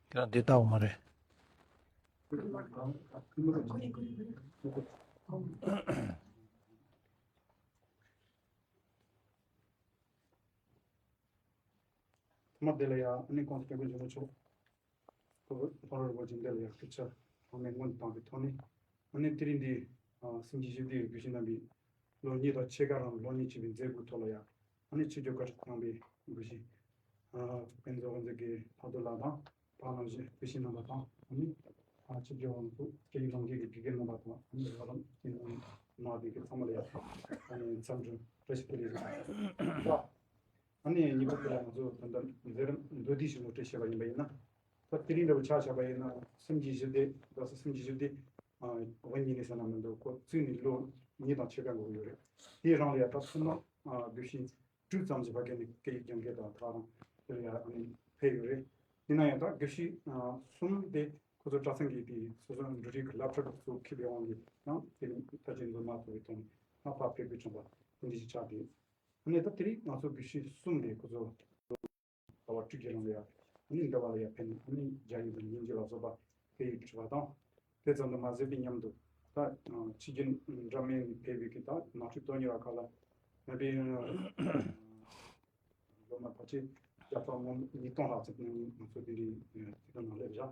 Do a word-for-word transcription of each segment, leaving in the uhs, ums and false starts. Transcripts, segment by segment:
ཁྱེད་རང་འདི་ལྟ་བ་མ་རེད། ཐ་མ་དེ་ལ་ཡང་ཨ་ནི་ཁོང་དུ་སྐྱབས་མགོན་ཆེན་པོ་མཆོག་ཁོ་ལྷོ་རོང་རིན་པོ་ཆེ་འདི་ལ་ཡང་སྐུ་ཕྱྭ་ཐོགས་མེད་སྔོན་དུ་བཏང་བའི་ཐོག་ནས། ཨ་ནི་དེ་རིང་འདི་ཨ་སེམས་ཀྱི་ཞི་བདེའི་དགེ་བཤེས་རྣམ་པའི་ལོ་གཉིས་དང་ཕྱེད་ཀ་རིང་སློབ་གཉེར་བྱས་པའི་མཛད་སྒོའི་ཐོག་ལ་ཡང་ཨ་ནི་ཆིབས་བསྒྱུར་བཀའ་ཁྲིད་གནང་བའི་དགེ་བཤེས་ཨ་ཕན་ཚུན་དབུ་མཛད་ཀྱི་ལྷག་རྡོར་ལགས་དང་། ད་ནང་བཞིན་དགེ་བཤེས་རྣམ་པ་དང་། ཨ་ནི་ཨ་ཆིབས་བསྒྱུར་བ་ཚོ་སྐད་ཡིག་སློབ་གཉེར་གྱི་དགེ་རྒན་རྣམ་པ་དང་། ཨ་ནི་རོགས་རམ་སྐྱིད་སྡུག་གནང་བ་དེ་གི་ཚང་མ་ལ་ཡང་ཨ་ནི་འཚམས་འདྲི་བཀྲ་ཤིས་བདེ་ལེགས་ཞུ། ཨ་ནི་ངེས་པར་དུ་ང་ཚོ་ད་ལྟ་མཛད་རིམ་མདོར་བསྡུས་ཤིག་ངོ་སྤྲོད་བྱས་པ་ཡིན་པ་ཡིན་ན། ད་དེ་རིང་འདྲ་བོ་ཆ་བཞག་པ་ཡིན་ན་སེམས་ཀྱི་ཞི་བདེ། ད་སེམས་ཀྱི་ཞི་བདེ་ཨ་འོ་ཉིད་ནས་ཟེར་ན་མི་འདུག་ཁོ་བཙུགས་ནས་ལོ་གཉིས་དང་ཕྱེད་ཀ་འགོར་ཡོད་རེད། དེའི་རིང་ལ་ཡང་ད་ཚུར་ནང་ཨ་དགེ་བཤེས་དྲུག་ཙམ་གྱི་བར་བརྒལ་ནས་སྐད་ཡིག་སྦྱང་མཁན་དང་ད་རང་དེ་ལ་ཡང་ཨ་ནི་ཕེབས་ཡོད་རེད། ཡིན་ན་ཡང་ད་དགེ་བཤེས་ཨ་གསུམ་དེ་ཁོ་ཚོ་གྲྭ་ཚང་གི་དེ་སོ་སོ་འབྲུ་རིགས་ཀྱི་སློབ་གྲྭ་དུ་ཚུར་འཁྱེར་བའི་དབང་གིས་ཡང་དེ་རིང་ད་ཅི་འཛོམས་མ་ཐུབ་པའི་ཐོག་ནས་ང་ཕར་ཕེབས་དགོས་བྱུང་བ་དེ་འདྲ་ཞིག་ཆགས་ཏེ། ཨ་ནི་ད་དེ་རིང་ང་ཚོ་དགེ་བཤེས་གསུམ་ལས་ཁོ་ཚོ་ཟླ་བ་དྲུག་གི་རིང་ལ་ཡང་ཨ་ནི་འདི་བ་ལ་ཡང་ཕེབས་ནས་ཨ་ནི་རྒྱ་ཡིག་དང་དབྱིན་ཇི་ལ་སོགས་པ་སྐད་ཡིག་ཁྲིད་པ་དང་། དེ་ཙམ་དུ་མ་ཟད་པའི་མཉམ་དུ་ད་ཕྱི་རྒྱལ་འདྲ་མིན་ནས་ཕེབས་པའི་གི་ད་ནང་ཆོས་དོན་གཉེར་བ་ཁག་ལ་ང་པའི་སློབ་མ་ཕལ་ཆེར་བརྒྱ་ཕྲག་ཉིས་སྟོང་ལྷག་ཙམ་ནས་ང་ཚོ་འདི་འདྲའི་དེ་དག་ནང་སླེབས་བཞག་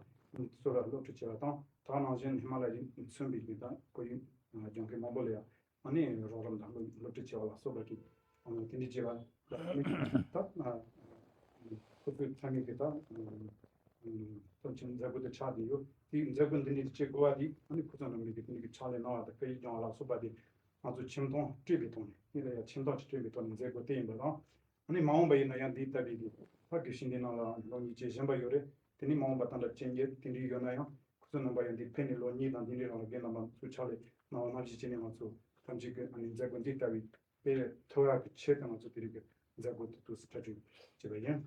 ཚོ་ལ་སློབ་ཁྲིད་བྱས་པ་དང་། ད་ནང་བཞིན་ཧི་མ་ལ་ཡའི་མཚོན་པའི་གི་ད་ཁོར་ཡུག་སྦྱོང་མཁན་མང་པོ་ལ་ཡང་། ཨ་ནི་རོགས་རམ་དང་སློབ་སློབ་ཁྲིད་བྱེད་པ་ལ་སོགས་པ་གི་ཨ་ནི་དེ་འདྲའི་བྱེད་པ་ལ་ཨ་ནི་ད་ཨ་ཁོ་ཚོའི་ཚང་མས་གི་ད་ཨ་ཨ་སྟོབས་ཆེན་མཛད་སྒོ་དེ་ཆགས་བསྡད་ཡོད། དེའི་མཛད་སྒོ་འདི་འདྲའི་བྱེད་དགོས་པ་དེ་ཨ་ནི་ཁོ་ཚོ་རྣམ་པས་གི་དེ་འདྲའི་གི་ཕྱག་ལས་གནང་བ་དང་སྐད་ཡིག་སྦྱོང་བ་ལ་སོགས་པ་དེ་ང་ཚོ་ཆེ་མཐོང་སྤྲད་པའི་ཐོག་ནས་ཨ་ནི་ལ་ཡང་ཆེ་མཐོང་ཅིག་སྤྲད་པའི་ཐོག་ནས་མཛད་སྒོ་དེ་ཡིན་པ་དང་། ཨ་ནི་མ་འོངས་པ་ཡིན་ན་ཡང་འདི་ལྟ་བུའི་གི་ད་དགེ་བཤེས་འདི་ནང་ལ་སློབ་གཉེར་བྱེད་བཞིན་པ་ཡོད་རེད། དེ་ནི་མ་འོངས་པ་ད་ལྟ་བྱེད་མཁན་དེ་འདྲའི་ཡོད་ན་ཡང་། ཁོ་ཚོ་རྣམ་པ་ཡང་འདི་ཕེབས་ནས་ལོ་གཉིས་དང་དེ་འདྲའི་རིང་ལ་རྒན་རྣམ་པ་ཚོ་ཕྱག་ལས་གནང་བ་ནང་བཞིན་བྱས་ནས་ང་ཚོ་ཐམས་ཅད་ཀྱིས་ཨ་ནི་མཛད་སྒོ་འདི་ལྟ་བུའི་སྤེལ་ཐུབ་ཡག་གི་ཆེད་དུ་ང་ཚོ་དེ་རིང་གི་མཛད་སྒོ་དེ་ཏོག་ཙམ་གྲ་སྒྲིག་བྱས་པ་ཡིན།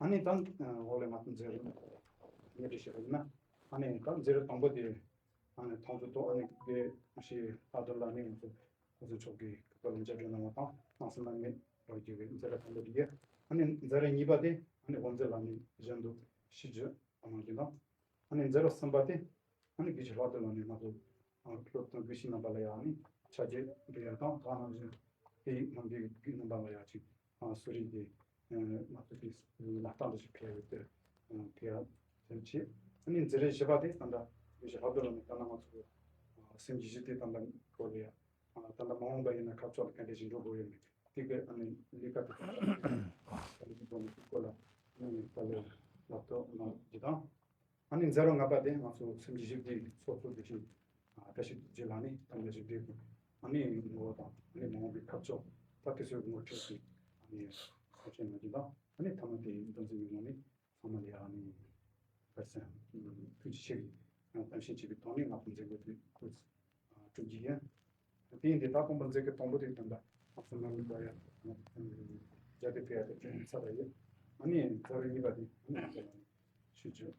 ཨ་ནི་ད་འོག་ལ་ང་ཚོ་མཛད་རིམ་སྙན་སྒྲོན་ཞུ་བ་ཡིན་ན། ཨ་ནི་ད་མཛད་རིམ་དང་པོ་དེ་ཨ་ནི་མཐོང་ཚོར་ཐོག་ཨ་ནི་དགེ་བཤེས་ལྷག་རྡོར་ལགས་ནས་ང་ཚོ་ཁོང་ཚོ་མཆོག་གིས་སྐུ་པར་ལ་མཇལ་འཕྲད་གནང་བ་དང་། གནང་སེམས་ལ་ངེས་རོགས་ཀྱི་མཛད་རིམ་དང་པོ་དེ་ཡིན། ཨ་ནི་མཛད་རིམ་གཉིས་པ་དེ་ཨ་ནི་དབུ་མཛད་ལགས་ནས་གཞན་དུ་ཞུས་རྒྱུ་གནང་རྒྱུ་དང་། ཨ་ནི་མཛད་རིམ་གསུམ་པ་དེ་ཨ་ནི་དགེ་བཤེས་ལྷག་རྡོར་ལགས་ནས་ང་ཚོ་སློབ་སྟོན་དགེ་བཤེས་རྣམ་པ་ལ་ཡང་ཨ་ནི་ཕྱག་རྗེས་འབུལ་ཡ་དང་། ད་ནང་བཞིན་དེའི་ནང་པའི་དགེ་རྒན་རྣམ་པ་ལ་ཡང་ཅིག་གསོལ་རས་དེ་ང་ཚོ་དེ་ལག་རྟགས་འདྲ་ཞིག་ཕུལ་ཡ་ཡོད་དེ་ཕུལ་ཡ་དེ་བྱས། ཨ་ནི་མཛད་རིམ་བཞི་པ་དེ་ད་ལྟ་དགེ་བཤེས་ལྷག་རྡོར་ལགས་ནས་ད་ལྟ་ང་ཚོ་སེམས་ཀྱི་ཞི་བདེ་དམ་པ་སྐོར་ལ་ཡང་། ད་ལྟ་མ་འོངས་པ་ཡིན་ན་ཁ་ཕྱོགས་ལ་ག་འདྲ་ཞིག་འགྲོ་དགོས་ཡོད་མེད་དེ་གའི་ཨ་ནི་ལས་ཀ་དེ་ཁ་ལས་ཀྱི་སྒོ་ནས་སྐོར་ལ་ཨ་ནི་ད་ལོ་ལབ་ཐོག་གནང་རྒྱུ་དང་། ཨ་ནི་མཛད་རིམ་ལྔ་པ་དེ་ང་ཚོ་སེམས་ཀྱི་ཞི་བདེའི་ཚོགས་གཙོ་དགེ་བཤེས་བཀྲ་ཤིས་རྡོ་རྗེ་ལགས་ནས་ད་ལྟ་ཞི་བདེའི་ཨ་ནི་ངོ་བོ་དང་ཨ་ནི་མ་འོངས་པའི་ཁ་ཕྱོགས་ད་དེ་ཚོའི་ངོ་སྤྲོད་ཀྱི་ཨ་ནི་ཚོགས་ཆེན་གནང་རྒྱུ་དང་། ཨ་ནི་ཐ་མ་དེ་འདོན་ཚིག་གི་ངོས་ནས། ཚང་མ་ལ་ཡང་ནི་བཀའ་དྲིན་ཐུགས་རྗེ་ཆེ་གི་ཡང་གཏམ་བཤད་བྱེད་པའི་ཐོག་ནས་ང་ཚོ་མཛད་སྒོ་དེ་ཁོ་གྲུབ་ཀྱི་ཡིན། དེ་ཡིན་དུས་ད་དང་པོ་མཛད་སྒོ་དང་པོ་དེ་ད་ལྟ་ང་ཚོ་ནང་མི་པ་ཡང་རྒྱ་དེ་ཕེ་ཡ་དེ་ཚར་བ་ཡིན། ཨ་ནི་ཚར་བའི་གཉིས་པ་དེ་ཨ་ནི་ང་ཚོ་ལ་ནི་ཞུ་རྒྱུ།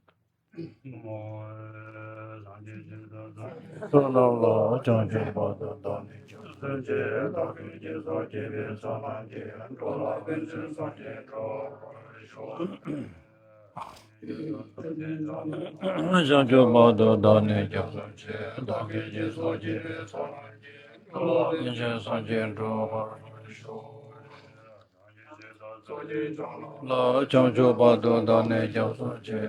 བསོད་ནམས་ལ་བྱང་ཆུབ་བར་དུ་བདག་ནི་སྐྱབས་སུ་མཆི། བདག་གིས་སྦྱིན་སོགས་བགྱིས་པའི་བསོད་ནམས་ཀྱིས། འགྲོ་ལ་ཕན་ཕྱིར་སངས་རྒྱས་འགྲུབ་པར་ཤོག། བྱང་ཆུབ་བར་དུ་བདག་ནི་སྐྱབས་སུ་མཆི། བདག་གིས་སྦྱིན་སོགས་བགྱིས་པའི་བསོད་ནམས་ཀྱིས། འགྲོ་ལ་ཕན་ཕྱིར་སངས་རྒྱས་འགྲུབ་པར་ཤོག། ལ་བྱང་ཆུབ་བར་དུ་བདག་ནི་སྐྱབས་སུ་མཆི།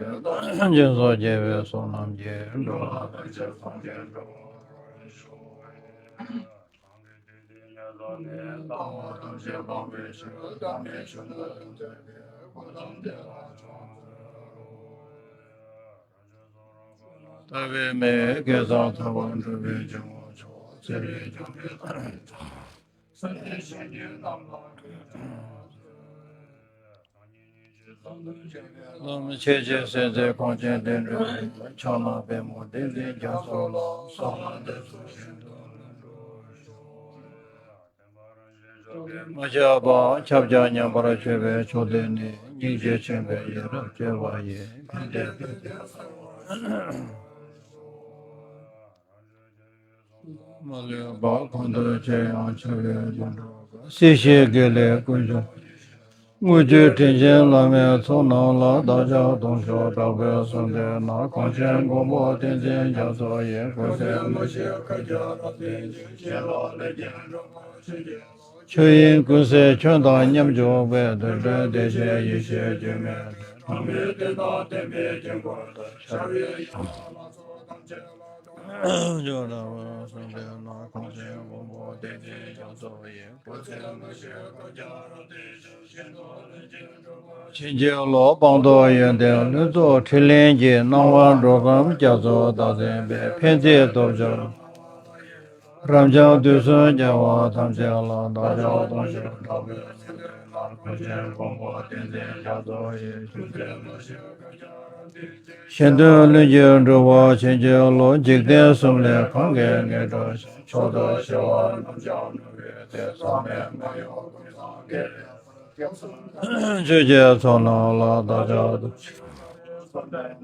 སྦྱིན་སོགས་བགྱིས་པའི་བསོད་ནམས་ཀྱིས། འགྲོ་ལ་ཕན་ཕྱིར་སངས་རྒྱས་འགྲུབ་པར་ཤོག། ལྟ་བའི་མིག་གེ་སར་ཐར་པ་སྒྲུབ་པའི་ཇོ་མོ་མཆོག། ཚེ་རིང་སྐྱོང་གི་ལྷ་རིགས་ཚོགས། སེམས་ཅན་ཞིང་གི་གནམ་ལ་སྐུ་ལམ་ཆེ་ཆེ་སེམས་ཅན་གངས་ཅན་བསྟན་འགྲོའི་ཕྱག་ན་པདྨོ་བསྟན་འཛིན་རྒྱ་མཚོ་ལ། གསང་བ་འདི་ཚོ་ཤིན་ཏུ་ལ་འགྲོ་ཞོག། མ་ཁྱབ་པ་ཁྱབ་བྱ་མཉམ་པར་སྤྱོད་པའི་མཆོག་དེ་ནི། སྙིང་རྗེ་ཆེན་པོའི་ཡ་རབས་སྤྱོད་པ་ཡིས། ཕན་བདེ་ཕན་བདེ་གསལ་བར་ཤོག། མ་ལུས་པ་གང་དུ་སྐྱེ་ཡང་ཆགས་པའི་རྒྱུ་འགྲོ་དགའ། སྲིད་ཞིའི་དགེ་ལེགས་ཀུན་འབྱུང་། དངུལ་ཆུ་དྲིན་ཅན་བླ་མའི་ཚོགས་རྣམས་ལ། བདག་ཅག་གདུང་ཤུགས་དྲག་པོས་གསོལ་འདེབས་ན། གངས་ཅན་མགོན་པོ་བསྟན་འཛིན་རྒྱ་མཚོ་ཡི། སྐུ་ཚེ་མི་ཤིགས་མཁའ་ཁྱབ་རབ་བརྟན་ཅིང་། ཞིང་རྡོ་ལས་རྒྱལ་འགྲོ་བ་ཆོས་དབྱིངས་ཀུན་གསལ་ཁྱོད་དང་མཉམ་བཞུགས་པའི། དུད་འགྲོའི་བདེ་གཤེགས་ཡེ་ཤེས་སྒྱུ་མའི་གྲལ། གྲངས་མེད་བསྟན་དང་བསྟན་པའི་དཀྱིལ་འཁོར་དུ། ཤར་བའི་ཡུལ་ལ་ལྷ་ཚོགས་ཐམས་ཅད་ལ། ཇོ་ར་བ་སུ་དེ་ན་གངས་ཅན་མགོན་པོ་བསྟན་འཛིན་རྒྱ་མཚོ་ཡི། སྐུ་ཚེ་མི་ཤིགས་མཁའ་ཁྱབ་རབ་བརྟན་ཅིང་། ཞིང་རྡོ་ལས་རྒྱལ་འགྲོ་བ་ཆོས་ཀྱི་བློ། སྤངས་རྟོགས་ཡོན་ཏན་ལྷུན་རྫོགས་ཕྲིན་ལས་ཀྱི། སྣང་བ་འགྲོ་ཁམས་རྒྱ་མཚོ་དག་འཛིན་པའི། འཕེན་བྱེད་སྟོབས་འབྱོར་རབ་འབྱམས་དུས་གསུམ་རྒྱལ་བ་ཐམས་ཅད་ལ། བདག་ཅག་གདུང་ཤུགས་དྲག་པོས་གསོལ་འདེབས་ན། གངས་ཅན་མགོན་པོ་བསྟན་འཛིན་རྒྱ་མཚོ་ཡི། ཞིང་རྡོ་ལས་རྒྱལ་འགྲོ་བ་ཆོས་ཀྱི་བློ། གཞན་དོན་ལྷུན་གྱིས་གྲུབ་པ་ཆོས་ཀྱི་བློ། འཇིག་རྟེན་གསུམ་ལས་གང་གིས་ངེས་འགྲོ་ཞིང་། མཆོག་ཏུ་གཞོལ་བ་རྣམས་ཀྱང་ནུབ་པའི་ཚེ། ཟག་མེད་མ་གཡོས་ཀུན་བཟང་དགེ་ལེགས་ལ། ཆོས་ཀྱི་ཚོགས་རྣམས་ལ། བདག་ཅག་གདུང་ཤུགས་དྲག་པོས་གསོལ་འདེབས་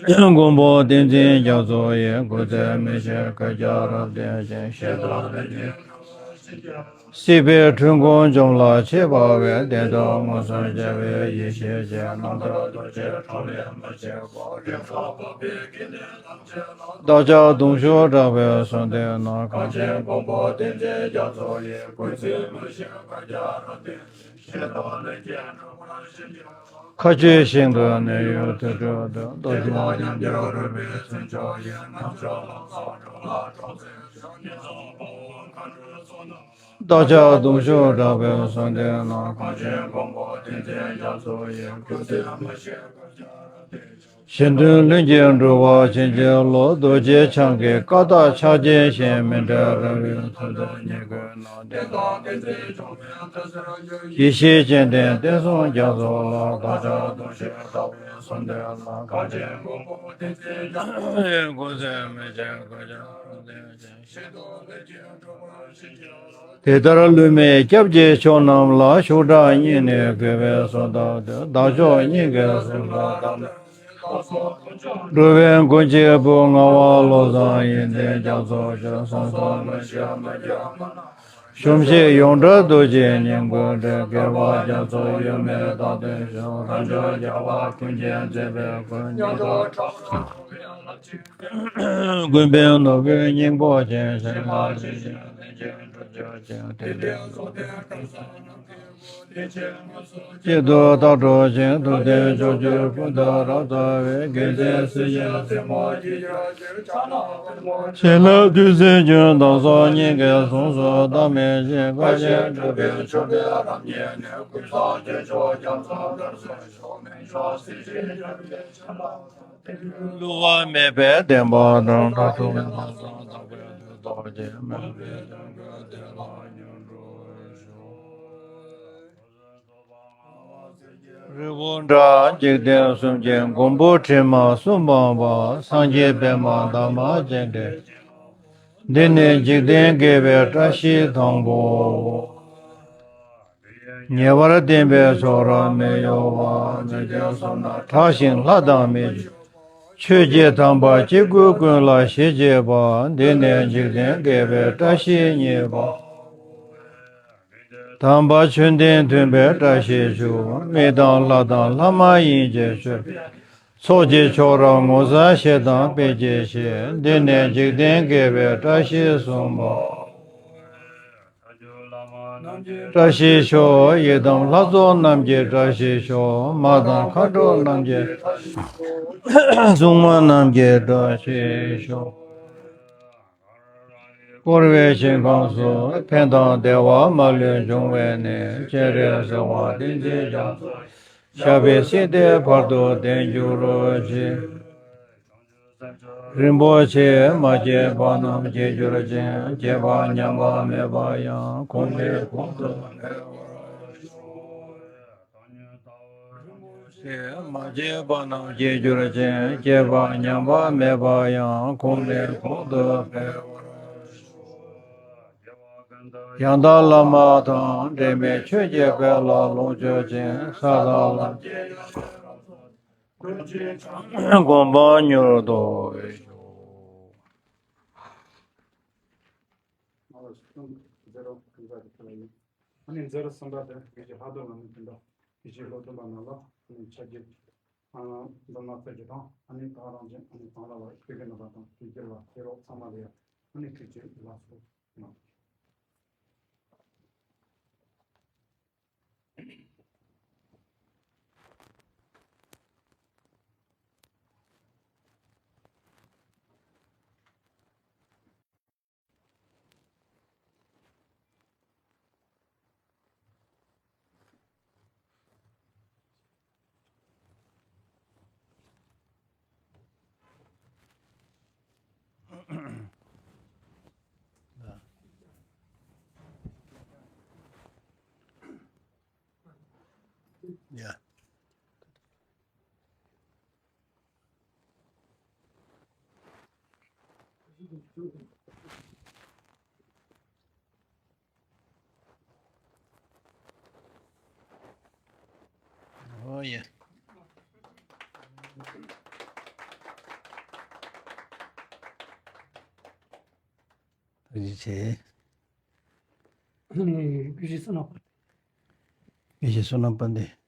ན། མགོན་པོ་བསྟན་འཛིན་རྒྱ་མཚོ་ཡི། སྐུ་ཚེ་མི་ཤིགས་མཁའ་ཁྱབ་རབ་བརྟན་ཅིང་། ཞིང་རྡོ་ལས་རྒྱལ་འགྲོ་བ་ཆོས་ཀྱི་བློ། སྲིད་པའི་འཁྲུལ་འཁོར་འཇོམས་ལ་མཆིས་པ་བས། བདེན་སྟོབས་མངོན་སུམ་རྒྱལ་བའི་ཡེ་ཤེས་ཀྱིས། རྣམ་དག་རྡོ་རྗེ་གྲགས་ལས་མ་མཆིས་པ། རིག་པ་འཕགས་པའི་དགེ་འདུན་ཐམས་ཅད་ལ། བདག་ཅག་གདུང་ཤུགས་དྲག་པོས་གསོལ་འདེབས་ན། གངས་ཅན་མགོན་པོ་བསྟན་འཛིན་རྒྱ་མཚོ་ཡི། སྐུ་ཚེ་མི་ཤིགས་མཁའ་ཁྱབ་རབ་བརྟན། ཞིང་རྡོ་ལས་རྒྱལ་འགྲོ་བ་ཆོས་ཀྱི་བློ། མཁའ་སྤྱོད་ཞིང་དུ་གནས་ཡུལ་དུད་འགྲོ་དང་། རྡོ་རྗེ་ཉམས་དགའི་རོལ་པའི་མཚོན་ཆ་ཡིས། རྣམ་ཅོ་ལ་སོགས་འགྲོ་ལ་སྒྲོག་ཚེ་ཞོག། ཉེར་ཚང་དཔའ་བོ་མཁའ་འགྲོའི་ཚོགས་རྣམས་ལ། བདག་ཅག་གདུང་ཤུགས་དྲག་པོས་གསོལ་འདེབས་ན། གངས་ཅན་མགོན་པོ་བསྟན་འཛིན་རྒྱ་མཚོ་ཡི། སྐུ་ཚེ་མི་ཤིགས་མཁའ་ཁྱབ་རབ་བརྟན་ཅིང་། གཞན་དོན་ལྷུན་གྱིས་གྲུབ་པ་ཆོས་ཀྱི་བློ། རྡོ་རྗེ་འཆང་གི་བཀའ་རྟགས་ཕྱག་རྒྱའི་ཞིང་། མི་འབྲལ་རང་གི་ཚུལ་དུ་ཉེར་མཁོའི་ནང་། བདེན་དང་བདེན་ཚིག་འཇོག་པའི་ཐུགས་སྲས་ཀྱི། ཡེ་ཤེས་སྤྱན་ལྡན་བསྟན་སྲུང་རྒྱ་མཚོ་ལ། བདག་ཅག་གདུང་ཤུགས་དྲག་པོས་གསོལ་འདེབས་ན། གངས་ཅན་མགོན་པོ་བསྟན་འཛིན་རྒྱ་མཚོ་ཡི། སྐུ་ཚེ་མི་ཤིགས་མཁའ་ཁྱབ་རབ་བརྟན་ཅིང་། ཞིང་རྡོ་ལས་རྒྱལ་འགྲོ་བ་ཆོས་ཀྱི་བློ། དེ་ལྟར་བསླུ་མེད་སྐྱབས་ཀྱི་མཆོག་རྣམས་ལ། ཤུགས་དྲག་སྙིང་ནས་གུས་པས་གསོལ་བ་འདེབས། བདག་མཆོག་སྙིང་གི་གཟུངས་སུ་གདམས་ནས། འགྲོ་བའི་མགོན་གཅིག་པུ་ངག་དབང་བློ་བཟང་ཡོན་ཏན་རྒྱ་མཚོ་མཆོག། གསུང་གསུམ་མི་ཤིགས་མི་འགྱུར་མ་ལགས། གཞོམ་གཞིག་ཡོངས་བྲལ་རྡོ་རྗེའི་སྙིང་པོའི་གྲས། རྒྱལ་བ་རྒྱ་མཚོ་ཡོད་མེད་རྟག་ཏུ་བཞུགས། རབ་འབྱམས་རྒྱལ་བ་ཀུན་མཁྱེན་མཛད་པའི་མགོན། ཉམས་རྟོགས་དྲག་པོས་འགྲོ་བའི་ལམ་ཅིག། ཀུན་ཕན་ནོར་བུའི་སྙིང་པོ་ཅན། གཞན་ལ་ཅི་བྱ་ལན་གཅིག་འགྲུབ་གྱུར་ཅིག། དེ་ལྟའི་རྫོགས་ལྡན་གང་ཟག་རྣམས་ཀྱི་བློ། ལྷན་ཅིག་དངོས་སུ་གཅིག་ཏུ་བརྟག་གྲོལ་ཞིང་། ཐུབ་བསྟན་ཕྱོགས་བཅུའི་ཀུན་ཏུ་རབ་རྩེ་བའི། དགེ་མཚན་སྲིད་ཞིའི་རྩེ་མོར་སྐྱེ་གྱུར་ཅིག། ཕྱག་ན་པདྨོ་བྱིན་རླབས་བདུད་རྩིའི་རྒྱུན། བདག་སོགས་སྙིང་གའི་གཟུངས་སུ་གདམས་མི་བཞེས། བཀའ་བཞིན་སྒྲུབ་པའི་མཆོད་པའི་རབ་བརྙེས་ནས། ཀུན་བཟང་སྤྱོད་མཆོག་རྒྱ་མཚོ་ལྟར་གསོལ་ཞིང་། སྨན་མཆོག་གཟི་བརྗིད་ཡོན་ཏན་ཅན་ལ། བསླུ་བ་མེད་པའི་བདེན་པ་དང་། ལྷ་སྲུང་ལྷ་བཟང་དག་པའི་མཐུ་སྟོབས་ཀྱིས། མོས་པའི་དོན་ཀུན་དེ་ལ་མྱུར་འགྲུབ་ཤོག། རི་བོ་འདྲ་འཇིག་རྟེན་གསུམ་གྱི་མགོན་པོ། དྲི་མ་གསུམ་སྤངས་པ། སངས་རྒྱས་པདྨ་འདབ་མ་ཅན་འདྲའི། འདི་ནི་འཇིག་རྟེན་དགེ་བའི་བཀྲ་ཤིས་དང་པོའོ། ཉེ་བར་བསྟན་པའི་མཆོག་རབ་མི་གཡོ་བ། མི་མཐུན་གསུམ་ན་གྲགས་ཤིང་ལྷ་དང་མི་འཇིགས། ཆོས་ཀྱི་དམ་པ་སྐྱེ་དགུའི་ཀུན་ལ་ཞི་བྱེད་པ། འདི་ནི་འཇིག་རྟེན་དགེ་བའི་བཀྲ་ཤིས་གཉིས་པའོ། དམ་པ་ཆོས་ལྡན་མཐུན་པའི་བཀྲ་ཤིས་ཤོག། མི་དང་ལྷ་དང་ལྷ་མ་ཡིན་གྱི་མཆོད་པའི། ཚོགས་ཀྱི་མཆོག་རབ་ངོ་མཚར་ཞེ་སྡང་དཔལ་གྱི་གཤེད། འདི་ནི་འཇིག་རྟེན་དགེ་བའི་བཀྲ་ཤིས་གསུམ་པའོ། བཀྲ་ཤིས་ཤོག། ཡི་དམ་ལྷ་ཚོགས་རྣམས་ཀྱི་བཀྲ་ཤིས་ཤོག། མ་དང་མཁའ་འགྲོ་རྣམས་ཀྱི་བཀྲ་ཤིས་ཤོག། སྲུང་མ་རྣམས་ཀྱི་བཀྲ་ཤིས་ཤོག། བསྐོར་བའི་ཞིང་ཁམས་སུ། ཕན་དང་བདེ་བ་མ་ལུས་འབྱུང་བའི་གནས། སྤྱན་རས་གཟིགས་དབང་བསྟན་འཛིན་རྒྱ་མཚོ། ཞབས་པད་སྲིད་མཐའི་བར་དུ་བརྟན་གྱུར་ཅིག། རིན་པོ་ཆེ་མ་སྐྱེས་པ་རྣམས་སྐྱེ་གྱུར་ཅིང་། སྐྱེས་པ་ཉམས་པ་མེད་པ་ཡང་། གོང་ནས་གོང་དུ་འཕེལ་བར་ཤོག། རིན་པོ་ཆེ་མ་སྐྱེས་པ་རྣམས་སྐྱེ་གྱུར་ཅིང་། སྐྱེས་པ་ཉམས་པ་མེད་པ་ཡང་། གོང་ནས་གོང་དུ་འཕེལ་བར་ཤོག། ཡང་དག་བླ་མ་དང་འབྲལ་མེད་ཆོས་ཀྱི་དཔལ་ལ་ལོངས་སྤྱོད་ཅིང་། ས་དང་ལམ་གྱི་ཡེ་ཤེས་རབ་རྫོགས། ཀུན་གྱི་གོ་འཕང་མྱུར་ཐོབ་ཤོག། ཨ་ནི་མཛད་རིམ་གསུམ་པ་དེ་ངེད་ཀྱི་ལྷག་ཏུ་ལ་ནི་དེ་འདྲ། དགེ་བཤེས་བློ་གྲོས་ལགས་རྣམས་ལ་ཨ་ནི་ཕྱག་འགྱེད་མཛད་གནང་མཛད་རྒྱུ་དང་ཨ་ནི་ད་རང་བཞིན་ཨ་ནི་དེང་རབས་ལ་ཕེབས་མཁན་རྣམ་པ་དང་དེ་རྗེས་ལ་ཕེབས་རོགས་ཚང་མ་ལ་ཡང་ཨ་ནི་ཐུགས་རྗེ་ཆེ་ལགས་སོ། Yeah. Oh, yeah. ཐུགས་རྗེ་ཆེ། ཨ་ནི་དགེ་བཤེས་བསོད་ནམས་དཔལ་ལྡན། དགེ་བཤེས་བསོད་ནམས་དཔལ་ལྡན།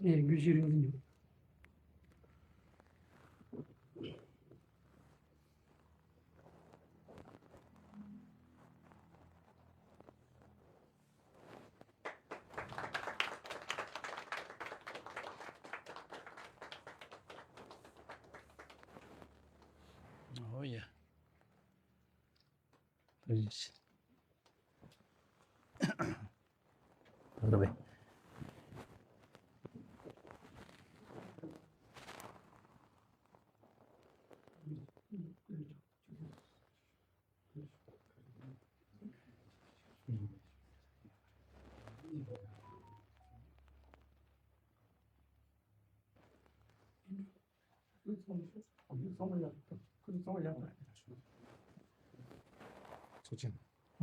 ཨེ། དགེ་བཤེས་རིག་འཛིན་ཡོད། Oh, yeah.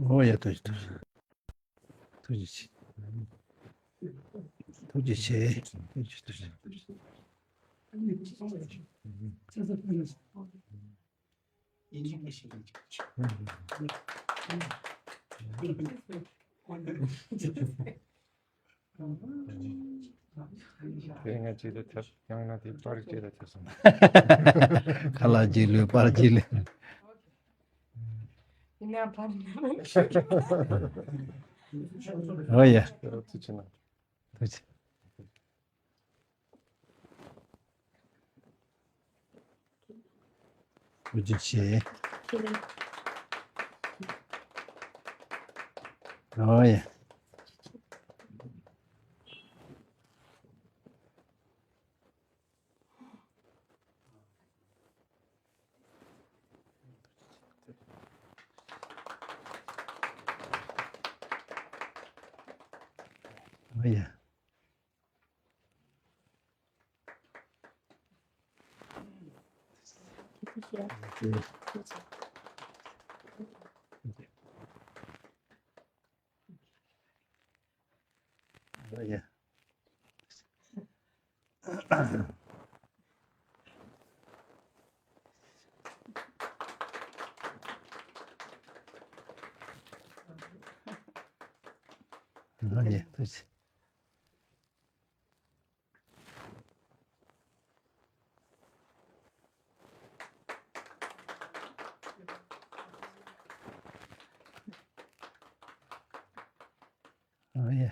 ཨོ་ཡ། ཐུགས་རྗེ་ཐུགས་རྗེ། ཐུགས་རྗེ་ཆེ། ཐུགས་རྗེ་ཆེ། ཐུགས་རྗེ་ཆེ། ཐུགས་རྗེ་ཆེ། དེ་ང་ཅིག་ལ་ཐེབས། ཡང་ན་དེ་པར་ཅིག་ལ་ཐེབས་སོང་། ཁ་ལག་ཅིག་ལུས་པར་ཅིག་ལུས། ཡིན་ན་པར། ཨོ་ཡ། ཐུགས་རྗེ་ཆེ། ཐུགས་རྗེ་ཆེ། ཐུགས་རྗེ་ཆེ། ཨོ་ཡ། ཨོ་ཡ། ཨོ་ཡ། ཨོ་ཡ། ཐུགས་རྗེ་ཆེ། ཨོ་ཡ།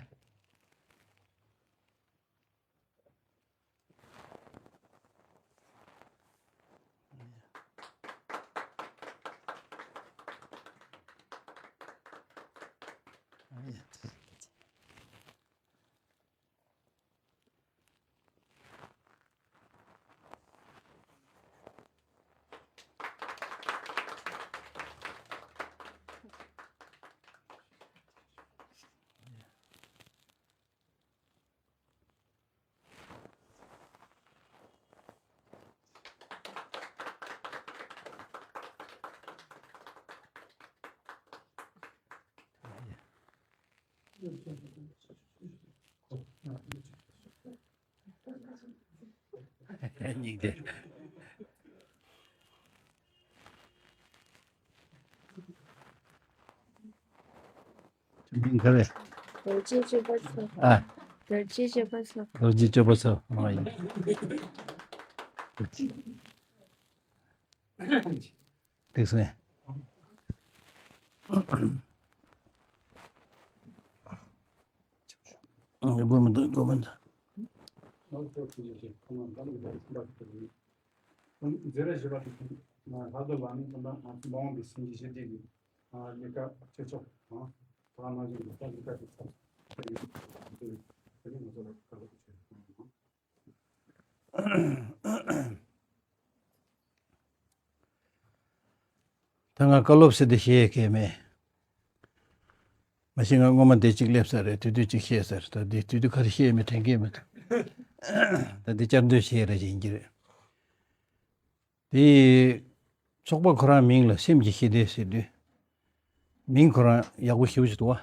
ཨོ་ཡ། སྙིང་རྗེ། མིང་ག་རེ། རྡོ་རྗེ་སྤྱོད་པ་ཚོ། ཨ། རྡོ་རྗེ་སྤྱོད་པ་ཚོ། རྡོ་རྗེ་སྤྱོད་པ་ཚོ། ཨ་ཡིན། དེ་སོང་། ཨ་དགོས་མི་འདུག་དགོས་མི་འདུག་ད་ང་བཀའ་སློབ་ཟེར་དེ་བཤད་ཡས་མེད། མ་གཞི་ང་སྔོན་མ་འདི་གཅིག་སླེབས་ས་རེད། དེ་དུས་གཅིག་བཤད་ས་རེད། ད་འདི་དེ་དུས་ག་རེ་བཤད་ཡས་མེད་དྲན་གྱི་མེད། ད་འདི་བསྐྱར་ཟློས་བྱེད་ཡས་རེད་ཡིན་གྱི་རེད། དེ་ཚོགས་པ་ཁོ་རང་མིང་ལ་སེམས་ཀྱི་ཞི་བདེ་ཟེར་དུས། མིང་ཁོ་རང་ཡག་པོ་ཞེ་པོ་ཅིག་འདུག་བ།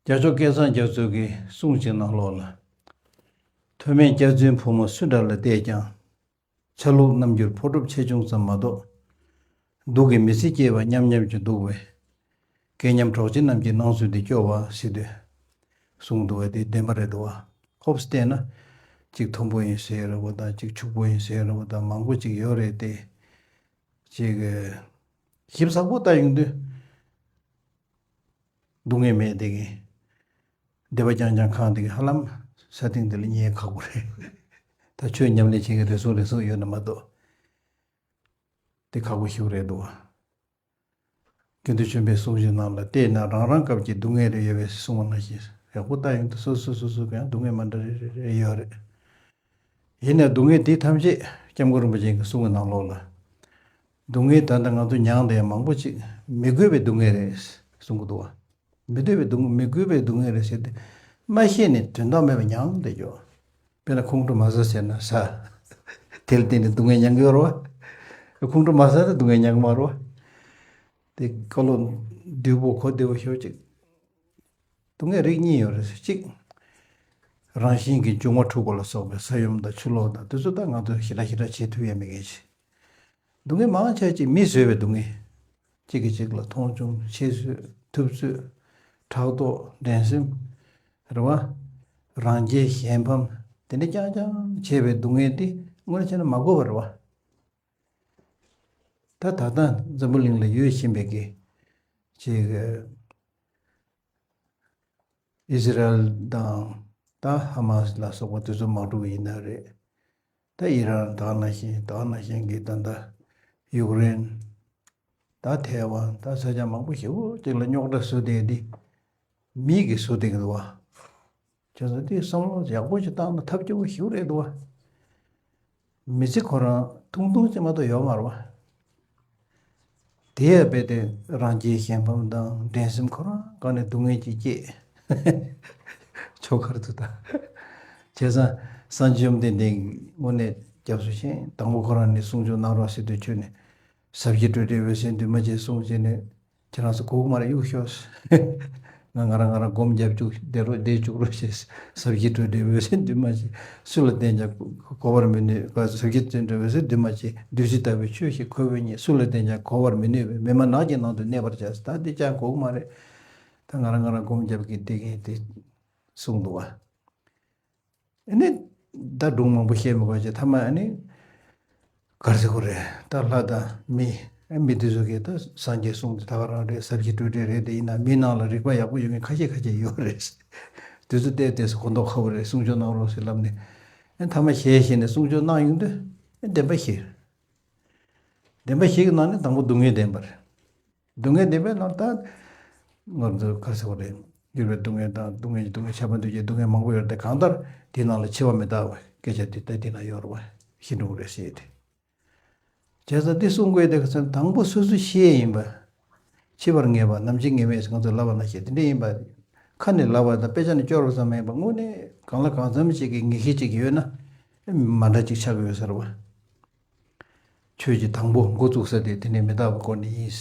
རྒྱལ་མཆོག་སྐལ་བཟང་རྒྱ་མཚོ་གི་གསུང་ཅིག་ནང་ལོགས་ལ། མཐོ་དམན་སྐྱག་རྫུན་ཕོ་མོ་སུ་འདྲ་ལ་བལྟས་ཀྱང་། ཆ་ལུགས་རྣམ་འགྱུར་ཕོ་གྲུབ་ཆེ་ཆུང་ཙམ་མ་གཏོགས། སྡུག་གི་མི་ཚེ་སྐྱེལ་བ་ཉམས་ཉམས་ཀྱི་སྡུག་པས། སྐལ་མཉམ་གྲོགས་མཆེད་རྣམས་ཀྱི་སྣང་ཚུལ་འདི་སྐྱོ་བ་ཟེར་དུས། གསུངས་འདུག་བས་དེ་བདེན་པ་རེད་འདུག་བ། ཧོབ་སྟེ་ན། གཅིག་མཐོན་པོ་ཡིན་ཟེར་ར་བ་དང་གཅིག་ཕྱུག་པོ་ཡིན་ཟེར་ར་བ་དང་མང་པོ་གཅིག་ཡོད་རེད་དེ། གཅིག་ཞིབ་ཚགས་པོ་ལྟ་ཡོང་དུས། སྡུག་བསྔལ་མེད་དེ་གི། བདེ་བ་རྐྱང་རྐྱང་གང་དེ་གི་ཧ་ལམ་ས་སྟེང་དེ་ལ་རྙེད་ཁག་པོ་རེད། ད་ཆོས་ཉམས་ལེན་བྱེད་མཁན་རེ་ཟུང་རེ་ཟུང་ཡོད་ན་མ་གཏོགས། དེ་ཁག་པོ་ཞིག་རེད་འདུག་བ། དགེ་འདུན་ཆོས་འཕེལ་གསུང་བཞིན་ནང་ལ་བལྟས་ན་རང་རང་སྐབས་ཀྱི་སྡུག་བསྔལ་རེ་ཡོད་པའི་གསུང་བ་ནང་བཞིན་ཡག་པོ་ལྟ་ཡོང་དུས་སོ་སོ་སོ་སོ་གང་སྡུག་བསྔལ་མ་འདྲ་རེ་རེ་རེ་ཡོད་རེད། ཡིན་ནའི་སྡུག་བསྔལ་དེ་ཐམས་ཅད་སྐྱབས་མགོན་རིན་པོ་ཆེ་གི་གསུང་གི་ནང་ལོགས་ལ། སྡུག་བསྔལ་ད་ལྟ་ང་ཚོ་མྱངས་དེ་མང་པོ་ཅིག་མི་དགོས་པའི་སྡུག་བསྔལ་རེད་གསུང་གི་འདུག་བ། མི་འདོད་པའི་སྡུག་མི་དགོས་པའི་སྡུག་བསྔལ་རེད་ཟེར་ཏེ། མ་ཤེས་ནས་དོན་དག་མེད་པ་མྱངས་བསྡད་ཀྱོག་དཔེར་ན་ཁོང་ཁྲོ་མ་ཟ་ཟེར་ན་ཟ། དེ་ལ་བརྟེན་ནས་སྡུག་བསྔལ་མྱངས་ཀྱི་ཡོད་རེད་བ། ཁོང་ཁྲོ་མ་ཟ་ན་སྡུག་བསྔལ་མྱངས་ཀྱི་མ་རེད་བ། དེ་བཀའ་སློབ་བདུད་པོ་གོ་བདེ་བོ་ཤོད་ཅིག་སྡུག་བསྔལ་རིགས་གཉིས་ཡོད་རེད་ཟེར་གཅིག་རང་བཞིན་གྱི་འབྱུང་བ་འཁྲུགས་པ་ལ་སོགས་པའི་ས་ཡོམ་དང་ཆུ་ལོག་དང་དེ་ཚོ་ད་ང་ཚོ་ཞེ་དྲག་ཞེ་དྲག་བྱེད་ཐུབ་ཡས་མེད་མཁན་ཞིག་སྡུག་བསྔལ་མང་ཆེ་ཅིག་མི་བཟོས་པའི་སྡུག་བསྔལ། གཅིག་གིས་གཅིག་ལ་མཐོང་ཆུང་ཆེ་བཟོས་ཐུབ་ཚོད་ཕྲག་དོག་འགྲན་སེམས་རེད་བ། རང་རྒྱལ་གཞན་ཕམ་དེ་འདྲ་རྐྱང་རྐྱང་བྱས་པའི་སྡུག་བསྔལ་དེ་དངོས་གནས་བྱས་ན་མ་དགོས་པ་རེད་བ། ད་ད་ལྟ་འཛམ་བུ་གླིང་ལ་ཡོད་བཞིན་པའི་གི་ཅིག་ཨི་ཟི་རལ་དང་ད་ཧ་མ་སི་ལ་སོགས་པ་དེ་ཚོ་དམག་འཁྲུག་ཡིན་ན་རེད། ད་ཨི་རན་ད་ག་ནང་བཞིན་ད་ག་ནང་བཞིན་གྱི་ད་ལྟ་ཡུཀ་རེན། ད་ཐའེ་ཝན་ད་ས་ཆ་མང་པོ་ཞེ་པོ་ཅིག་ལ་རྙོག་དྲ་བཟོ་བསྡད་དེ་མི་གིས་བཟོ་བསྡད་ཀྱི་འདུག་བ། བྱས་ཙང་དེ་བསམ་བློ་ཡག་པོ་ཞིག་བཏང་ན་ཐབས་སྐྱོ་པོ་ཞིག་རེད་འདུག་བ། མི་ཚེ་ཁོ་རང་ཐུང་ཐུང་ཅིག་མ་གཏོགས་ཡོད་མ་རེད་བ། དེ་ཡང་རྦད་དེ་རང་རྒྱལ་གཞན་ཕམ་དང་འགྲན་སེམས་ཁོ་རང་སྒང་ནས་སྡུག་བསྔལ་ཅིག་སྐྱེས། ཆོ་གར་དུ་ད། བྱས་ཙང་སངས་རྒྱས་བཅོམ་ལྡན་འདས་དངོས་གནས་སྐྱབས་སུ་མཆི། དང་པོ་ཁོ་རང་ནས་གསུང་ཆོས་གནང་རོགས་ཟེར་དུས་ཁྱོད་ནས་ཟབ་ཞི་སྤྲོས་བྲལ་འོད་གསལ་འདུས་མ་བྱས་གསུངས་བྱས་ནས། ཁྱེད་རང་ཚོ་གོ་གི་མ་རེད་གཡུག་ཤོག་ང་ང་རང་ང་རང་སྒོམ་རྒྱབ་བཅུག་བསྡད་རོགས་བསྡད་བཅུག་རོགས་ཞེས་ཟབ་ཞི་སྤྲོས་བྲལ་འོད་གསལ་འདུས་མ་བྱས་སུ་ལ་བསྟན་ཀྱང་གོ་བར་མི་ནུས། ཟབ་ཞི་སྤྲོས་བྲལ་འོད་གསལ་འདུས་མ་བྱས་བདུད་རྩི་ལྟ་བུའི་ཆོས་ཤིག་ཁོ་བོས་རྙེད། སུ་ལ་བསྟན་ཀྱང་གོ་བར་མི་ནུས་པས་མི་སྨྲ་ནགས་ཀྱི་ནང་དུ་གནས་པར་བྱ། ད་འདི་ཅང་གོ་གི་མ་རེད། ད་ང་རང་ང་རང་སྒོམ་རྒྱབ་ཀྱི་བསྡད་མཁན་དེ་གསུངས་འདུག་བ། ཨ་ནི། ད་སྒྲུང་མང་པོ་བཤད་མི་དགོས་ཀྱི་ཐ་མ་ཨ་ནི། ག་རེ་ཟེར་དགོས་རེད། ད་ལྷ་དང་མི། ཨ་མི་དེ་ཚོ་གིས་ད་སངས་རྒྱས་གསུང་དེ་ད་ག་རང་རེད། ཟབ་ཞི་སྤྲོས་བྲལ་རེད། དེ་ཡིན་ན་མི་ནང་ལ་རིག་པ་ཡག་པོ་ཡོད་མཁན་ཁ་ཤས་ཁ་ཤས་ཡོད་རེད། དེ་ཚོ་བལྟས་བལྟས་སུ་གོ་མདོག་ཁ་པོ་རེད། གསུང་ཆོས་གནང་རོགས་ཟེར་ལབ་ནས། ཨ་ཐ་མ་ཞལ་བཞེས་ནས་གསུང་ཆོས་གནང་ཡོང་དུས། ཨ་བདེན་པ་བཞི། བདེན་པ་བཞི་གི་ནང་ནས་དང་པོ་སྡུག་བསྔལ་བདེན་པ་རེད། སྡུག་བསྔལ་བདེན་པའི་ནང་ད། ང་ཚོ་ག་རེ་ཟེར་དགོས་རེད། འགྱུར་བའི་སྡུག་བསྔལ་དང་སྡུག་བསྔལ་གྱི་སྡུག་བསྔལ། ཁྱབ་པ་འདུ་བྱེད་སྡུག་བསྔལ་མང་པོ་ཡོད་རེད་དེ། གང་ལྟར་དེའི་ནང་ལ་འཆི་བ་མི་རྟག་པའི་སྐད་ཆ་དེ་ད་དེ་ན་ཡོད་རེད་བ། ཤི་འགྲོ་གི་རེད་ཟེར་ཏེ། བྱས་ཙང་འདི་གསུང་དགོས་དེ་ག་ཚོད་དང་པོ་སོ་སོ་ཤེས་ཡིན་པ། འཆི་བར་ངེས་པ་ནམ་འཆི་ངེས་མེད་ཟེར་ང་ཚོས་ལབ་པ་ནང་བཞིན་དེ་འདྲ་ཡིན་པ། ཁ་ནས་ལབ་པ་དང་དཔེ་ཆ་ནས་སྐྱོར་བ་ཙམ་མ་ཡིན་པ་དངོས་གནས་གང་ལ་གང་འཚམ་ཞིག་གི་ངེས་ཤེས་ཅིག་ཡོད་ན། མ་འདྲ་ཅིག་ཆགས་ཀྱི་ཡོད་ས་རེད་བ། ཆོས་ཀྱི་དང་པོ་འགོ་བཙུགས་ས་དེ་དེ་ནས་མི་རྟག་པའི་སྐོར་ནས་ཡིན།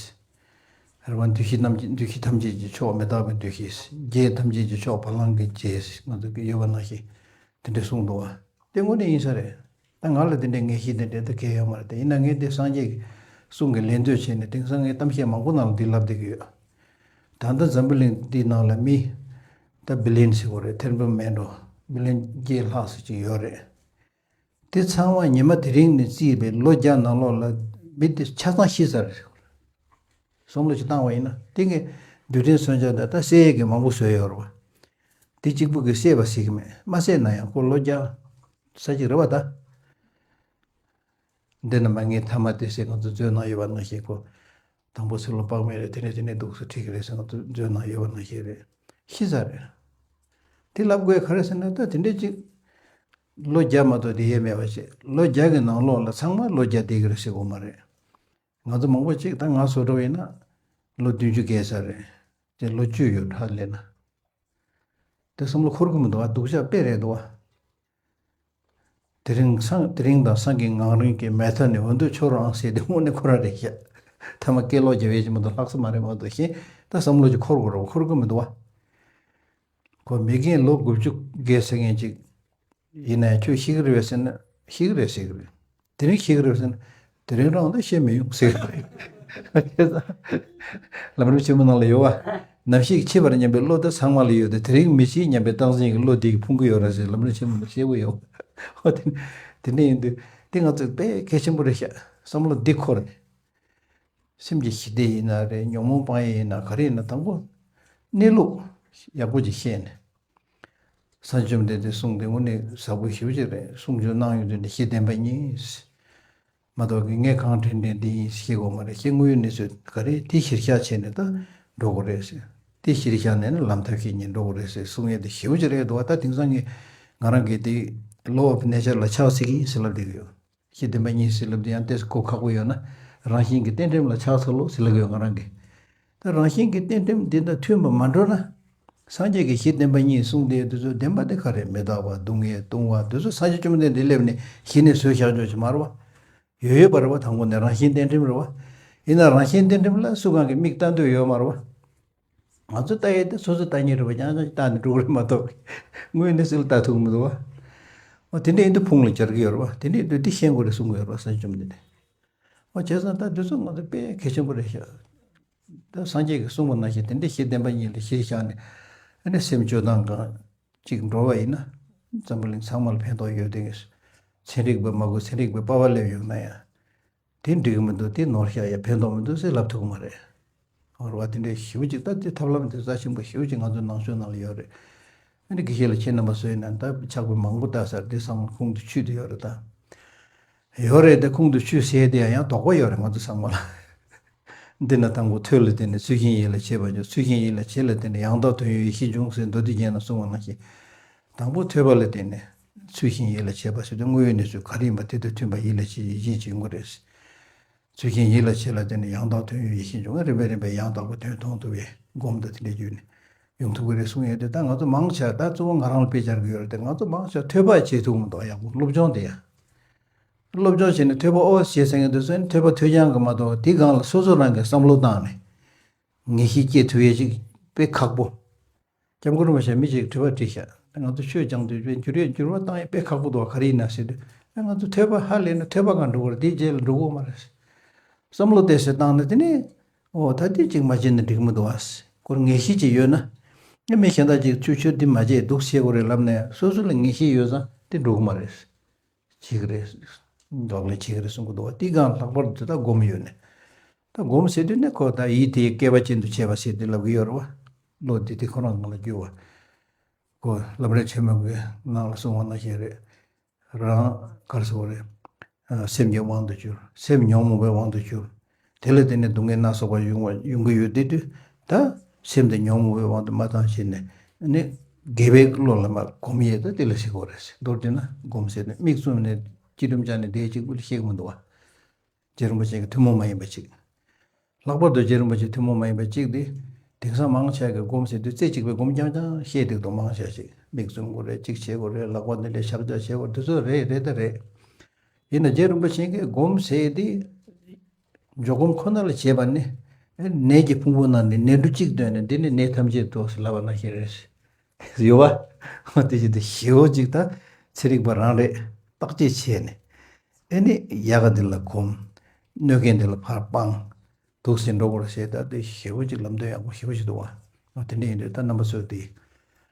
རེད་བ། འདུ་ཤེས་རྣམས་ཀྱི་འདུ་ཤེས་ཐམས་ཅད་ཀྱི་མཆོག་མི་རྟག་པའི་འདུ་ཤེས། རྒྱས་ཐམས་ཅད་ཀྱི་མཆོག་བ་ལང་གི་རྒྱས། ང་ཚོ་གི་ཡོད་པ་ནང་བཞིན་དེ་འདྲ་གསུངས་འདུག་བ། དེ་དངོས་གནས་ཡིན་ས་རེད། ད་ང་ལ་དེ་འདྲའི་ངེས་ཤེས་དེ་འདྲའི་ད་གལ་ཡོད་མ་རེད། དེ་ཡིན་ན་ངས་དེ་སངས་རྒྱས་ཀྱི་གསུང་གི་ལན་ལྡོག་བྱས་ནས་དེང་སང་ངས་གཏམ་བཤད་མང་པོ་ནང་ལ་འདི་ལབ་བསྡད་ཀྱི་ཡོད། ད་ལྟ་འཛམ་བུ་གླིང་འདི་ནང་ལ་མི་ད་བི་ལིན་ཟེར་དགོས་རེད། ཐེར་འབུམ་མེད་འགྲོ། བི་ལིན་བརྒྱད་ལྷག་ཙམ་ཅིག་ཡོད་རེད། དེ་ཚང་མ་ཉི་མ་དེ་རིང་ནས་བརྩིས་པའི་ལོ་བརྒྱ་ནང་ལོགས་ལ་མི་དེ་ཆ་ཚང་ཤི་ཚར་རེད། བསམ་བློ་ཞིག་བཏང་བ་ཡིན་ན་དེ་གའི་རྡུལ་ཕྲན་མཚོན་ཆ་དང་ད་བསད་ཡས་ཀྱི་མང་པོ་བཟོས་ཡོད་རེད་བ། དེ་གཅིག་པུ་གིས་བསད་པ་ཟེར་གྱི་མེད། མ་བསད་ན་ཡང་ཁོ་ལོ་བརྒྱ་ས་གཅིག་རེད་བ་ད། འདི་ན་མ་ངའི་ཐ་མ་དེ་ཟེར་ང་ཚོ་མཛོད་ནང་ཡོད་པ་ནང་བཞིན་ཁོ། དང་པོ་ཚེ་ལོ་དཔག་མེད་རེད། དེ་ནས་དེ་ནས་འདུག་སེ་ཁྲིད་ཀྱི་རེད་ཟེར་ང་ཚོ་མཛོད་ནང་ཡོད་པ་ནང་བཞིན་རེད། ཤི་ཚར་རེད། དེ་ལབ་དགོས་ག་རེ་ཟེར་ན་ད་དེ་འདྲས་ཅིག་ལོ་བརྒྱ་མ་གཏོགས་དེ་ཡས་མེད་པ་ཞིག་ལོ་བརྒྱ་གི་ནང་ལོགས་ལ་ཚང་མ་ལོ་བརྒྱ་བསྡད་ཀྱི་རེད་ཟེར་དགོས་མ་རེད། ང་ཚོ་མང་པོ་ཅིག་ད་ང་བཟོ་འདྲ་བོ་ཡིན་ན་ལོ་བདུན་ཅུ་བརྒལ་ཚར་རེད། དེ་ལོ་བཅུ་ཡོད་ཧ་ལས་ན། དེ་བསམ་བློ་འཁོར་གི་མི་འདུག་བ། སྡུག་ཅག་དཔེ་རེད་འདུག་བ། དེ་རིང་སང་དེ་རིང་དང་སང་གི་ངང་རིང་གི་མལ་ཐ་ནས་འོ་འདོད་ཆོག་རང་ཟེར་དེ་དངོས་གནས་ཁོ་རང་རེད་ཤག་ཐ་མ་སྐད་ལོག་རྒྱབ་ཡས་ཅིག་མ་གཏོགས་ལྷག་ས་མ་རེད་མ་གཏོགས་ཤེས་ད་བསམ་བློ་ཅིག་འཁོར་དགོས་རེད་བ། འཁོར་གི་མི་འདུག་བ། ཁོ་མི་རྒན་ལོ་དགུ་བཅུ་བརྒལ་ཟེར་མཁན་ཅིག་ཡིན་ན་ཡང་ཁྱོད་ཤི་གི་རེད་བས་ཟེར་ན་ཤི་གི་རེད་ཟེར་གི་རེད། དེ་རིང་ཤི་གི་རེད་བས་ཟེར་ན་དེ་རིང་རང་ད་ཤི་མི་ཡོང་ཟེར་གི་རེད། ལམ་རིམ་ཆེན་མོ་ནང་ལ་ཡོད་བ། ནམ་ཞིག་འཆི་བར་སྙམ་པའི་བློ་དེ་ཚང་མ་ལ་ཡོད་དེ་དེ་རིང་མི་ཤི་སྙམ་པའི་སྟངས་འཛིན་གྱི་བློ་དེ་གིས་ཕུང་གི་ཡོད་རེད་ཟེར་ལམ་རིམ་ཆེན་མོ་ནང་བཤད་གི་ཡོད། ཨོ་དེ་དེ་འདྲ་ཡིན་དུས་དེ་ང་ཚོས་དཔེ་གལ་ཆེན་པོ་རེད་ཤག་བསམ་བློ་འདི་འཁོར་ནས། སེམས་ཀྱི་ཞི་བདེ་ཡིན་ན་རེད། ཉོན་མོངས་སྤང་ཡས་ཡིན་ན་ག་རེ་ཡིན་ན་དང་པོ་གནས་ལུགས་ཡག་པོ་ཅིག་ཤེས་ནས། སངས་རྒྱས་བཅོམ་ལྡན་འདས་གསུང་དེ་དངོས་གནས་ཟབ་པོ་ཞེ་པོ་ཅིག་རེད། གསུང་ཆོས་གནང་ཡོང་དུས་ནས་ཤེས་བདེན་པ་གཉིས་མ་གཏོགས་ཀྱི་ངས་གང་དྲན་དྲན་འདི་ཡིན་ཤེས་དགོས་མ་རེད། ཤེས་དངོས་ཡོད་གནས་ཚུལ་ག་རེ་དེ་གཞིར་བཞག་བྱས་ནས་ད་འགྲོ་དགོས་རེད་ཟེར། དེ་གཞིར་བཞག་ནས་ནི་ལམ་ཐབས་ཤེས་ཉིད་འགྲོ་དགོས་རེད་ཟེར་གསུང་ཡས་དེ་ཞེ་པོ་ཅིག་རེད་འདུག་བ། ད་དེང་སང་ངས་ང་རང་གིས་དེ་law of nature ལ་ཕྱག་འཚལ་གྱི་ཡིན་ཟེར་ལབ་བསྡད་ཀྱི་ཡོད། གཞི་བདེན་པ་གཉིས་ཟེར་ལབ་དུས་ཡང་ཏོག་ཙམ་གོ་ཁག་པོ་ཡོད་ན། རང་བཞིན་གྱི་གཏན་ཁྲིམས་ལ་ཕྱག་འཚལ་ལོ་ཟེར་ལབ་ཀྱི་ཡོད་ང་རང་གིས། ད་རང་བཞིན་གྱི་གཏན་ཁྲིམས་འདི་དང་མཐུན་པ་མ་འགྲོ་ན། སངས་རྒྱས་ཀྱིས་གཞི་བདེན་པ་གཉིས་གསུངས་ཏེ་འདི་ཚོ་བདེན་པ་དེ་ག་རེ་མི་རྟག་པ་སྡུག་བསྔལ་ལྟུང་བ་འདི་ཚོ་སངས་རྒྱས་བཅོམ་ལྡན་འདས་སླེབས་ནས་གཞི་ནས་བཟོས་བཞག་ཆོག་ཅིག་མ་རེད་བ། ཡོད་ཡོད་པ་རེད་བ། དང་པོ་ནས་རང་བཞིན་གཏན་ཁྲིམས་རེད་བ། ཡིན་ན་རང་བཞིན་གཏན་ཁྲིམས་ལ་སུ་གང་གིས་མིག་ལྟ་འདོད་ཡོད་མ་རེད་བ། ང་ཚོ་ལྟ་ཡས་དེ་སོ་སོ་ལྟ་ཉེ་རེད་བ། རྐྱང་རྐྱང་ལྟ་ནས་འགྲོ་གི་རེད་མ་གཏོགས། དངོས་གནས་སུ་ལ་ལྟ་ཐུབ་ཀྱི་མི་འདུག་བ། འོ་དེ་འདྲ་ཡིན་དུས་ཕུང་ལ་སྦྱར་གྱི་ཡོད་རེད་བ། དེ་འདྲ་ཡིན་དུས་འདི་ཤེས་དགོས་རེད་གསུང་གི་ཡོད་རེད་བ། སངས་རྒྱས་བཅོམ་ལྡན་འདས། འོ་བྱས་ཙང་ད་འདི་ཚོ་ང་ཚོ་དཔེ་གལ་ཆེན་པོ་རེད་ཤག་ད་སངས་རྒྱས་ཀྱིས་གསུངས་པ་ནང་བཞིན་དེ་འདྲ་གཞི་བདེན་པ་གཉིས་ལ་གཞིར་བཞག་ནས་ཨ་ནི་སེམས་སྤྱོད་སྟངས་གང་ཅིག་འགྲོ་བ་ཡིན་ན་འཛམ་བུ་གླིང་ཚང་མ་ལ་ཕན་ཐོགས་ཡོད་དེ། ཚན་རིག་པ་མ་དགོས་ཚན་རིག་པའི་པ་ཕ་སླེབས་ཡོང་ན་ཡང་། དེ་འགྲིག་གི་མི་འདུག་དེ་ནོར་ཤག་ཡ་ཕན་ཐོགས་མི་འདུག་ཟེར་ལབ་ཐུབ་ཀྱི་མ་རེད། ཧོར་བ་དེ་འདྲའི་ཞེ་པོ་ཅིག་ད་དེ་ཐབས་ལམ་དེ་རྩ་ཆེན་པོ་ཞེ་པོ་ཅིག་ང་ཚོའི་ནང་ཆོས་ནང་ལ་ཡོད་རེད། ཨ་ནི་དགེ་བཤེས་ལགས་ཁྱེད་རྣམ་པ་ཚོ་ཡིན་ན་ད་ཕྱག་དཔེ་མང་པོ་ལྟ་ཚར། དེ་ཚང་མ་ཁུངས་དེ་ཆུད་དེ་ཡོད་རེད་ད། ཡོད་རེད་དེ་ཁུངས་དེ་ཆུད་ཟེར་དེ་ཡང་ཡང་དོགས་པ་ཡོད་རེད་ང་ཚོ་ཚང་མ་ལ། འདི་ན་དང་པོ་ཐོས་ལ་བརྟེན་ནས་ཚུལ་ཤིང་ཡིད་ལ་བྱེད་པ་འབྱུང་། ཚུལ་ཤིང་ཡིད་ལ་བྱེད་ལ་བརྟེན་ནས་ཡང་དག་དོན་ཡོད་ཡེ་ཤེས་འབྱུང་ཟེར་མདོ་སྡེ་རྒྱན་ལ་གསུངས་པ་ནང་བཞིན། དང་པོ་ཐོས་པ་ལ་བརྟེན་ནས་ཚུལ་ཤིང་ཡིད་ལ་བྱེད་པ་ཟེར་དུས་དངོས་ཡོད་གནས་ཚུལ་ག་རེ་ཡིན་པ་དེ་དང་མཐུན་པ་ཡིད་ལ་བྱེད་ཡིད་ཆེས་བྱེད་དགོས་རེད། ཚུལ་ཤིང་ཡིད་ལ་བྱེད་ལ་བརྟེན་ནས་ཡང་དག་དོན་ཡོད་ཡེ་ཤེས་འབྱུང་། རིམ་པས་རིམ་པས་ཡང་དག་པའི་དོན་མཐོང་ཐུབ་པའི་སྒོམ་དང་དེ་འདྲ་བརྒྱུད་ནས་ཡོང་ཐུབ་ཀྱི་རེད་གསུངས་ཡོད་དེ། ད་ང་ཚོ་མང་ཆེ་ད་གཙོ་བོ་ང་རང་ལ་དཔེ་སྦྱར་གྱི་ཡོད་རེད་དེ། ང་ཚོ་མང་ཆེ་ཐོས་པ་བྱེད་ཐུབ་མི་འདུག་ཡག་པོ་སློབ་སྦྱོང་དེ་ཡང་། སློབ་སྦྱོང་བྱས་ནས་ཐོས་པ་ཨོ་ཞེས་ཟེར་མཁན་དེ་ཚོ་ནི་ཐོས་པ་ཐོས་རྐྱང་གི་མ་གཏོགས་དེའི་སྒང་ལ་སོ་སོ་རང་གིས་བསམ་བློ་བཏང་ནས་ངེས་ཤེས་སྐྱེ་ཐུབ་ཡས་ཅིག་དཔེ་ཁག་པོ། སྐྱབས་མགོན་རིན་པོ་ཆེ་མི་གཅིག་དྲི་བ་དྲིས་ཤག་ང་ཚོ་ཆོས་སྦྱང་དུས་བརྗོད་ཡས་འགྱུར་བ་བཏང་ཡས་དཔེ་ཁག་པོ་འདུག་བ། ག་རེ་ཡིན་ན་ཟེར་དུས་ཨ་ང་ཚོ་ཐོས་པ་ཧ་ལས་ན་ཐོས་པ་གང་འགྲོ་གི་རེད། དེའི་རྗེས་ལ་འགྲོ་གི་མ་རེད། བསམ་བློ་བཏང་ནས་དེ་ནས་ཨོ་ད་དེ་གཅིག་མ་བྱས་ན་འགྲིག་མི་འདུག་བ། ཁོར་ངེས་ཤེས་ཅིག་ཡོད་ན་ཨ་མི་གཞན་དག་ཅིག་ཆུ་ཆུ་འདི་མ་བྱས་འདུག་བྱེད་དགོས་རེད་ལབ་ནས་སོ་སོ་ལ་ངེས་ཤེས་ཡོད་ཙང་དེ་འགྲོ་གི་མ་རེད། བྱེད་ཀྱི་རེད། འགག་ལས་བྱེད་ཀྱི་རེད་གསུང་གི་འདུག་བ། དེའི་སྒང་ལྷག་པར་དུ་ད་སྒོམ་ཡོད་ནས། ད་སྒོམ་ཟེར་དུས་ནས་ཁོ་ད་ཡིད་དེ་བསྐལ་པ་ཅན་དུ་བྱས་པ་ཟེར་དུས་ལབ་ཀྱི་ཡོད་རེད་བ། བློ་དེ་དེ་ཁོ་རང་ངང་ལ་རྒྱུ་བ། ཁོ་ལམ་རིམ་ཆེན་མོ་གི་ནང་ལ་གསུངས་པ་ནང་བཞིན་རེད། རང་གར་སོ་རེད། སེམས་ཀྱི་དབང་དུ་གྱུར། སེམས་ཉོན་མོངས་པའི་དབང་དུ་གྱུར། དེ་ལ་བརྟེན་ནས་སྡུག་བསྔལ་སྣ་ཚོགས་པ་ཡོང་བ་ཡོང་གི་ཡོད་དེ་དུས། ད་སེམས་དེ་ཉོན་མོངས་པའི་དབང་དུ་མ་བཏང་བྱས་ནས་ནི་དགེ་བའི་བློ་ལ་མ་སྒོམ་ཡས་ད་དེ་ལ་ཟེར་དགོས་རེད། མདོར་བསྡུས་ན་སྒོམ་ཟེར་ནས་མིག་བཙུམ་ནས་སྐྱིལ་ཀྲུང་བཅའ་ནས་བསྡད་གཅིག་པུ་ལ་ཤེས་ཀྱི་མི་འདུག་བ། རྗེ་རིན་པོ་ཆེ་གི་ཐུན་མོང་མ་ཡིན་པ་གཅིག་ལྷག་པར་དུ་རྗེ་རིན་པོ་ཆེ་ཐུན་མོང་མ་ཡིན་པ་གཅིག་དེ། དེང་སང་མང་ཆེ་གི་སྒོམ་ཟེར་དུས་རྩེ་གཅིག་པའི་སྒོམ་རྐྱང་རྐྱང་བཤད་འདུག་དང་མང་ཆེ་ཞིག་མིག་བཙུམ་དགོས་རེད། གཅིག་བྱེད་དགོས་རེད། ལག་པ་འདི་འདྲའི་ཕྱག་རྒྱ་བྱེད་དགོས་རེད། དེ་ཚོ་རེད་རེད་ད་རེད། ཡིན་ན་རྗེ་རིན་པོ་ཆེ་གིས་སྒོམ་ཟེར་དེ། འཇོག་སྒོམ་ཁོ་ན་ལ་བྱེད་པ་ནི། ནད་ཀྱི་ཕུང་པོ་ནང་ནས་ནད་འབྲུ་གཅིག་བཏོན་ནས་འདི་ནི་ནད་ཐམས་ཅད་དོགས་ཟེར་ལབ་པ་ནང་བཞིན་རེད། ཡོད་པ། དེ་བཞིན་དུ་ཞེ་བོ་གཅིག་དང་ཚན་རིག་པ་རང་རེད། བརྟག་དཔྱད་བྱས་ནས། ཨེ་ནི་ཡག་ག་འདི་ལ་གོམས། གནོད་མཁན་འདི་ལ་ཕར་སྤང་། འདུག་སེ་འགྲོ་དགོས་རེད་ཟེར། ད་དེ་ཞེ་བོ་གཅིག་ལམ་སྟོན་ཡག་པོ་ཞེ་བོ་ཞིག་འདུག་བ། དེ་འདྲ་ཡིན་དུས་ད་རྣམ་པ་ཚོས་དེ་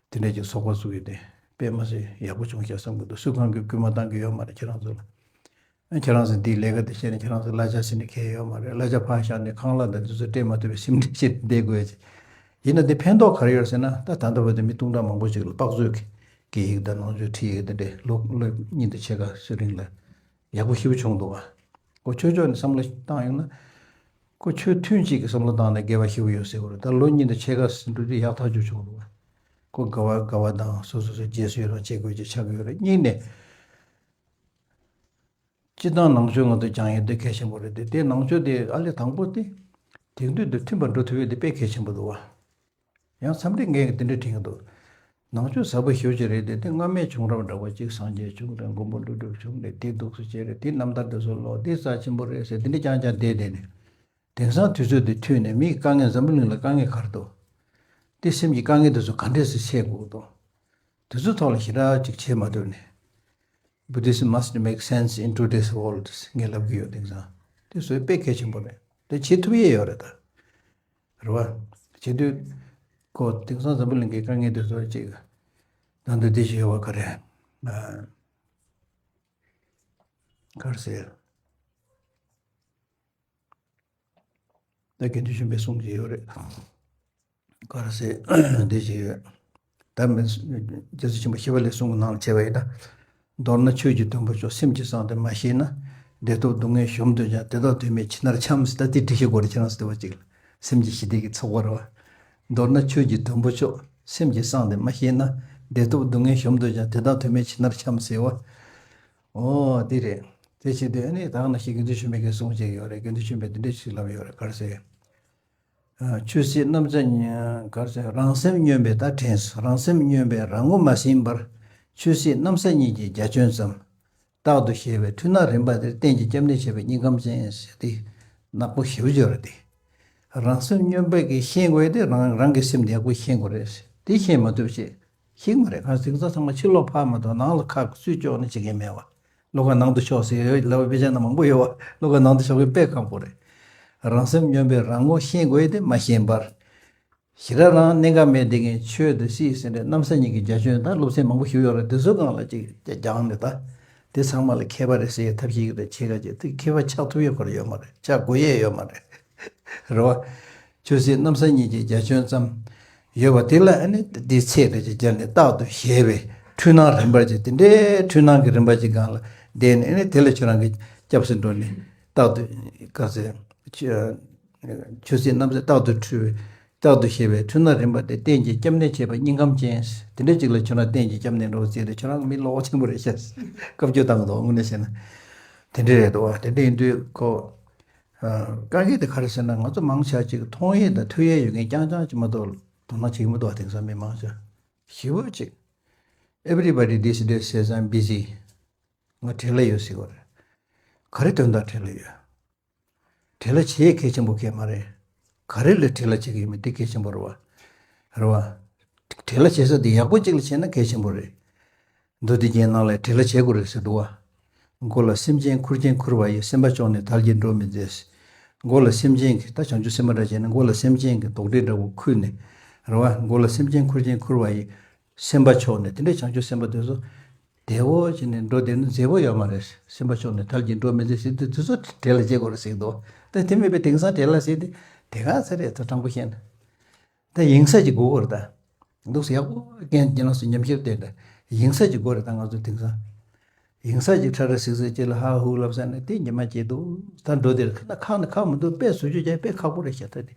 དེ་འདྲ་ཅིག་ཚོགས་པ་བཙུགས་ཡོད་དེ། དཔེ་མ་སྲིད་ཡག་པོ་བྱུང་ཤག་བསམ་གི་འདུག་སུ་གང་གིས་སྐུལ་མ་བཏང་གི་ཡོད་མ་རེད་ཁྱེད་རང་ཚོ་ལ། ཁྱེད་རང་ཚོ་འདིའི་ལས་ཀ་འདི་བྱས་ནས་ཁྱེད་རང་ཚོ་གླ་ཆ་ཟིན་ནས་ཁེལ་ཡོད་མ་རེད། གླ་ཆ་ཕར་བཞག་ནས་ཁང་གླ་དང་འདི་ཚོ་སྤྲད་མ་ཐུབ་པའི་སེམས་ཁྲལ་བྱས་ནས་བསྡད་དགོས་ཡ་ཅིག་ཡིན་ན་འདི་ཕན་ཐོགས་ག་རེ་ཡོད་ཟེར་ན། ད་ད་ལྟ་བར་དུ་མི་སྟོང་ཕྲག་མང་པོ་ཅིག་ལ་དཔག་ཚོད་ཀྱི་སྐད་ཡིག་དང་ནང་ཆོས་ཁྲིད་ཡིག་དེ་འདྲས་ལོ་ལོ་གཉིས་དང་ཕྱེད་ཀ་ཚོད་རིང་ལ་ཡག་པོ་ཞེ་པོ་བྱུང་འདུག་བ། ཁོ་ཆོས་ཕྱོགས་ནས་བསམ་བློ་བཏང་ཡོང་ན། ཁོ་ཆོས་ཐུན་གཅིག་གི་བསམ་བློ་བཏང་ནས་དགེ་བ་ཞེ་པོ་ཡོད་ཟེར་བ་རེད། ད་ལོ་གཉིས་དང་ཕྱེད་ཀ་ཟིན་འགྲོ་དུས་ཡག་ཐག་ཆོད་བྱུང་འདུག་བ། ཁོ་དགའ་བ་དགའ་བ་དང་སོ་སོ་སོ་རྗེས་སུ་ཡི་རང་བྱེད་དགོས་ཀྱི་ཆགས་ཀྱི་ཡོད་རེད། གཉིས་ནས། སྤྱིར་བཏང་ནང་ཆོས་ང་ཚོ་སྦྱང་ཡས་དེ་གལ་ཆེན་པོ་རེད་དེ། དེ་ནང་ཆོས་དེ་ཨ་ལས་དང་པོ་དེ་དེང་དུས་དང་མཐུན་པར་འགྲོ་ཐུབ་ཡས་དེ་དཔེ་གལ་ཆེན་པོ་འདུག་བ། ཡང་འཚམས་འདྲི་ངས་དེ་འདྲ་དྲན་གྱི་འདུག་ནང་ཆོས་ཟབ་པོ་ཞེ་པོ་ཅིག་རེད་དེ། དེ་སྔ་མའི་བྱུང་རབས་འདྲ་བོ་ཅིག་སངས་རྒྱས་བྱུང་རེད། མགོན་པོ་ཀླུ་སྒྲུབ་བྱུང་རེད། དེ་འདུག་སེ་བྱས་རེད། དེ་རྣམ་ཐར་དེ་ཚོ་ཀློག་དེ་རྩ་ཆེན་པོ་རེད་ཟེར་དེ་འདྲ་རྐྱང་རྐྱང་བསྡད་བསྡད་ནས། དེང་སང་དུས་ཚོད་དེ་འཁྱོལ་ནས་མིའི་དཀའ་ངལ། འཛམ་བུ་གླིང་ལ་དཀའ་ངལ་ག་རེ་འདུག་དེ་སེམས་ཀྱི་དཀའ་ངལ་དེ་ཚོ་ག་འདྲས་སེ་སེལ་དགོས་འདུག་དེ་ཚོའི་ཐོག་ལ་ཞེ་དྲག་ཅིག་བྱེད་མ་ཐུབ་ནས། Buddhism must make sense into this world ངས་ལབ་ཀྱི་ཡོད། དེང་སང་དེ་བཟོ་དཔེ་གལ་ཆེན་པོ་རེད། དེ་བྱེད་ཐུབ་ཡས་ཡོད་རེད་ད། རེད་བ། བྱེད་དུས་ཁོ་དེང་སང་འཛམ་བུ་གླིང་གི་དཀའ་ངལ་དེ་ཚོ་ཅིག་ད་འདི་འདི་ཞིག་ཡོད་བ། ག་རེ། ཨ། ག་རེ་ཟེར། ད་དགེ་འདུན་ཆོས་འཕེལ་གསུང་གི་ཡོད་རེད། ག་རེ་ཟེར། འདི་ཞིག་ཡོད། ད་མི་རྗེ་བཙུན་ཆེན་པོ་ཞི་བ་ལྷས་གསུང་གི་ནང་ལ་བྱས་པ་ཡིན་ན། མདོར་ན་ཆོས་ཀྱི་དོན་པོ་མཆོག་སེམས་ཀྱིས་བསྲངས་ཏེ་མ་ཤེས་ན། བདེ་སྟོབས་སྡུག་བསྔལ་གཞོམ་འདོད་ཀྱང་། དེ་དག་དོན་མེད་ཕྱི་ནར་འཁྱམས། ད་དེ་འགྲེལ་བཤད་དགོས་རེད། ཁྱེད་རང་ཚོ་དེ་བ་ཅིག་ལ། སེམས་ཀྱི་ཞི་བདེ་གི་ཚོགས་པ་རེད་བ། མདོར་ན་ཆོས་ཀྱི་དོན་པོ་མཆོག་སེམས་ཀྱིས་བསྲངས་ཏེ་མ་ཤེས་ན། བདེ་སྟོབས་སྡུག་བསྔལ་གཞོམ་འདོད་ཀྱང་། དེ་དག་དོན་མེད་ཕྱི་ནར་འཁྱམས་ཟེར་བ། ཨོ་དེ་རེད། དེ་བྱེད་དུས་ཨ་ནི་ད་ག་ནང་བཞིན་དགེ་འདུན་ཆོས་འཕེལ་གྱིས་གསུངས་བྱས་ཡོད་རེད། དགེ་འདུན་ཆོས་འཕེལ་འདི་འདྲ་ཞིག་ལབ་ཡོད་རེད། ག་རེ་ཟེར། ཨ། ཆོས་སྲིད་རྣམ་གསལ་ག་རེ་ཟེར། རང་སེམས་སྨྱོན་པས། ད་དྲན་སོང་། རང་སེམས་སྨྱོན་པས་རང་ངོ་མ་ཟིན་པར། ཆོས་སྲིད་རྣམ་གསལ་གཉིས་ཀྱི་རྒྱ་ཁྱོན་ཙམ། རྟག་ཏུ་ཤེས་པའི་འཁྲུལ་སྣང་རིམ་པ་དེར། གཏན་གྱི་སྐྱབས་གནས་བྱས་པའི་སྙིང་ཁམས་ཅན་ཟེར། དེ་ནག་པོ་ཞེ་པོ་ཅིག་ཡོད་རེད་དེ། རང་སེམས་སྨྱོན་པ་གི་ཤེས་དགོས་དེ་རང་རང་གི་སེམས་དེ་ཡག་པོ་ཤེས་དགོས་རེད། དེ་ཤེས་མ་ཐུབ་ཅེས་ཤེས་དགོས་རེད། གང་ཟེར་ཚང་མ་ཕྱི་ལོགས་ཕར་མ་གཏོགས་ནང་ལ་ཁ་སུས་ལྕོགས་ནས་བྱེད་མཁན་མེད་བ། བློ་ཁ་ནང་དུ་ཕྱོགས་ཟེར་ལབ་པ་དཔེ་ཆ་ནང་མང་པོ་ཡོད་བ། བློ་ཁ་ནང་དུ་ཕྱོགས་མཁན་དཔེ་ཁག་པོ་རེད། རང་སེམས་སྨྱོན་པས་རང་ངོ་ཤེས་དགོས་དེ་མ་ཤེས་པར། ཞེ་དྲག་རང་གནད་འགག་མེད་དེ་ངས་ཆོས་དང་སྲིད་ཟེར་ནས་རྣམ་གསལ་གཉིས་ཀྱི་རྒྱ་ཁྱོན། ད་སློབ་ཚན་མང་པོ་ཞིག་ཡོད་རེད། དེ་ཚོའི་སྒང་ལ་ཅིག་སྦྱངས་ནས་ད་དེ་ཚང་མ་ལ་མཁས་པ་རེད་ཟེར་ཡའི་ཐབས་ཤེས་ཀྱི་རེད། བྱེད་ག་ཅིག་དེ་མཁས་པ་ཆགས་ཐུབ་ཡས་ཁོ་ར་ཡོད་མ་རེད། ཆགས་དགོས་ཡས་ཡོད་མ་རེད། རེད་བ། ཆོས་སྲིད་རྣམ་གསལ་གཉིས་ཀྱི་རྒྱ་ཁྱོན་ཙམ་ཡོད་པ་དེ་ལ་ཨ་ནི་དེའི་ཚད་རེ་ཅིག་སྦྱར་ནས་རྟག་ཏུ་ཞེས་པའི་འཁྲུལ་སྣང་རིམ་པར་ཅིག་དེ་འདྲའི་འཁྲུལ་སྣང་གི་རིམ་པ་ཅིག་སྒང་ལ་བསྡད་ནས་ཨ་ནི་དེ་ལ་ཁྱོད་རང་གིས་སྐྱབས་སུ་འགྲོ་ནས་རྟག་ཏུ་ག་ཚོད། ཆོས་སྲིད་རྣམ་གསལ་རྟག་ཏུ་འཁྲུལ་བའི་རྟག་ཏུ་ཞེས་པའི་འཁྲུལ་སྣང་རིམ་པ་དེ། གཏན་གྱི་སྐྱབས་གནས་བྱས་པ་སྙིང་ཁམས་ཅན། དེ་འདྲ་ཅིག་ལ་ཁྱོད་རང་གཏན་གྱི་སྐྱབས་གནས་འགྲོ་བརྩིས་ཏེ་ཁྱོད་རང་གི་མི་བློ་ཁོག་ཆེན་པོ་རེད་ཤག་བཀའ་བརྒྱུད་བཏང་འདུག་དངོས་གནས་བཤད་ན། དེ་འདྲ་རེད་འདུག་བ། དེ་འདྲ་ཡིན་དུས་ཁོ། ཨ། དཀའ་ངལ་དེ་ག་རེ་ཟེར་ན། ང་ཚོ་མང་ཆེ་ཅིག་མཐོང་ཡས་དང་ཐོས་ཡས་ཡོད་མཁན་རྐྱང་རྐྱང་ཅིག་མ་གཏོགས་དོ་སྣང་བྱེད་ཀྱི་མི་འདུག་བ། དེང་སང་མི་མང་ཆེ་ཞེ་པོ་ཅིག Everybody these days says I'm busy. ང་བྲེལ་ལ་ཡོད་ཟེར་གྱི་ཡོད་རེད། ག་རེ་དོན་དག་བྲེལ་ལ་ཡོད། བྲེལ་ལ་བྱེད་ཡས་གལ་ཆེན་པོ་གང་ཡང་མ་རེད། ག་རེ་ལ་བྲེལ་ལ་བྱེད་ཀྱི་ཡོད་མེད་དེ་གལ་ཆེན་པོ་རེད་བ། རེད་བ། བྲེལ་ལ་བྱེད་ས་དེ་ཡག་པོ་ཅིག་ལ་བྱས་ན་གལ་ཆེན་པོ་རེད། མདོ་སྡེ་རྒྱན་ནང་ལ་བྲེལ་ལ་བྱེད་དགོས་རེད་ཟེར་འདུག་བ། མགོ་ལ་སེམས་ཅན་ཁུར་ཅིང་ཁུར་བ་ཡི། སེམས་པ་ཕྱོགས་ནས་དལ་གྱིས་འགྲོ་མི་མཛད། མགོ་ལ་སེམས་ཅན་གྱི། ད་བྱང་ཆུབ་སེམས་དཔའ་འདྲ་བྱས་ན་མགོ་ལ་སེམས་ཅན་གྱི་རྡོག་ཁྲེས་འདྲ་བོ་ཁུར་ནས། རེད་བ། མགོ་ལ་སེམས་ཅན་ཁུར་ཅིང་ཁུར་བ་ཡི། སེམས་པ་ཕྱོགས་ནས། དེ་འདྲའི་བྱང་ཆུབ་སེམས་དཔའ་དེ་ཚོ་བདེ་བོ་བྱས་ནས་འགྲོ་བསྡད་ན་མཛེས་པོ་ཡོད་མ་རེད། སེམས་པ་ཕྱོགས་ནས་དལ་གྱིས་འགྲོ་མི་མཛད་ཟེར་དུས་དེ་ཚོ་བྲེལ་ལ་བྱེད་དགོས་རེད་ཟེར་གྱི་འདུག་ད་དེ་མེད་པའི་དེང་སང་བྲེལ་ལ་ཟེར་དེ་དེ་ག་ཚོད་རེད། ད་དྲང་པོ་བཤད་ན། ད་ཡིན་ས་ཅིག་དགོས་ཀྱི་རེད་ད། འདུག་སེ་ཡག་པོ་རྐྱང་རྐྱང་ལ་སུ་ཉམས་ཞིབ་བལྟས་ད། ཡིན་ས་ཅིག་དགོས་རེད་ད། ང་ཚོ་དེང་སང་ཡིན་ས་ཅིག་ཁྲ་ཁྲ་ཟིག་ཟིག་ཅིག་ལ་ཧ་ཧུ་ལབ་ས་ནས་དེ་ཉི་མ་སྐྱེལ་འདུག་ད་འགྲོ་དེར་ཁ་ན་ཁག་ནི་ཁག་མི་འདུག་དཔེ་བཟོ་རྒྱུ་ཅན་དཔེ་ཁག་པོ་རེད་ཤག་ད་དེ།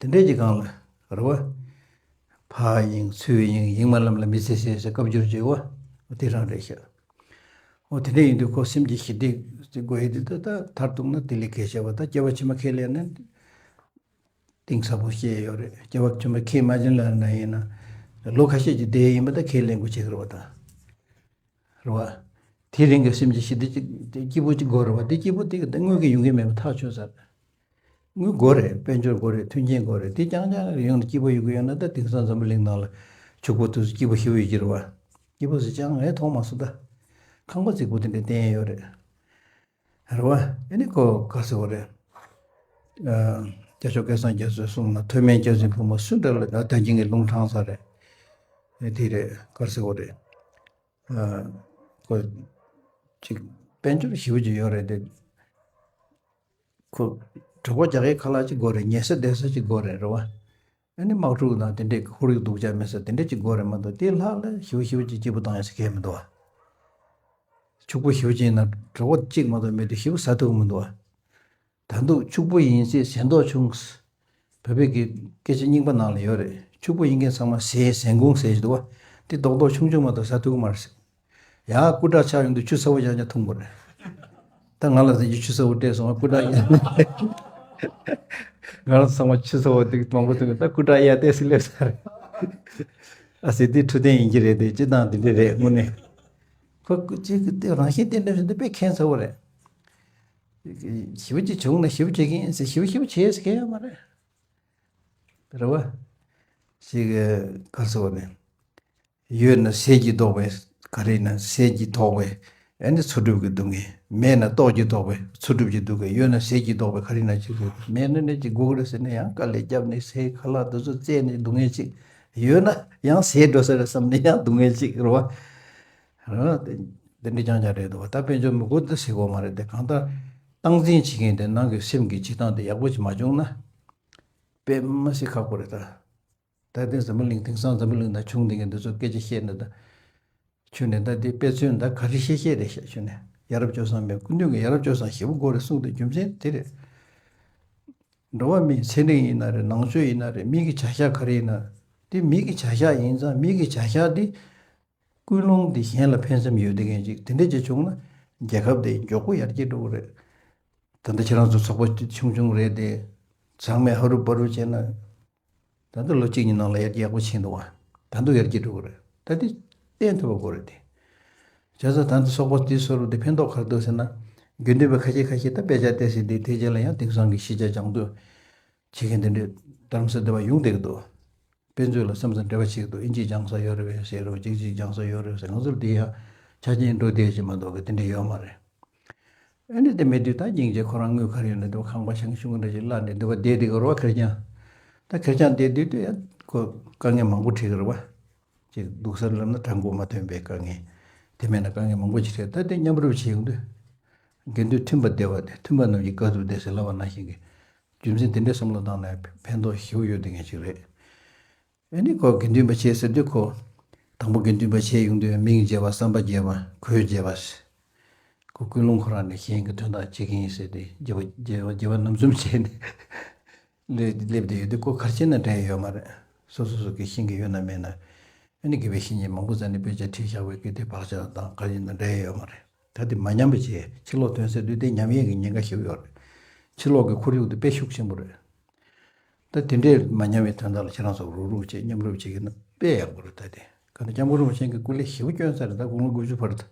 དེ་འདྲའི་གི་སྒང་ལ་རེད་བ། ཕ་ཡིན་ཚུལ་ཡིན་ཡིན་མ་ལམ་ལ་མི་ཚེ་ཟེར་ཟེར་སྐབས་འགྱུར་བྱེད་བ་དེ་རང་རེད་ཤག་འོ་དེ་འདྲ་ཡིན་དུས་ཁོ་སེམས་ཀྱི་ཞི་བདེ་དགོས་ཡས་དེ་ད་ད་མཐར་གཏུགས་ན་དེ་ལས་གལ་ཆེ་བ། ད་སྐྱེ་བ་ཕྱི་མ་ཁས་ལེན་ན་གཏིང་ཟབ་པོ་བཤད་ཡོད་རེད། སྐྱེ་བ་ཕྱི་མ་ཁས་མ་ལེན་ལ་ན་ཡིན་ན་ལོ་ཁ་ཤས་ཀྱི་བསྡད་ཡིན་པ་ད་ཁས་ལེན་དགོས་བྱེད་ཀྱི་རེད་བ་ད། རེད་བ། དེ་རིང་གི་སེམས་ཀྱི་ཞི་བདེ་གཅིག་དེ་སྐྱིད་པོ་གཅིག་དགོས་རེད་བ། དེ་སྐྱིད་པོ་དེ་གི་དངོས་ཀྱི་ཡོང་གི་མེད་པ་ཐག་ཆོད་ས་རེད། དངུལ་དགོས་རེད། དཔལ་འབྱོར་དགོས་རེད། མཐུན་རྐྱེན་དགོས་རེད། དེ་རྐྱང་རྐྱང་ཡོང་ནས་སྐྱིད་པོ་ཡོད་གི་ཡོད་ན། ད་དེང་སང་འཛམ་བུ་གླིང་ནང་ལ་ཕྱུག་པོ་དེ་ཚོ་སྐྱིད་པོ་ཞེ་པོ་ཡོད་ཀྱི་རེད་བ། སྐྱིད་པོ་ཟེར་ཅང་ངས་མཐོང་མ་སོང་ད། ཁང་པ་རྫིག་པོ་དེ་འདྲ་བསྟན་ཡོད་རེད། རེད་བ། ཨ་ནི་ཁོ་ག་ཟེར་བ་རེད། ཨ། སྐྱབས་མཆོག་སྐལ་བཟང་རྒྱ་མཚོས་གསུངས་ན། མཐོ་དམན་སྐྱག་རྫུན་ཕོ་མོ་སུ་འདྲ་ལ་ད་ལྟ་ངས་ལུང་དྲངས་ས་རེད། ཨེ་དེ་རེད། ག་ཟེར་བ་རེད། ཨ། ཁོ་ཅིག་དཔལ་འབྱོར་ཞེ་པོ་ཅིག་ཡོད་རེད་དེ། ཁོ་གྲོད་ཁོག་རྒྱག་ཡས་ཁ་ལག་ཅིག་དགོས་རེད། ཉལ་ས་བསྡད་ས་ཅིག་དགོས་རེད། རེད་བ། ཨ་ནི་དམག་འཁྲུག་དང་དེ་འདྲས་ཧོར་ཡུག་སྡུག་ཅག་མེད་ས་དེ་འདྲས་ཅིག་དགོས་རེད་མ་གཏོགས། དེ་ལྷག་ལ་ཞེ་པོ་ཞེ་པོ་ཅིག་སྐྱིད་པོ་བཏང་ཡས་ཟེར་མཁན་མི་འདུག་བ། ཕྱུག་པོ་ཞེ་པོ་ཅིག་ཡིན་ན་གྲོད་ཁོག་གཅིག་མ་གཏོགས་མེད་དུས་ཞེ་པོ་ཟ་ཐུབ་ཀྱི་མི་འདུག་བ། ད་དུང་ཕྱུག་པོ་ཡིན་ཚེ་ཟས་མདོག་ཆུང་། བོད་པའི་གི་སྐད་ཆ་རྙིང་པ་ནང་ལ་ཡོད་རེད། ཕྱུག་པོ་ཡིན་མཁན་ཚང་མ་ཟས་ཟན་ཀུང་ཟས་ཞིག་འདུག་བ། དེ་རྡོག་རྡོག་ཆུང་ཆུང་མ་གཏོགས་ཟ་ཐུབ་ཀྱི་མ་རེད་ཟེར། ཡ། སྐུ་དྲག་ཆགས་ཡོང་དུས་ཆུ་ཚ་བོ་ཡང་ཡང་འཐུང་དགོས་རེད། ད་ང་ལ་ཟེར་གྱི་ཆུ་ཚ་བོ་སྤྲད་སོང་བ། སྐུ་དྲག་ཡ། ང་ལ་ཚང་མ་ཆུ་ཚ་བོ་དེ་མང་པོ་འཐུང་གི། ད་སྐུ་དྲག་ཡ་ཏོག་ཙམ་སླེབས་ཚར་རེད། ཨ་ཙི། དེ་འཕྲོད་བསྟེན་ཡིན་གྱི་རེད་དེ། སྤྱིར་བཏང་དེ་འདྲ་རེད་དངོས་གནས། ཁོ་ཅིག་གི་དེ་རང་བཞིན་གཏན་འབྲེལ་རེད་འདུག་དཔེ་ཁྱད་མཚར་བོ་རེད། ཞེ་པོ་ཅིག་བྱུང་ན་ཞེ་པོ་བྱེད་ཀྱི་ཡིན་ཟེར། ཞེ་པོ་ཞེ་པོ་བྱེད་ཟེར་མཁན་ཡོད་མ་རེད། རེད་བ། ཞིག་ག་རེ་ཟེར་བ་རེད། ཡོད་ན་ཟས་ཀྱིས་དོགས་པའི་ག་རེ་ཡིན་ན་ཟས་ཀྱིས་དོགས་པའི་ཨ་ནི་འཚོ་སྒྲུབ་ཀྱི་སྡུག་བསྔལ། མེད་ན་ལྟོགས་ཀྱིས་དོགས་པའི་འཚོ་སྒྲུབ་ཀྱི་སྡུག་བསྔལ། ཡོད་ན་ཟས་ཀྱིས་དོགས་པའི་ག་རེ་ཡིན་ན་ཅིག་རེད། མེད་ན་ནི་ཅིག་དགོས་ཀྱི་རེད་ཟེར་ནས་ཡང་དཀའ་ལས་བརྒྱབ་ནས་ཟས་ཁ་ལག་དེ་ཚོ་བཙལ་ནས་སྡུག་བསྔལ་ཅིག་ཡོད་ན་ཡང་ཟས་འགྲོ་ས་རེད་བསམ་ནས་ཡང་སྡུག་བསྔལ་ཅིག་རེད་བ། རེད་བ། དེ་འདྲ་རྐྱང་རྐྱང་རེད་འདུག་བ། ད་དཔལ་འབྱོར་མི་དགོས་འདུག་ཟེར་དགོས་མ་རེད་དེ། གང་ལྟར་སྟངས་འཛིན་བྱེད་མཁན་དེ་ནང་གི་སེམས་ཀྱི་བྱེད་སྟངས་དེ་ཡག་པོ་ཅིག་མ་བྱུང་ན། དཔེ་མི་སྲིད་ཁག་པོ་རེད་ད། ད་ལྟའི་འཛམ་བུ་གླིང་། དེང་སང་འཛམ་བུ་གླིང་ནང་བྱུང་བསྡད་མཁན་འདི་ཚོ་སྐད་ཆ་བཤད་ནས་ད། ཁྱོད་ནས་ད་དེ་དཔེ་མཚོན་ད་ག་རེ་བཤད་བཤད་རེད་ཤག་ཁྱོད་ནས་ཡ་རབས་སྤྱོད་བཟང་མེད། སྐུ་མདུན་གྱི་ཡ་རབས་སྤྱོད་བཟང་ཞེ་པོ་དགོས་རེད་གསུངས་དེ་རྒྱུ་མཚན་དེ་རེད། འགྲོ་བ་མིའི་ཚན་རིག་ཡིན་ན་རེད། ནང་ཆོས་ཡིན་ན་རེད། མི་གི་བྱ་གཞག་ག་རེ་ཡིན་ན། དེ་མི་གི་བྱ་གཞག་ཡིན་ཙང་། མི་གི་བྱ་གཞག་དེ་ཀུན་སློང་དེ་གཞན་ལ་ཕན་སེམས་ཡོད་བསྡད་མཁན་ཅིག་དེ་འདྲ་ཅིག་བྱུང་ན་རྒྱལ་ཁབ་དེ་མགྱོགས་པོ་ཡར་རྒྱས་འགྲོ་གི་རེད། ད་ལྟ་ཁྱེད་རང་ཚོ་ཚོགས་པ་ཆུང་ཆུང་རེད་དེ། ཚང་མས་ཧ་རུ་བ་རུ་བྱས་ན། ད་ལྟ་ལོ་གཅིག་གཉིས་ནང་ལ་ཡར་རྒྱས་ཡག་པོ་ཕྱིན་འདུག་བ། ད་དུང་ཡར་རྒྱས་འགྲོ་གི་རེད། ད་དེ་བརྟན་ཐུབ་པ་དགོས་རེད་དེ། བྱས་ཙང་ད་ལྟ་ཚོགས་པ་དེ་སོ་རུ་དེ་ཕན་ཐོགས་ག་རེ་འདུག་ཟེར་ན། དགེ་འདུན་པ་ཁ་ཤས་ཁ་ཤས་ད་དཔེ་ཆ་བལྟས་ཟིན་དེ། དེ་རྗེས་ལ་ཡང་དེང་སང་གི་གཞིས་ཆགས་སྦྱང་བརྡར་བྱེད་མཁན་དེ་འདྲས་རྡ་རམ་ས་དེ་བ་ཡོང་བསྡད་ཀྱི་འདུག་དཔེ་མཛོད་ལ་མཚམས་མཚམས་འབྲེལ་བ་བྱེད་ཀྱི་འདུག་ཨིན་ཇི་སྦྱང་ས་ཡོད་རེད་པས་ཟེར་རོ། གཅིག་གཅིག་སྦྱང་ས་ཡོད་རེད་ཟེར། ང་ཚོར་དེ་ཡང་ཆ་རྐྱེན་འགྲོ་བསྡད་ཅིག་མ་གཏོགས་གི་དེ་འདྲས་ཡོད་མ་རེད། ཨ་ནི་དེ་མེད་དུས་ད་སྙིང་རྗེ་ཁོ་རང་དངུལ་ག་རེ་ཡོད་ན་དེ་བ་ཁང་པ་ཆུང་ཆུང་འདྲ་ཞིག་གླ་ནས་དེ་བ་བསྡད་དེ་གི་རོ། ཁེར་རྐྱང་། ད་ཁེར་རྐྱང་བསྡད་དུས་དེ་ཡང་ཁོ་དཀའ་ངལ་མང་པོ་འཕྲད་གི་རེད་བ། ཅིག་སྡུག་སར་ལབ་ན་གྲང་གོ་མ་ཐོན་པའི་དཀའ་ངལ། དེ་མེད་ན་དཀའ་ངལ་མང་པོ་ཅིག་འཕྲད། ད་དེ་མཉམ་རུབ་བྱེད་ཡོང་དུས། དགེ་འདུན་མཐུན་པ་བདེ་བ་སྟེ། མཐུན་པ་རྣམས་ཀྱི་དཀའ་ཐུབ་སྟེ་ཟེར་ལབ་པ་ནང་བཞིན་གྱི། རྒྱུ་མཚན་དེ་འདྲའི་བསམ་བློ་བཏང་ན་ཕན་ཐོགས་ཞེ་པོ་ཡོད་དེ་ངེས་ཅིག་རེད། ཨ་ནི་ཁོ་དགེ་འདུན་པ་བྱས་ཟེར་དུས་ཁོ། དང་པོ་དགེ་འདུན་པ་བྱས་ཡོང་དུས་མིང་རྒྱས་པ། བསམ་པ་རྒྱས་པ། གོས་རྒྱས་པ། ཁོ་ཀུན་སློང་ཁོ་རང་ནས་གཞན་གྱི་དོན་དག་བྱེད་ཀྱི་ཡིན་ཟེར་ཏེ་རྒྱས་པ་རྒྱས་པ་རྒྱས་པ་རྣམ་གསུམ་བྱས་ནས་སླེབས་སླེབས་བསྡད་ཡོད་དུས་ཁོ་ག་རེ་བྱས་ན་འགྲིག་ཡོད་མ་རེད། སོ་སོ་སོ་གི་ཤེས་ཀྱི་ཡོད་ན་མེད་ན། ཨ་ནི་དགེ་བའི་བཤེས་གཉེན་མང་པོ་ཙམ་ནས་དཔེ་ཆ་ཁྲིད་བཞག་པའི་གི་དེ་བག་ཆགས་དང་ག་རེ་ཡིན་ན་འགྲིག་ཡོད་མ་རེད། ད་དེ་མ་ཉམས་པ་བྱས། ཕྱི་ལོགས་ཐོན་ཟེར་དུས་དེ་ཉམས་ཡས་ཀྱི་ཉེན་ཁ་ཞེ་པོ་ཡོད་རེད། ཕྱི་ལོགས་ཀྱི་ཁོར་ཡུག་དེ་དཔེ་ཤུགས་ཆེན་པོ་རེད། ད་དེ་འདྲའི་མ་ཉམས་པའི་དོན་དག་ལ་ཁྱེད་རང་ཚོ་རུག་རུག་བྱེད། མཉམ་རུབ་བྱེད་ཀྱི་ན་དཔེ་ཡག་པོ་རེད། ད་དེ་ག་ནས་སྐྱབས་མགོན་རིན་པོ་ཆེ་གི་སྐུ་ལས་ཞེ་པོ་བསྐྱོན་ས་རེད། ད་དགུང་ལོ་དགུ་བཅུ་བར་དུ།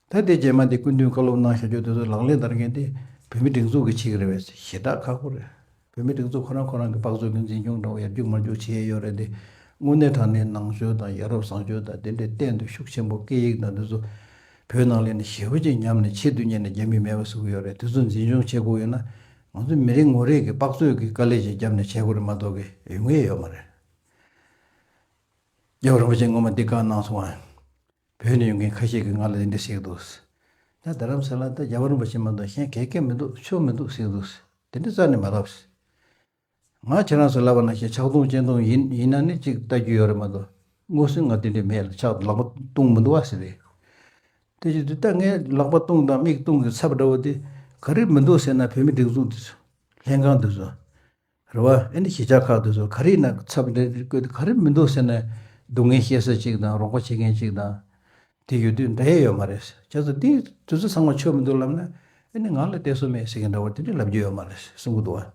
ད་དེ་རྗེས་མ་དེ་སྐུ་མདུན་བཀའ་སློབ་གནང་བཞག་རྒྱུ་དེ་ཚོ་ལག་ལེན་བསྟར་མཁན་དེ་བོད་མི་སྒྲིག་འཛུགས་ཀྱིས་བྱེད་ཀྱི་རེད་པས། ཞེ་དྲག་ཁག་པོ་རེད། བོད་མི་སྒྲིག་འཛུགས་ཁོ་རང་ཁོ་རང་གི་དཔག་ཚོད་ཀྱི་འཛིན་སྐྱོང་འདྲ་བོ་ཡར་རྒྱུག་མར་རྒྱུག་བྱེད་ཡས་ཡོད་རེད་དེ། དངོས་གནས་དྲང་གནས་ནང་ཆོས་དང་ཡ་རབས་བཟང་སྤྱོད་དང་དེ་འདྲའི་སྟེང་དུ་ཤུགས་ཆེན་པོ་སྐད་ཡིག་དང་དེ་ཚོ་བོད་ནང་ལ་ནི་ཞེ་པོ་ཅིག་ཉམས་ནས་ཆེད་དུ་གཉེར་ནས་རྒྱ་མིས་མེད་པ་བཟོ་གི་ཡོད་རེད། དེ་ཚོ་འཛིན་སྐྱོང་བྱེད་དགོས་ཡོད་ན། ང་ཚོ་མི་རེ་ངོ་རེ་གི་དཔག་ཚོད་ཀྱི་དཀའ་ལས་ཅིག་བརྒྱབ་ནས་བྱེད་དགོས་རེད་མ་གཏོགས་གི་ཡོང་གི་ཡོད་མ་རེད། རྒྱལ་བ་རིན་པོ་ཆེ་སྔོན་མ་འདི་བཀའ་གནང་སོང་ང་། བོད་ནས་ཡོང་མཁན་ཁ་ཤས་ཀྱིས་ང་ལ་འདི་འདྲ་ཟེར་གྱི་འདུག་ད་རྡ་རམ་ས་ལ་ད་རྒྱལ་བ་རིན་པོ་ཆེ་མ་གཏོགས་གཞན་ག་གེ་མི་འདུག་ཆོས་མི་འདུག་ཟེར་གྱི་འདུག་དེ་འདྲ་རྩ་ནས་མ་ལབ། ང་ཁྱེད་རང་ཚོ་ལབ་པ་ནང་བཞིན་ཆག་རྡུང་གཅིན་རྡུང་ཡིན་ཡིན་ན་ནི་ཅིག་ལྟ་རྒྱུ་ཡོད་རེད་མ་གཏོགས། མངོན་སུམ་ང་དེ་འདྲ་མེད་ལ། ཆག་ལག་པ་བརྡུངས་མི་འདུག་བ་ཟེར་རེད། དེ་བཞིན་དུ་ད་ངས་ལག་པ་བརྡུངས་དང་མིག་བརྡུངས་ཀྱི་ཚབ་འདྲ་བོ་དེ་ག་རེ་མི་འདུག་ཟེར་ན། བོད་མི་སྒྲིག་འཛུགས་དེ་ཚོ། ལྷན་ཁང་དེ་ཚོ། རེད་བ། ཨ་ནི་གཞིས་ཆགས་ཁག་དེ་ཚོ་ག་རེ་ཡིན་ན་ཚབ་འདྲ་བཀོད་དེ་ག་རེ་མི་འདུག་ཟེར་ན། སྡུག་བསྔལ་བཤད་ས་ཅིག་དང་རོགས་པ་བྱེད་མཁན་ཅིག་དང་། དེ་ཡོད་དུས་འདྲ་ཡས་ཡོད་མ་རེད། བྱས་ཙང་དེ་དེ་ཚོ་ཚང་མ་ཆོས་མི་འདུག་ལབ་ན། ཨ་ནི་ང་ལ་བལྟས་སོ་མེད་ཟེར་མཁན་འདྲ་བོ་དེ་འདྲ་ལབ་རྒྱུ་ཡོད་མ་རེད་གསུང་གི་འདུག་བ།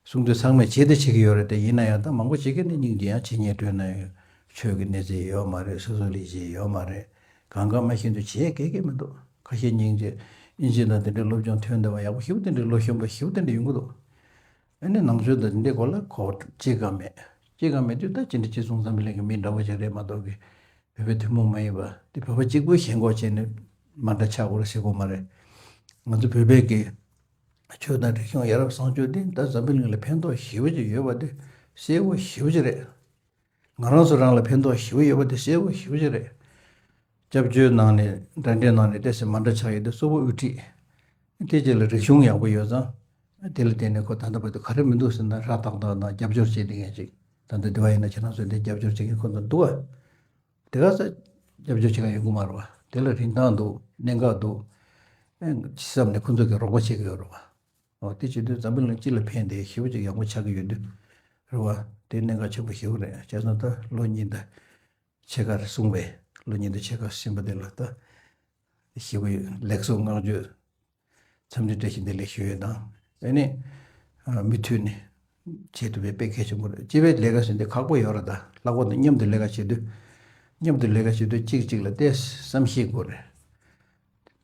གསུང་དུས་ཚང་མས་བྱེད་དེ་བྱེད་ཀྱི་ཡོད་རེད་དེ། ཡིན་ན་ཡང་ད་མང་པོ་བྱེད་མཁན་ནི་སྙིང་རྗེ་ཡང་བྱེད་སྙིང་འདོད་ན་ཡང་ཆོས་ཀྱི་གནས་ཚད་ཡོད་མ་རེད། སོ་སོ་ལས་བྱེད་ཡོད་མ་རེད། གང་ག་མ་ཤེས་དུས་བྱེད་གེ་གེ་མི་འདུག་ཁ་ཤས་སྙིང་རྗེ། ཨིན་ཇི་དང་དེ་འདྲའི་སློབ་སྦྱོང་ཐོན་བསྡད་པ་ཡག་པོ་ཞེ་པོ་དེ་འདྲའི་ལོ་གཞོན་པ་ཞེ་པོ་དེ་འདྲ་ཡོང་གི་འདུག་ཨ་ནི་ནང་ཆོས་དང་འདི་སྐོར་ལ་གོ་བ་གཅིག་ཀྱང་མེད། གཅིག་ཀྱང་མེད་དུས་ད་ཅི་འདྲ་ཅི་གསུང་འཛམ་བུ་གླིང་གི་མི་འདྲ་བོ་ཞིག་རེད་མ་གཏོགས་ཀྱི་བོད་པའི་ཐུན་མོང་མ་ཡིན་པ་འདི་བོད་པ་གཅིག་པུས་ཞེན་ཁོག་བྱས་ནས་མ་འདྲ་ཆགས་དགོས་རེད་ཟེར་གོ་མ་རེད། ང་ཚོ་བོད་པའི་གི་ཆོས་དང་རིག་གཞུང་ཡ་རབས་བཟང་སྤྱོད་འདི་ད་འཛམ་བུ་གླིང་ལ་ཕན་ཐོགས་ཞེ་པོ་ཅིག་ཡོད་པ་འདི་གསལ་པོ་ཞེ་པོ་ཅིག་རེད། ང་རང་ཚོ་རང་ལ་ཕན་ཐོགས་ཞེ་པོ་ཡོད་པ་དེ་གསལ་པོ་ཞེ་པོ་ཅིག་རེད། སྐྱབས་བཅོལ་ནང་ནས་འདྲ་འདྲའི་ནང་ནས་ཏོག་ཙམ་མ་འདྲ་ཆགས་ཡོད་དེ་གཙོ་བོ་དབུ་ཁྲིད། དེ་རྗེས་ལ་རིག་གཞུང་ཡག་པོ་ཡོད་ཙང་། དེ་ལ་བརྟེན་ནས་ཁོ་ད་ལྟ་བར་དུ་ག་རེ་མི་འདུག་ཟེར་ན་ཧྲ་ཏག་ཏག་དང་རྒྱབ་སྐྱོར་བྱེད་བསྡད་མཁན་ཅིག་ད་ལྟ་འདི་བ་ཡིན་ན་ཁྱེད་རང་ཚོས་འདི་རྒྱབ་སྐྱོར་བྱེད་མཁན་ཁོ་ཚོ་འདུག་ག་དེ་ག་ས་རྒྱབ་སྐྱོར་བྱེད་མཁན་ཡོང་གི་མ་རེད་བ། དེ་ལ་རིན་ཐང་འདུག་གནད་འགག་འདུག་ཨེ་བསམ་ནས་ཁོ་ཚོ་གིས་རོགས་པ་བྱེད་ཀྱི་ཡོད་རེད་བ། འོ་དེ་བྱེད་དུས་འཛམ་བུ་གླིང་སྤྱི་ལ་ཕན་བདེ་ཞེ་པོ་ཅིག་ཡག་པོ་ཆགས་ཀྱི་ཡོད་དུས། རེད་བ། དེ་གནད་འགག་ཆེན་པོ་ཞེ་པོ་རེད། བྱས་ཙང་ད་ལོ་གཉིས་དང་ཕྱེད་ཀ་རེད་གསུངས་པས། ལོ་གཉིས་དང་ཕྱེད་ཀ་ཕྱིན་པ་དེ་ལ་ད་ཞེ་པོ་ཡོད། ལེགས་སོ་བསྔགས་བརྗོད་འཚམས་འདྲི་བཀྲ་ཤིས་བདེ་ལེགས་ཞུ་ཡས་དང་། ཨ་ནི་མུ་མཐུད་ནས་བྱེད་ཐུབ་པའི་དཔེ་གལ་ཆེན་པོ་རེད། སྤྱི་པའི་ལས་ཀ་ཟེར་འདི་ཁག་པོ་ཡོད་རེད། ད་ལྷག་པར་དུ་མཉམ་དུ་ལས་ཀ་བྱེད་དུས། མཉམ་དུ་ལས་ཀ་བྱེད་དུས་གཅིག་གཅིག་ལ་ཏོག་ཙམ་བསམ་ཤེས་དགོས་རེད།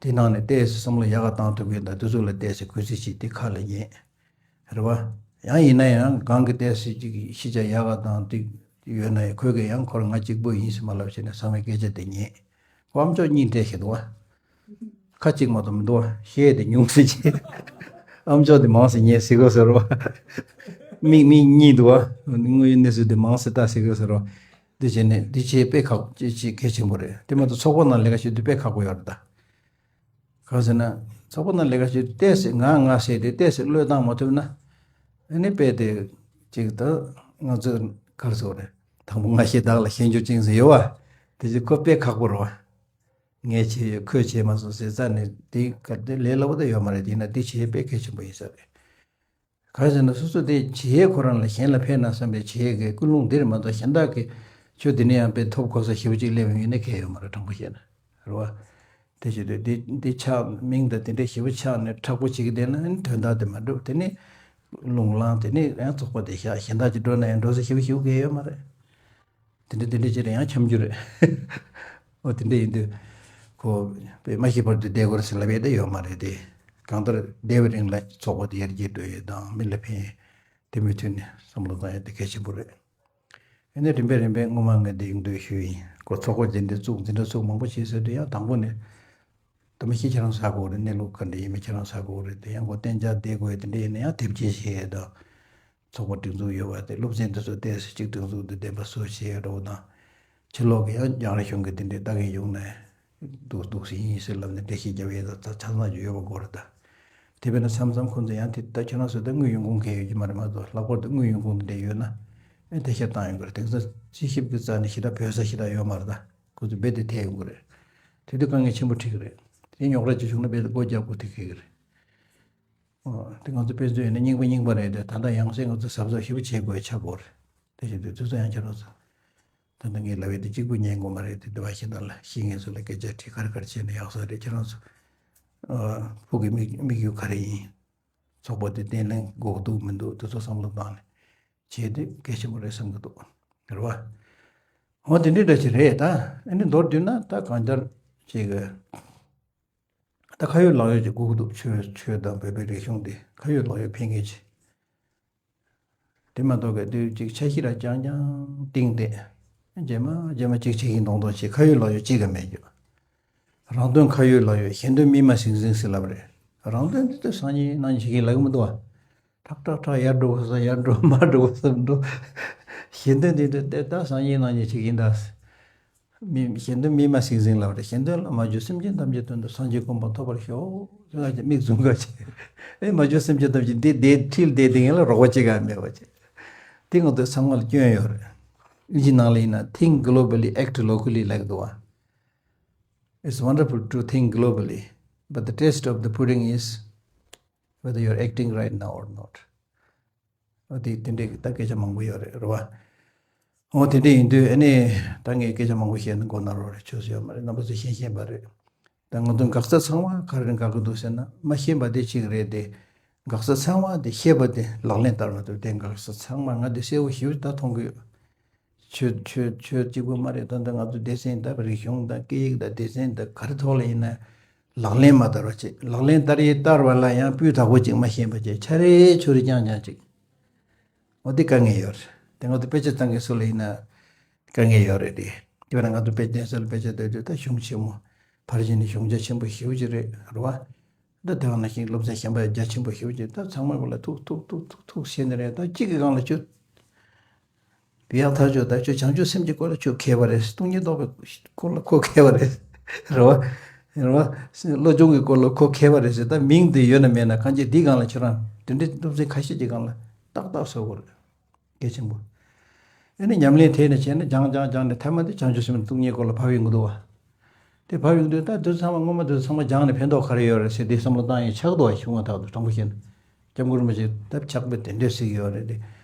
དེ་ནང་ནས་ཏོག་ཙམ་བསམ་བློ་ཡག་ག་བཏང་ཐུབ་མཁན་དང་དེ་ཚོ་ལ་ཏོག་ཙམ་གུས་བརྩི་བྱེད་དེ་ཁ་ལ་ཉན། རེད་བ། ཡང་ཡིན་ན་ཡང་གང་གི་ཏོག་ཙམ་ཅིག་ཤེས་བྱ་ཡག་ག་དང་དེ་ཡོད་ན་ཡང་ཁོས་གི་ཡང་ཁོ་རང་ང་གཅིག་པུ་ཡིན་ཟེར་མ་ལབ་བྱས་ནས་ཚང་མའི་སྐད་ཆ་དེ་ཉན། ཁོ་ཨམ་ཅོག་གཉིས་སྤྲད་ཤེས་འདུག་བ། ཁ་གཅིག་མ་གཏོགས་མི་འདུག་བ། བཤད་དེ་ཉུང་ཟེར་གྱི། ཨམ་ཅོག་དེ་མང་ཟེར་ཉན་ཟེར་གོ་ཟེར་བ། མིག་མིག་གཉིས་འདུག་བ། དངོས་ཡོད་གནས་ཚུལ་དེ་མང་ཟེར་ལྟ་ཟེར་གོ་ཟེར་བ། འདི་བྱས་ནས་འདི་བྱས་དཔེ་ཁག་ཅིག་ཅིག་གལ་ཆེན་པོ་རེད། དེ་མ་གཏོགས་ཚོགས་པ་ནང་ལས་ཀ་བྱེད་དུས་དཔེ་ཁག་པོ་ཡོད་རེད་ད། གང་ཟེར་ན། ཚོགས་པ་ནང་ལས་ཀ་བྱེད་དུས་ཏོག་ཙམ་ང་ང་ཟེར་ཏེ་ཏོག་ཙམ་བློས་བཏང་མ་ཐུབ་ན། ཨ་ནི་དཔེ་དེ་ཅིག་ད་ང་ཚོས་ག་རེ་ཟེར་དགོས་རེད། དང་པོ་ང་ཞེ་དྲག་ལ་ཞེན་རྒྱུ་ཅིག་ཟེར་ཡོད་བ། དེ་ཚོ་ཁོ་དཔེ་ཁག་པོ་རེད་བ། ངས་བྱས་ཡོད་ཁོས་བྱས་མ་སོང་ཟེར་རྩ་ནས་དེ་ག་དེ་ལས་སླ་པོ་ད་ཡོད་མ་རེད། དེ་ཡིན་ན་དེ་བྱས་དཔེ་གལ་ཆེན་པོ་ཡིན་ས་རེད། གང་ཟེར་ན་སོ་སོ་དེ་བྱེད་ཡས་ཁོ་རང་ལ་གཞན་ལ་ཕན་ན་བསམ་པའི་བྱེད་ཡས་ཀྱི་ཀུན་སློང་འདིར་མ་གཏོགས་གཞན་དག་གི་ཆོས་འདི་ནས་ཡང་དཔེ་ཐོབ་གོ་ས་ཞེ་པོ་ཅིག་སླེབས་ཡོང་ཡིན་ན་གལ་ཡོད་མ་རེད། དྲང་པོ་བཤད་ན། རེད་བ། དེ་བྱེད་དུས་འདི་འདི་ཆགས་མིང་དང་དེ་འདྲ་ཞེ་པོ་ཆགས་ནས་མཁྲེགས་པོ་བྱེད་ཀྱི་བསྡད་ན་ཨ་ནི་དོན་དག་དེ་མ་འགྲུབ། དེ་ནི་རླུང་ལངས། དེ་ནི་ཡང་ཚོགས་པ་དེ་བཞག་གཞན་དག་ཅིག་འགྲོ་ན་ཡང་འགྲོ་ས་ཞེ་པོ་ཞེ་པོ་གལ་ཡོད་མ་རེད། དེ་འདྲ་དེ་འདྲ་ཅིག་ལ་ཡང་འཁྱམ་རྒྱུ་རེད། འོ་དེ་འདྲ་ཡིན་དུས། ཁོ་དཔེ་མ་ཤེས་བར་དུ་བསྡད་དགོས་རེད་ཟེར་ལབ་ཡས་དེ་ཡོད་མ་རེད་དེ། གང་ལྟར་བསྡད་པའི་རིང་ལ་ཚོགས་པ་དེ་ཡར་རྒྱས་འགྲོ་ཡས་དང་མི་ལ་ཕན་ཡས་དེ་མུ་མཐུད་ནས་བསམ་བློ་བཏང་ཡས་དེ་གལ་ཆེན་པོ་རེད། ཡིན་ནའི་རིམ་པས་རིམ་པས་སྔོན་མ་ངས་འདི་ཡོང་དུས་ཞུས་ཡིན། ཁོ་ཚོགས་པ་འཛིན་གྲྭ་བཙུགས་འཛིན་གྲྭ་བཙུགས་མང་པོ་བྱས་ཟེར་དུས་ཡང་དང་པོ་ནས། ད་མི་ཤེས་ཁྱེད་རང་ཟ་དགོས་རེད། གནས་ལུགས་ག་འདྲ་ཡིན་མིན་ཁྱེད་རང་ཟ་དགོས་རེད་དེ། ཡང་ཁོ་གཏན་འཇགས་བསྡད་དགོས་ཡས་དེ་འདྲ་ཡིན་ན་ཡང་དེབ་སྐྱེལ་བྱེད་ཡས་དང་། ཚོགས་པ་སྒྲིག་འཛུགས་ཡོད་པ་དེ་སློབ་ཚན་དེ་ཚོ་ཏོག་ཙམ་ཅིག་སྒྲིག་འཛུགས་དེ་བདེན་པ་བཟོ་བྱེད་ཡས་འགྲོ་བ་དང་། ཕྱི་ལོགས་ཀྱི་ཡང་རྒྱང་རིང་གཞུང་གི་དེ་འདྲའི་ལྟ་མཁན་ཡོང་ནས། འདུག་འདུག་སེ་ཡིན་ཟེར་ལབ་ནས་འགྲེལ་བཤད་རྒྱབ་ཡས་ད་ད་ཆ་ཚང་ཅིག་ཡོད་པ་དགོས་རེད་ད། དེ་བས་ན་མཚམས་མཚམས་ཁོང་ཚོ་ཡང་དེ་ད་ཁྱེད་རང་ཚོ་ད་དངུལ་ཡོང་ཁུངས་གང་ཡོད་ཀྱི་མ་རེད་མ་གཏོགས་ལྷག་པར་དུ་དངུལ་ཡོང་ཁུངས་དེ་འདྲ་ཡོད་ན། ཨེ་དེ་ཤ་བཏང་ཡོང་གི་རེད། དེང་སང་སྤྱི་ཞིབ་ཀྱི་རྩ་ནས་ཞེ་དྲག་བོད་ས་ཞེ་དྲག་ཡོད་མ་རེད་ད། ཁོ་ཚོ་རྦད་དེ་ཐད་ཡོང་གི་རེད། དེ་དུས་དཀའ་ངལ་ཆེན་པོ་འཕྲད་ཀྱི་རེད། དེ་རྙོག་དྲ་ཅིག་བྱུང་ན་རྦད་དེ་སྒོ་རྒྱག་དགོས་ཐུག་གི་རེད། ཨོ། དེ་ང་ཚོ་དཔེ་མཛོད་ཡིན་ན་རྙིང་པ་རྙིང་པ་རེད་དེ། ད་ལྟ་ཡང་སེ་ང་ཚོ་གཟབ་གཟབ་ཞེ་པོ་བྱེད་དགོས་ཆགས་ཀྱི་ཡོད་རེད། དེ་བཞིན་དུ་དུས་ཚོད་ཡང་ཁྱེད་རང་ཚོ། ད་ལྟ་ངས་ལབ་ཡས་དེ་གཅིག་པུ་ཉན་དགོས་མ་རེད་དེ། དེ་བ་ཞིག་ད་ལ་ཤེས་མཁན་ཚོ་ལ་སྐད་ཆ་དྲིས་ག་རེ་ག་རེ་བྱས་ན་ཡག་ས་རེད། ཁྱེད་རང་ཚོ། ཨ། ཕུགས་ཀྱི་དམིགས་དམིགས་ཡུལ་ག་རེ་ཡིན། ཚོགས་པ་དེ་བརྟན་ལྷིང་དགོས་འདུག་མི་འདུག་དེ་ཚོ་བསམ་བློ་བཏང་ནས་བྱས་དུས་གལ་ཆེན་པོ་རེད་བསམ་གྱི་འདུག་རེད་བ། འོ་དེ་འདྲའི་འདྲ་ཞིག་རེད་ད། ཨ་ནི་མདོར་བསྡུས་ན་ད་གང་ལྟར་ཅིག་གི། ད་ཁ་ཡོད་ལག་ཡོད་ཅིག་དགོས་ཀྱི་འདུག་ཆོས་ཆོས་དང་བོད་པའི་རིག་གཞུང་དེ་ཁ་ཡོད་ལག་ཡོད་ཕན་མཁན་ཅིག་དེ་མ་གཏོགས་གལ་སྲིད་ཅིག་འཆར་གཞི་ར་རྐྱང་རྐྱང་བཏིང་སྟེ། རྗེས་མ་རྗེས་མ་ཅིག་བྱེད་ཀྱིན་གདོང་གདོང་བྱེད། ཁ་ཡོད་ལག་ཡོད་ཅིག་ག་མེད་རྒྱུ། རང་དོན་ཁ་ཡོད་ལག་ཡོད། གཞན་དོན་མིག་མ་ཟིང་ཟིང་ཟེར་ལབ་རེད། རང་དོན་འདི་ལྟར་སང་ཉིན་གནངས་ཉིན་བྱེད་ཀྱིན་ལབ་ཀྱི་མི་འདུག་བ། ཁྲག་ཁྲག་ཁྲག་ཡར་འགྲོ་དགོས་ས་ཡར་འགྲོ། མར་འགྲོ་དགོས་ས་འགྲོ། གཞན་དོན་འདི་ལྟར་ལྟ་སང་ཉིན་གནངས་ཉིན་བྱེད་ཀྱིན་གདའ། མི་གཞན་དོན་མིག་མ་ཟིང་ཟིང་ལབ་རེད། གཞན་དོན་ལ་མ་འཇུག་སེམས་ཅན་ཐམས་ཅད་དོན་དུ་སངས་རྒྱས་གོ་འཕང་ཐོབ་པར་ཤོག་ཟེར་ང་ཅག་མིག་བཙུམ་ག་བྱེད། ཨེ་མ་འཇུག་སེམས་ཅན་ཐམས་ཅད་འདི་བསྡད་ཁྲིད་བསྡད་དེ་ངན་ལ་རོགས་པ་བྱེད་ག་མེད་པ་བྱེད། དེ་ང་ཚོའི་ཚང་མ་ལ་སྐྱོན་ཡོད་རེད། དབྱིན་ཇི་ནང་ལ་ཡིན་ན། Think globally, act locally ལབ་འདུག་བ། It's wonderful to think globally, but the test of the pudding is whether you're acting right now or not. འོ་དེ་དེ་འདྲའི་ད་སྐད་ཆ་མང་པོ་ཡོད་རེད། རེད་བ། འོ་དེ་འདྲ་ཡིན་དུས་ཨ་ནི་ད་ངས་སྐད་ཆ་མང་པོ་བཤད་ན་མགོ་ན་རོགས་རེད། ཆོས་སུ་ཡོད་མ་རེད། རྣམ་པ་ཚོས་ཤེས་ཤེས་པ་རེད། ད་ང་ཚོ་འགག་རྩ་ཚང་མ་ག་རེ་འགག་གི་འདུག་ཟེར་ན་མ་ཤེས་པ་དེ་གཅིག་རེད་དེ། འགག་རྩ་ཚང་མ་དེ་ཤེས་པ་དེ་ལག་ལེན་བསྟར་མ་ཐུབ་དེ་འགག་རྩ་ཚང་མ། ང་དེ་གསལ་པོ་ཞེ་པོ་ད་མཐོང་གི་ཡོད། ཆོས་ཆོས་ཆོས་གཅིག་པུ་མ་རེད། ད་ལྟ་ང་ཚོ་སྡེ་ཚན་དང་རིག་གཞུང་དང་སྐད་ཡིག་དང་སྡེ་ཚན་དང་ག་རེ་ཐོག་ལ་ཡིན་ན་ལག་ལེན་མ་བསྟར་བ་བྱེད། ལག་ལེན་བསྟར་ཡས་བསྟར་བ་ལ་ཡང་སྤུས་དག་པོ་ཅིག་མ་ཤེས་པ་བྱེད། ཆ་རེ་ཆོ་རེ་རྐྱང་རྐྱང་ཅིག་འོ་དེ་དཀའ་ངལ་ཡོད་རེད། དེ་ང་ཚོ་དཔེ་ཆ་བཏང་མཁན་སུ་ལ་ཡིན་ན་དཀའ་ངལ་ཡོད་རེད་དེ། དེ་བས་ན་ང་ཚོ་དཔེ་གཏན་སར་དཔེ་ཆ་ལྟ་དུས་ད་གཞུང་ཆེན་མོ་ཕར་ཕྱིན་ནས་གཞུང་ཆེན་པོ་ཞེ་པོ་ཅིག་རེད་རེད་བ། ད་དེ་བ་ན་ཞིག་སློབ་ཚན་གཞན་པ་རྒྱ་ཆེན་པོ་ཞེ་པོ་ཅིག་ད་ཚང་མ་གོ་ལ་ཐུག་ཐུག་ཐུག་ཐུག་ཐུག་བྱས་ནས་རེད། ད་གཅིག་གི་སྒང་ལ་ཁྱོད། དེ་ཡང་ཐག་ཆོད། ད་ཁྱོད་བྱང་ཆུབ་སེམས་ཀྱི་སྐོར་ལ་ཁྱོད་མཁས་པ་རེད། སྟོང་ཉིད་རྟོགས་པའི་སྐོར་ལ་ཁོ་མཁས་པ་རེད། རེད་བ། རེད་བ། བློ་སྦྱོང་གི་སྐོར་ལ་ཁོ་མཁས་པ་རེད་ཟེར། ད་མིང་དེ་ཡོད་ན་མེད་ན་གང་ཅི་འདིའི་སྒང་ལ་ཁྱོད་རང་དེ་འདྲའི་སློབ་ཚན་ཁ་ཤས་ཀྱི་སྒང་ལ་ཏག་ཏག་བཟོ་དགོས་རེད། གལ་ཆེན་པོ། ཨེ་ནི་ཉམས་ལེན་དེ་ནས་བྱས་ན་སྦྱང་སྦྱང་སྦྱང་ནས་མཐའ་མ་དེ་བྱང་ཆུབ་སེམས་སྟོང་ཉིད་སྐོར་ལ་བབས་ཡོང་གི་འདུག་བ། དེ་བབས་ཡོང་དུས་ད་དེ་ཚོ་ཚང་མ་སྔོན་མ་དེ་ཚོ་ཚང་མ་སྦྱངས་ནས་ཕན་ཐོགས་ག་རེ་ཡོད་རེད་ཟེར་དེ་བསམ་བློ་བཏང་ཡས་ཆགས་འདུག་བ། ཞུ་ང་ཐག་ཏུ་དྲང་པོ་བཤད་ན། སྐྱབས་མགོན་རིན་པོ་ཆེ་ད་ཕྱག་དཔེ་དེ་འདྲས་གཟིགས་ཡོད་རེད་དེ།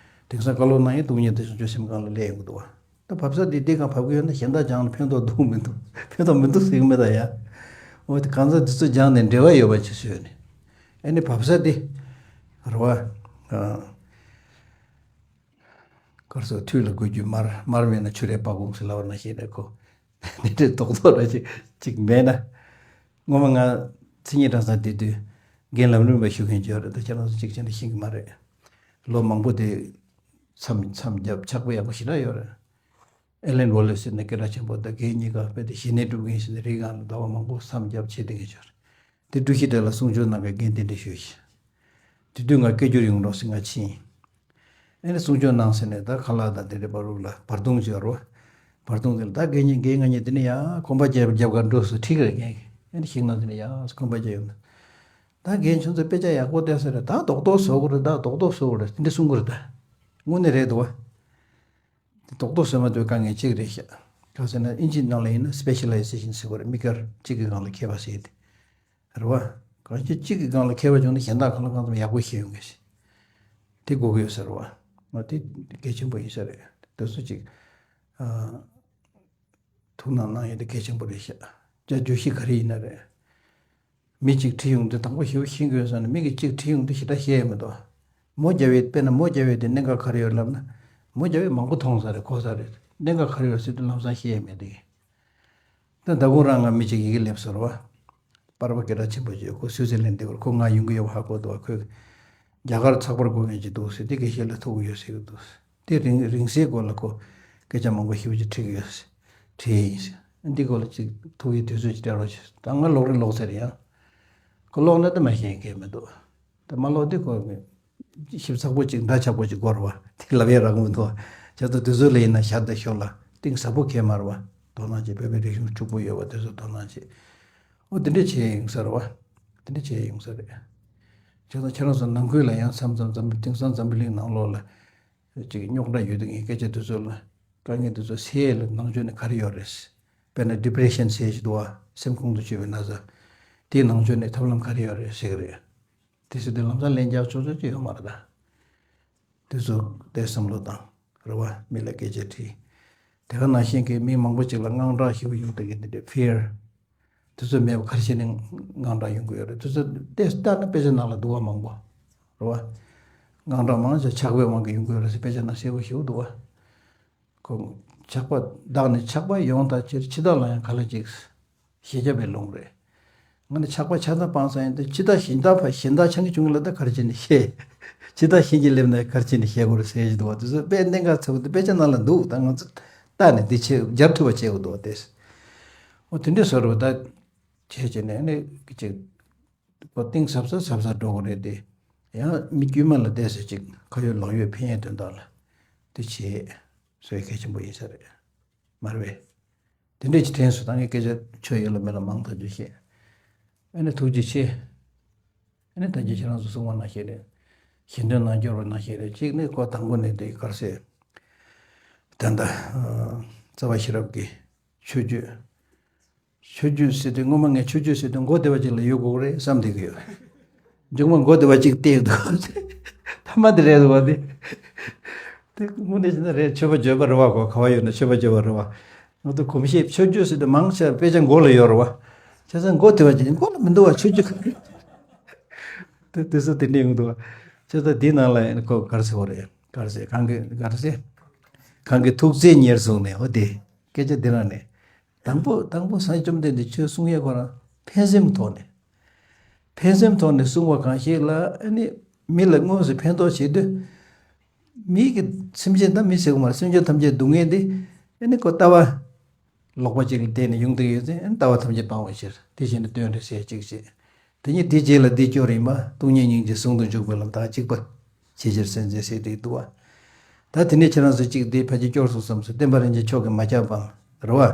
དེང་སང་བཀའ་སློབ་གནང་ཡས་སྟོང་ཉིད་དེ་བྱང་ཆུབ་སེམས་སྒང་ལ་སླེབས་ཡོང་གི་འདུག་བ། ད་བབས་ས་དེ་དེ་གང་བབས་ཀྱི་ཡོད་ན་གཞན་དག་སྦྱངས་ནས་ཕན་ཐོགས་འདུག་མི་འདུག་ཕན་ཐོགས་མི་འདུག་ཟེར་གི་མེད་ད་ཡ། འོ་དེ་གང་ཟག་དེ་ཚོ་སྦྱངས་ནས་འབྲེལ་བ་ཡོད་པ་ཅིག་བཟོས་ནས། ཨེ་ནི་བབས་ས་དེ། རེད་བ། གར་སོགས་དུས་ལ་དགོས་རྒྱུ་མར། མར་མེད་ན་ཆུ་རེད་པ་དགོངས་སུ་ལབ་པ་ན་ཤེས་རེད་ཁོ། དེ་འདྲའི་རྡོག་རྡོག་ར་ཅིག་ཅིག་མེད་ན། སྔོན་མ་ང་མཚན་ཉིད་གྲྭ་ཚང་དེ་དུས་རྒན་ལམ་རིམ་པ་ཞུ་མཁན་ཅིག་ཡོད་རེད། ད་ཁྱེད་རང་ཚོ་གཅིག་བྱས་ན་ཤེས་ཀྱི་མ་རེད། ལོ་མང་པོ་དེ་མཚམས་མཚམས་བརྒྱབ་ཕྱག་དཔེ་ཡག་པོ་ཞེ་དྲག་ཡོད་རེད། ཨེ་ལན་ཝོ་ལེ་ཟེར་ནས་སྐད་གྲགས་ཆེན་པོ་ད་རྒན་གཉིས་ཀ་དཔེ་དེ་ཞི་གནས་སྒྲུབ་མཁན་ཟེར་ནས་རིགས་སྒང་ལ་ཟླ་བ་མང་པོ་མཚམས་བརྒྱབ་བྱས་བསྡད་མཁན་ཅིག་ཡོད་རེད། དེ་འབྲུག་གཞི་གྲལ་ལ་གསུང་ཆོས་གནང་མཁན་རྒན་དེ་འདྲ་ཞུས་ཤིང་། དེ་དུས་ང་སྐད་སྒྱུར་ཡོང་རོགས་ཟེར་ང་ཕྱིན། ཨེ་ནི་གསུང་ཆོས་གནང་ཟེར་ནས་ད་ཁ་ལག་དང་དེ་འདྲ་བར་རུ་ལ་བར་སྟོང་ཅིག་ཡོད་རེད་བ། བར་སྟོང་དེ་ལ་ད་རྒན་གཉིས་རྒན་ང་གཉིས་དེ་ནས་ཡར་གོམ་པ་རྒྱབ་རྒྱབ་གར་འགྲོ་ཟེར། ཁྲིད་གར་རྒན་གྱིས་ཨེ་ནི་ཞིག་གནང་དེ་ནས་ཡར་གོམ་པ་རྒྱབ་ཡོང་། ད་རྒན་ཁྱོད་ཚོ་དཔེ་ཆ་ཡག་པོ་བལྟས་ས་རེད། ད་རྡོག་རྡོག་བཟོ་དགོས་རེད། ད་རྡོག་རྡོག་བཟོ་དགོས་རེད། དེ་འདྲ་གསུང་གི་རེད། ད་དངོས་གནས་རེད་འདུག་བ། རྡོག་རྡོག་བཟོས་མ་ཐུབ་དཀའ་ངལ་གཅིག་རེད་ཤག་གང་ཟེར་ན་ཨིན་ཇིའི་ནང་ལ་ཡིན་ན་སི་པེ་ཤ་ལའི་ཟེ་ཤན་ཟེར་བ་རེད། དམིགས་བཀར་གཅིག་གི་སྒང་ལ་མཁས་པ་ཟེར་ཏེ། རེད་བ། གང་ཅི་གཅིག་གི་སྒང་ལ་མཁས་པ་བྱུང་ན་གཞན་དག་གང་ལ་གང་འཚམ་ཡག་པོ་ཤེས་ཡོང་གི་ཞིག་དེ་དགོས་ཀྱི་ཡོད་ས་རེད་བ། ང་དེ་གལ་ཆེན་པོ་ཡིན་ས་རེད། དེ་ཚོ་ཅིག་ཨ། ཐུགས་སྣང་གནང་ཡས་དེ་གལ་ཆེན་པོ་རེད་ཤག་ཅ་བརྗོད་གཞི་ག་རེ་ཡིན་ན་རེད། མི་གཅིག་ཁྲིད་ཡོང་དུས་དང་པོ་ཞེ་པོ་ཤེས་དགོས་ས་ནི་མི་གིས་གཅིག་ཁྲིད་ཡོང་དུས་ཞེ་དྲག་ཤེས་ཡས་མི་འདུག་མོ་རྒྱབ་པའི་དཔེར་ན་མོ་རྒྱབ་པའི་དེ་གནད་འགག་ག་རེ་ཡོད་ལབ་ན། མོ་རྒྱབ་པའི་མང་པོ་མཐོང་ས་རེད། གོ་ས་རེད། གནད་འགག་ག་རེ་ཡོད་ཟེར་དུས་ལམ་སང་ཤེས་ཡས་མེད་དེ། ད་ཟླ་གུང་རང་ང་མི་གཅིག་ཡི་གེ་སླེབས་སོང་རེད་བ། པར་པ་སྐད་གྲགས་ཆེན་པོ་ཅིག་ཁོ་སུའུ་ཙེར་ལན་འདི་གར་ཁོ་ང་ཡོང་གི་ཡོད་པ་ཧ་གོ་འདུག་ཁོས་རྒྱ་གར་ཚགས་པར་འགོད་མཁན་ཅིག་འདུག་ཟེར་དེ་དགེ་བཤེས་ལ་ཐུག་གི་ཡོད་ཟེར་གི་འདུག་དེ་རིང་རིང་བསྲེལ་སྐོར་ལ་ཁོ་སྐད་ཆ་མང་པོ་ཞེ་པོ་ཅིག་དྲིས་ཀྱི་ཡོད་ཟེར། དྲིས་ཡིན་ཟེར། འདི་སྐོར་ལ་ཅིག་ཐུག་ཡའི་དུས་ཚོད་ཅིག་སྤྲད་རོགས་བྱེད། ད་ང་ཀློག་རིན་ཀློག་ཚར་ཡང་། ཁོ་ཀློག་ན་དེ་མ་ཤེས་མཁན་མི་འདུག་ད་མ་ཀློག་དེ་ཁོ་ཞིབ་ཚགས་པོ་ཅིག་འདྲ་ཆགས་པོ་ཅིག་དགོས་རེད་བ། དེ་ལབ་ཡས་རག་མི་འདུག་བྱས་ཙང་དུས་ཚོད་ལ་ཡིན་ན་ཞར་དང་ཞོར་ལ་གཏིང་ཟབ་པོ་མཁས་མ་རེད་བ། དོ་སྣང་བྱེད། བོད་པའི་རིག་གཞུང་ཕྱུག་པོ་ཡོད་པ་དེ་ཚོ་དོ་སྣང་བྱེད། འོ་དེ་འདྲ་བྱས་ཡོང་ས་རེད་བ། དེ་འདྲ་བྱས་ཡོང་ས་རེད། བྱས་ཙང་ཁྱེད་རང་ཚོ་ནང་ཁུལ་ལ་ཡང་མཚམས་མཚམས་འཛམ་དེང་སང་འཛམ་བུ་གླིང་ནང་ལོགས་ལ་ཅིག་རྙོག་དྲ་ཡོད་དུས་ངས་སྐད་ཆ་དེ་ཚོ་ལ་དཀའ་ངལ་དེ་ཚོ་སེལ་ཡས་ལ་ནང་ཆོས་ནས་ག་རེ་ཡོད་རེད། དཔེར་ན་ཌི་པི་རེ་ཤན་ཟེར་ཞིག་འདུག་བ། སེམས་ཁོང་དུ་ཆུད་པའི་ན་ཚ། དེའི་ནང་ཆོས་ནས་ཐབས་ལམ་ག་རེ་ཡོད་རེད་ཟེར་གི་རེད། དེ་ཚོ་དེ་ལམ་སང་ལན་རྒྱག་ཆོག་ཆོག་ཅིག་ཡོད་མ་རེད་ད། དེ་ཚོ་དེ་བསམ་བློ་བཏང་། རེད་བ། མི་ལ་སྐད་ཆ་དྲིས། དེ་ག་ནང་བཞིན་གྱི་མི་མང་པོ་ཅིག་ལ་དངངས་སྐྲག་ཞེ་པོ་ཡོང་བསྡད་ཀྱི་འདི་འདྲའི་ཕི་ཡར། དེ་ཚོ་མེད་པ་ག་རེ་བྱས་ནས་དངངས་སྐྲག་ཡོང་གི་ཡོད་རེད། དེ་ཚོ་དེ་ལྟ་ན་དཔེ་ཆ་ནང་ལ་འདུག་བ་མང་པོ། རེད་བ། དངངས་སྐྲག་མང་ཆེ་ཆགས་པའི་དབང་གིས་ཡོང་གི་ཡོད་རེད་ཟེར་དཔེ་ཆ་ནང་གསལ་པོ་ཞེ་པོ་འདུག་བ། ཁོ། ཆགས་པ་བདག་ནི་ཆགས་པ་ཡོངས་དག་ཕྱིར། འཆི་བདག་ལ་ཡང་ག་ལ་འཇིགས། ཞེས་བྱ་བའི་ལུང་རེད། ང་ནི་ཆགས་པ་ཆ་ཚང་སྤངས་ས་ཡིན་ཏེ། འཆི་བདག་གཞན་དག་ཕ་གཞན་དག་ཆང་གི་བྱུང་ལ་ད་ག་རེ་བྱས་ནས་བཤད། འཆི་བདག་གཞན་གྱིས་སླེབས་ན་ག་རེ་བྱས་ནས་བཤད་དགོས་རེད་ཟེར་གྱི་འདུག་བ། དེ་ཚོ་དཔེ་གནད་འགག་ཚ་བོ་དེ་དཔེ་ཆ་ནང་ལ་འདུག་ད་ང་ཚོ་ལྟ་ནས་འདི་བྱེད་སྦྱར་ཐུབ་པ་བྱེད་དགོས་འདུག་བ་དེ། འོ་དེ་འདྲས་བཟོ་རུ་ད་བྱས་བྱས་ནས་ནི་ཅིག་ཁོ་གཏིང་ཟབ་ས་ཟབ་ས་འགྲོ་གི་རེད་དེ། ཡང་མི་དཀྱུས་མ་ལ་བལྟས་ཟེར་ཅིག་ཁ་ཡོད་ལག་ཡོད་ཕན་ཡས་དོན་དག་ལ་དེ་བྱེད་སྲོལ་གལ་ཆེན་པོ་ཡིན་ས་རེད། མ་རེད་པས། དེ་འདྲས་ཀྱི་དྲན་སོང་། ད་ངས་སྐད་ཆ་ཆོས་ཡོད་ལ་མེད་ལ་མང་ཐག་ཆོད་བཤད། ཨ་ནི་ཐུགས་རྗེ་ཆེ། ཨ་ནི་ད་རྒྱུ་ཁྱེད་རང་ཚོ་གསུངས་པ་ནང་བཞིན་རེད། ཞལ་འདོན་གནང་སྐྱོར་བ་ནང་བཞིན་རེད། གཅིག་ནི་ཁོ་དང་པོ་ནས་དེ་གར་སེ། ད་ལྟ་རྩ་བ་ཤེས་རབ་ཀྱི་མཆོད་བརྗོད། མཆོད་བརྗོད་ཟེར་དུས་སྔོན་མ་ངས་མཆོད་བརྗོད་ཟེར་དུས་མགོ་བདེ་བ་ཅིག་ལ་ཡོད་དགོས་རེད་བསམ་བསྡད་ཀྱི་ཡོད། མཇུག་མ་མགོ་བདེ་བ་ཅིག་བལྟས་འདུག་ཐ་མ་དེ་རེད་འདུག་བ་དེ། དེ་དངོས་གནས་བྱས་ན་རེད། མཆོད་པ་བརྗོད་པ་རེད་བ། གོ་ག་བ་ཡོད་ན་མཆོད་པ་བརྗོད་པ་རེད་བ། ང་ཚོ་གོམས་གཤིས་མཆོད་བརྗོད་ཟེར་དུས་མང་ཆེ་བ་དཔེ་ཆ་མགོ་ལ་ཡོད་རེད་བ། བྱས་ཙང་མགོ་བདེ་བ་ཅིག་མགོ་ལ་མི་འདུག་བ། མཆོད་བརྗོད་དེ་དེ་ཚོ་དེ་འདྲ་ཡོང་འདུག་བ། བྱས་ཙང་འདི་ནང་ལ་ཁོ་གར་སེ་བ་རེད། གར་སེ་གང་གི་གར་སེ། གང་གི་ཐུགས་བརྩེ་ཉེར་བཟུང་ནས་འོ་དེ། སྐད་ཆ་འདི་རང་ནས། དང་པོ་དང་པོ་སངས་རྒྱས་བཅོམ་ལྡན་འདས་ཆོས་གསུང་ཡས་ཁོ་རང་ཕན་སེམས་ཐོག་ནས། ཕན་སེམས་ཐོག་ནས་གསུང་བ་གང་ཞིག་ལ་ཨ་ནི་མི་ལ་དངོས་སུ་ཕན་ཐོགས་བྱེད་དུས། མིའི་གི་སེམས་ཅན་དང་མི་ཟེར་གི་མ་རེད། སེམས་ཅན་ཐམས་ཅད་སྡུག་བསྔལ་འདི་ཨ་ནི་ཁོ་ལྟ་བ་ལོག་པ་ཅིག་ལ་བརྟེན་ནས་ཡོང་བསྡད་ཡོད་ཚེ། ཨ་ནི་ལྟ་བ་ཐམས་ཅད་སྤང་བའི་ཕྱིར། དེ་བཞིན་དུ་སྟོན་རེ་ཟེར་གཅིག་བྱས། དེ་ཉིད་དེའི་རྗེས་ལ་འདི་སྐྱོར་ཡིན་པ། སྟོང་ཉིད་སྙིང་རྗེ་ཟུང་དུ་འཇུག་པའི་ལམ། དག་གཅིག་པ་ཇི་ཕྱིར་གསོན་མཛད་ཟེར་དེ་འདུག་བ། ད་དེ་ནས་ཁྱེད་རང་ཚོ་གཅིག་འདི་ཕལ་ཆེར་སྐྱོར་སོང་བསམ་སོང་། བསྟན་པ་རིན་ཆེན་མཆོག་གིས་མ་ཁྱབ་བམ། རེད་བ།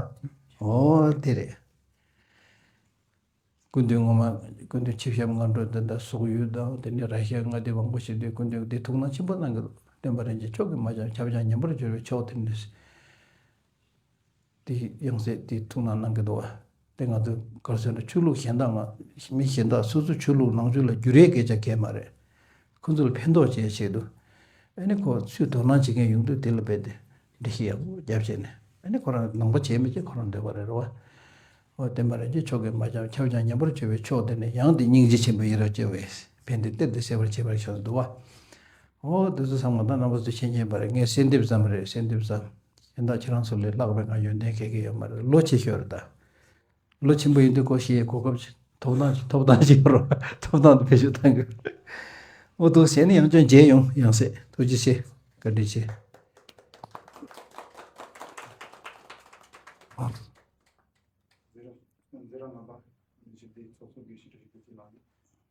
འོ་དེ་རེད། སྐུ་མདུན་ངོ་མ། སྐུ་མདུན་ཆིབས་ཞབས་སྔ་འགྲོ་འདི་འདྲ་སོག་ཡུལ་དང་དེ་ནས་ར་ཤི་ཡ་མངའ་སྡེ་མང་པོ་ཞིག་འདུག། སྐུ་མདུན་འདི་ཐུགས་སྣང་ཆེན་པོ་གནང་གི་འདུག། བསྟན་པ་རིན་ཆེན་མཆོག་གིས་མ་ཁྱབ། ཁྱབ་ཀྱང་ཉན་པར་འགྱུར་བའི་མཆོག་དེ་འདྲ། དེ་ཡང་སྲིད་དེ་ཐུགས་སྣང་གནང་གི་འདུག་བ། དེ་ང་ཚོ་ག་རེ་ཟེར་ན། ཆོས་ལུགས་གཞན་དག་ང་། མི་གཞན་དག་སོ་སོ་ཆོས་ལུགས་ནང་ཆོས་ལ་འགྱུར་ཡས་སྐད་ཆ་གང་ཡང་མ་རེད། ཁོ་ཚོ་ལ་ཕན་ཐོགས་བྱེད་ཆེད་དུ། ཨ་ནི་ཁོ་ཚོས་དོ་སྣང་བྱེད་མཁན་ཡོང་དུས་དེ་ལ་རྦད་དེ་འགྲེལ་བཤད་ཡག་པོ་རྒྱབ་བྱས་ནས། ཨ་ནི་ཁོ་རང་ནང་པ་བྱས་མི་བྱས་ཁོ་རང་འདོད་པ་རེད། རེད་བ། འོ། བསྟན་པ་རིན་ཆེན་མཆོག་གིས་མ་ཁྱབ། ཁྱབ་ཀྱང་ཉན་པར་འགྱུར་བའི་མཆོག་དེ་ནི། ཡང་དེ་སྙིང་རྗེ་ཆེན་པོས་ཡི་རང་སྐྱེ་བས། ཕན་བདེ་གཏེར་དུ་གསལ་བར་བྱེད་པར་ཤོག་འདུག་བ། འོ། དེ་ཚོ་ཚང་མ་ད་རྣམ་པ་ཚོས་མཁྱེན་མཁྱེན་པ་རེད། ངས་གསོལ་འདེབས་ཙམ་རེད། གསོལ་འདེབས་ཙམ། གཞན་དག་ཁྱེད་རང་ཚོ་ལས་ལྷག་པའི་ང་ཡོན་ཏན་གང་གི་ཡོད་མ་རེད། ལོ་ཆེ་ཤོས་རེད་ད། ལོ་ཆེན་པོ་ཡིན་དུས་ཁོ་ཞིག་གོ་སྐབས་ཅིག་ཐོབ་ཐང་ཅིག་ཐོབ་ཐང་ཅིག་ཡོད་རོགས། ཐོབ་ཐང་དུ་བེད་སྤྱོད་གཏང་དགོས། འོ། འདུག་ཟེར་ནས་ཡང་ཅུང་མཇལ་ཡོང་། ཡང་སྲིད་ཐུགས་རྗེ་ཆེ། བཀའ་དྲིན་ཆེ། འཛིན་གྲྭ། འཛིན་གྲྭ་ལྔ་པ་ནས་ཞུ་བདེའི་ཚོགས་གཙོ་དགེ་བཤེས་བཀྲ་ཤིས་བདེ་ཆེན་ལགས་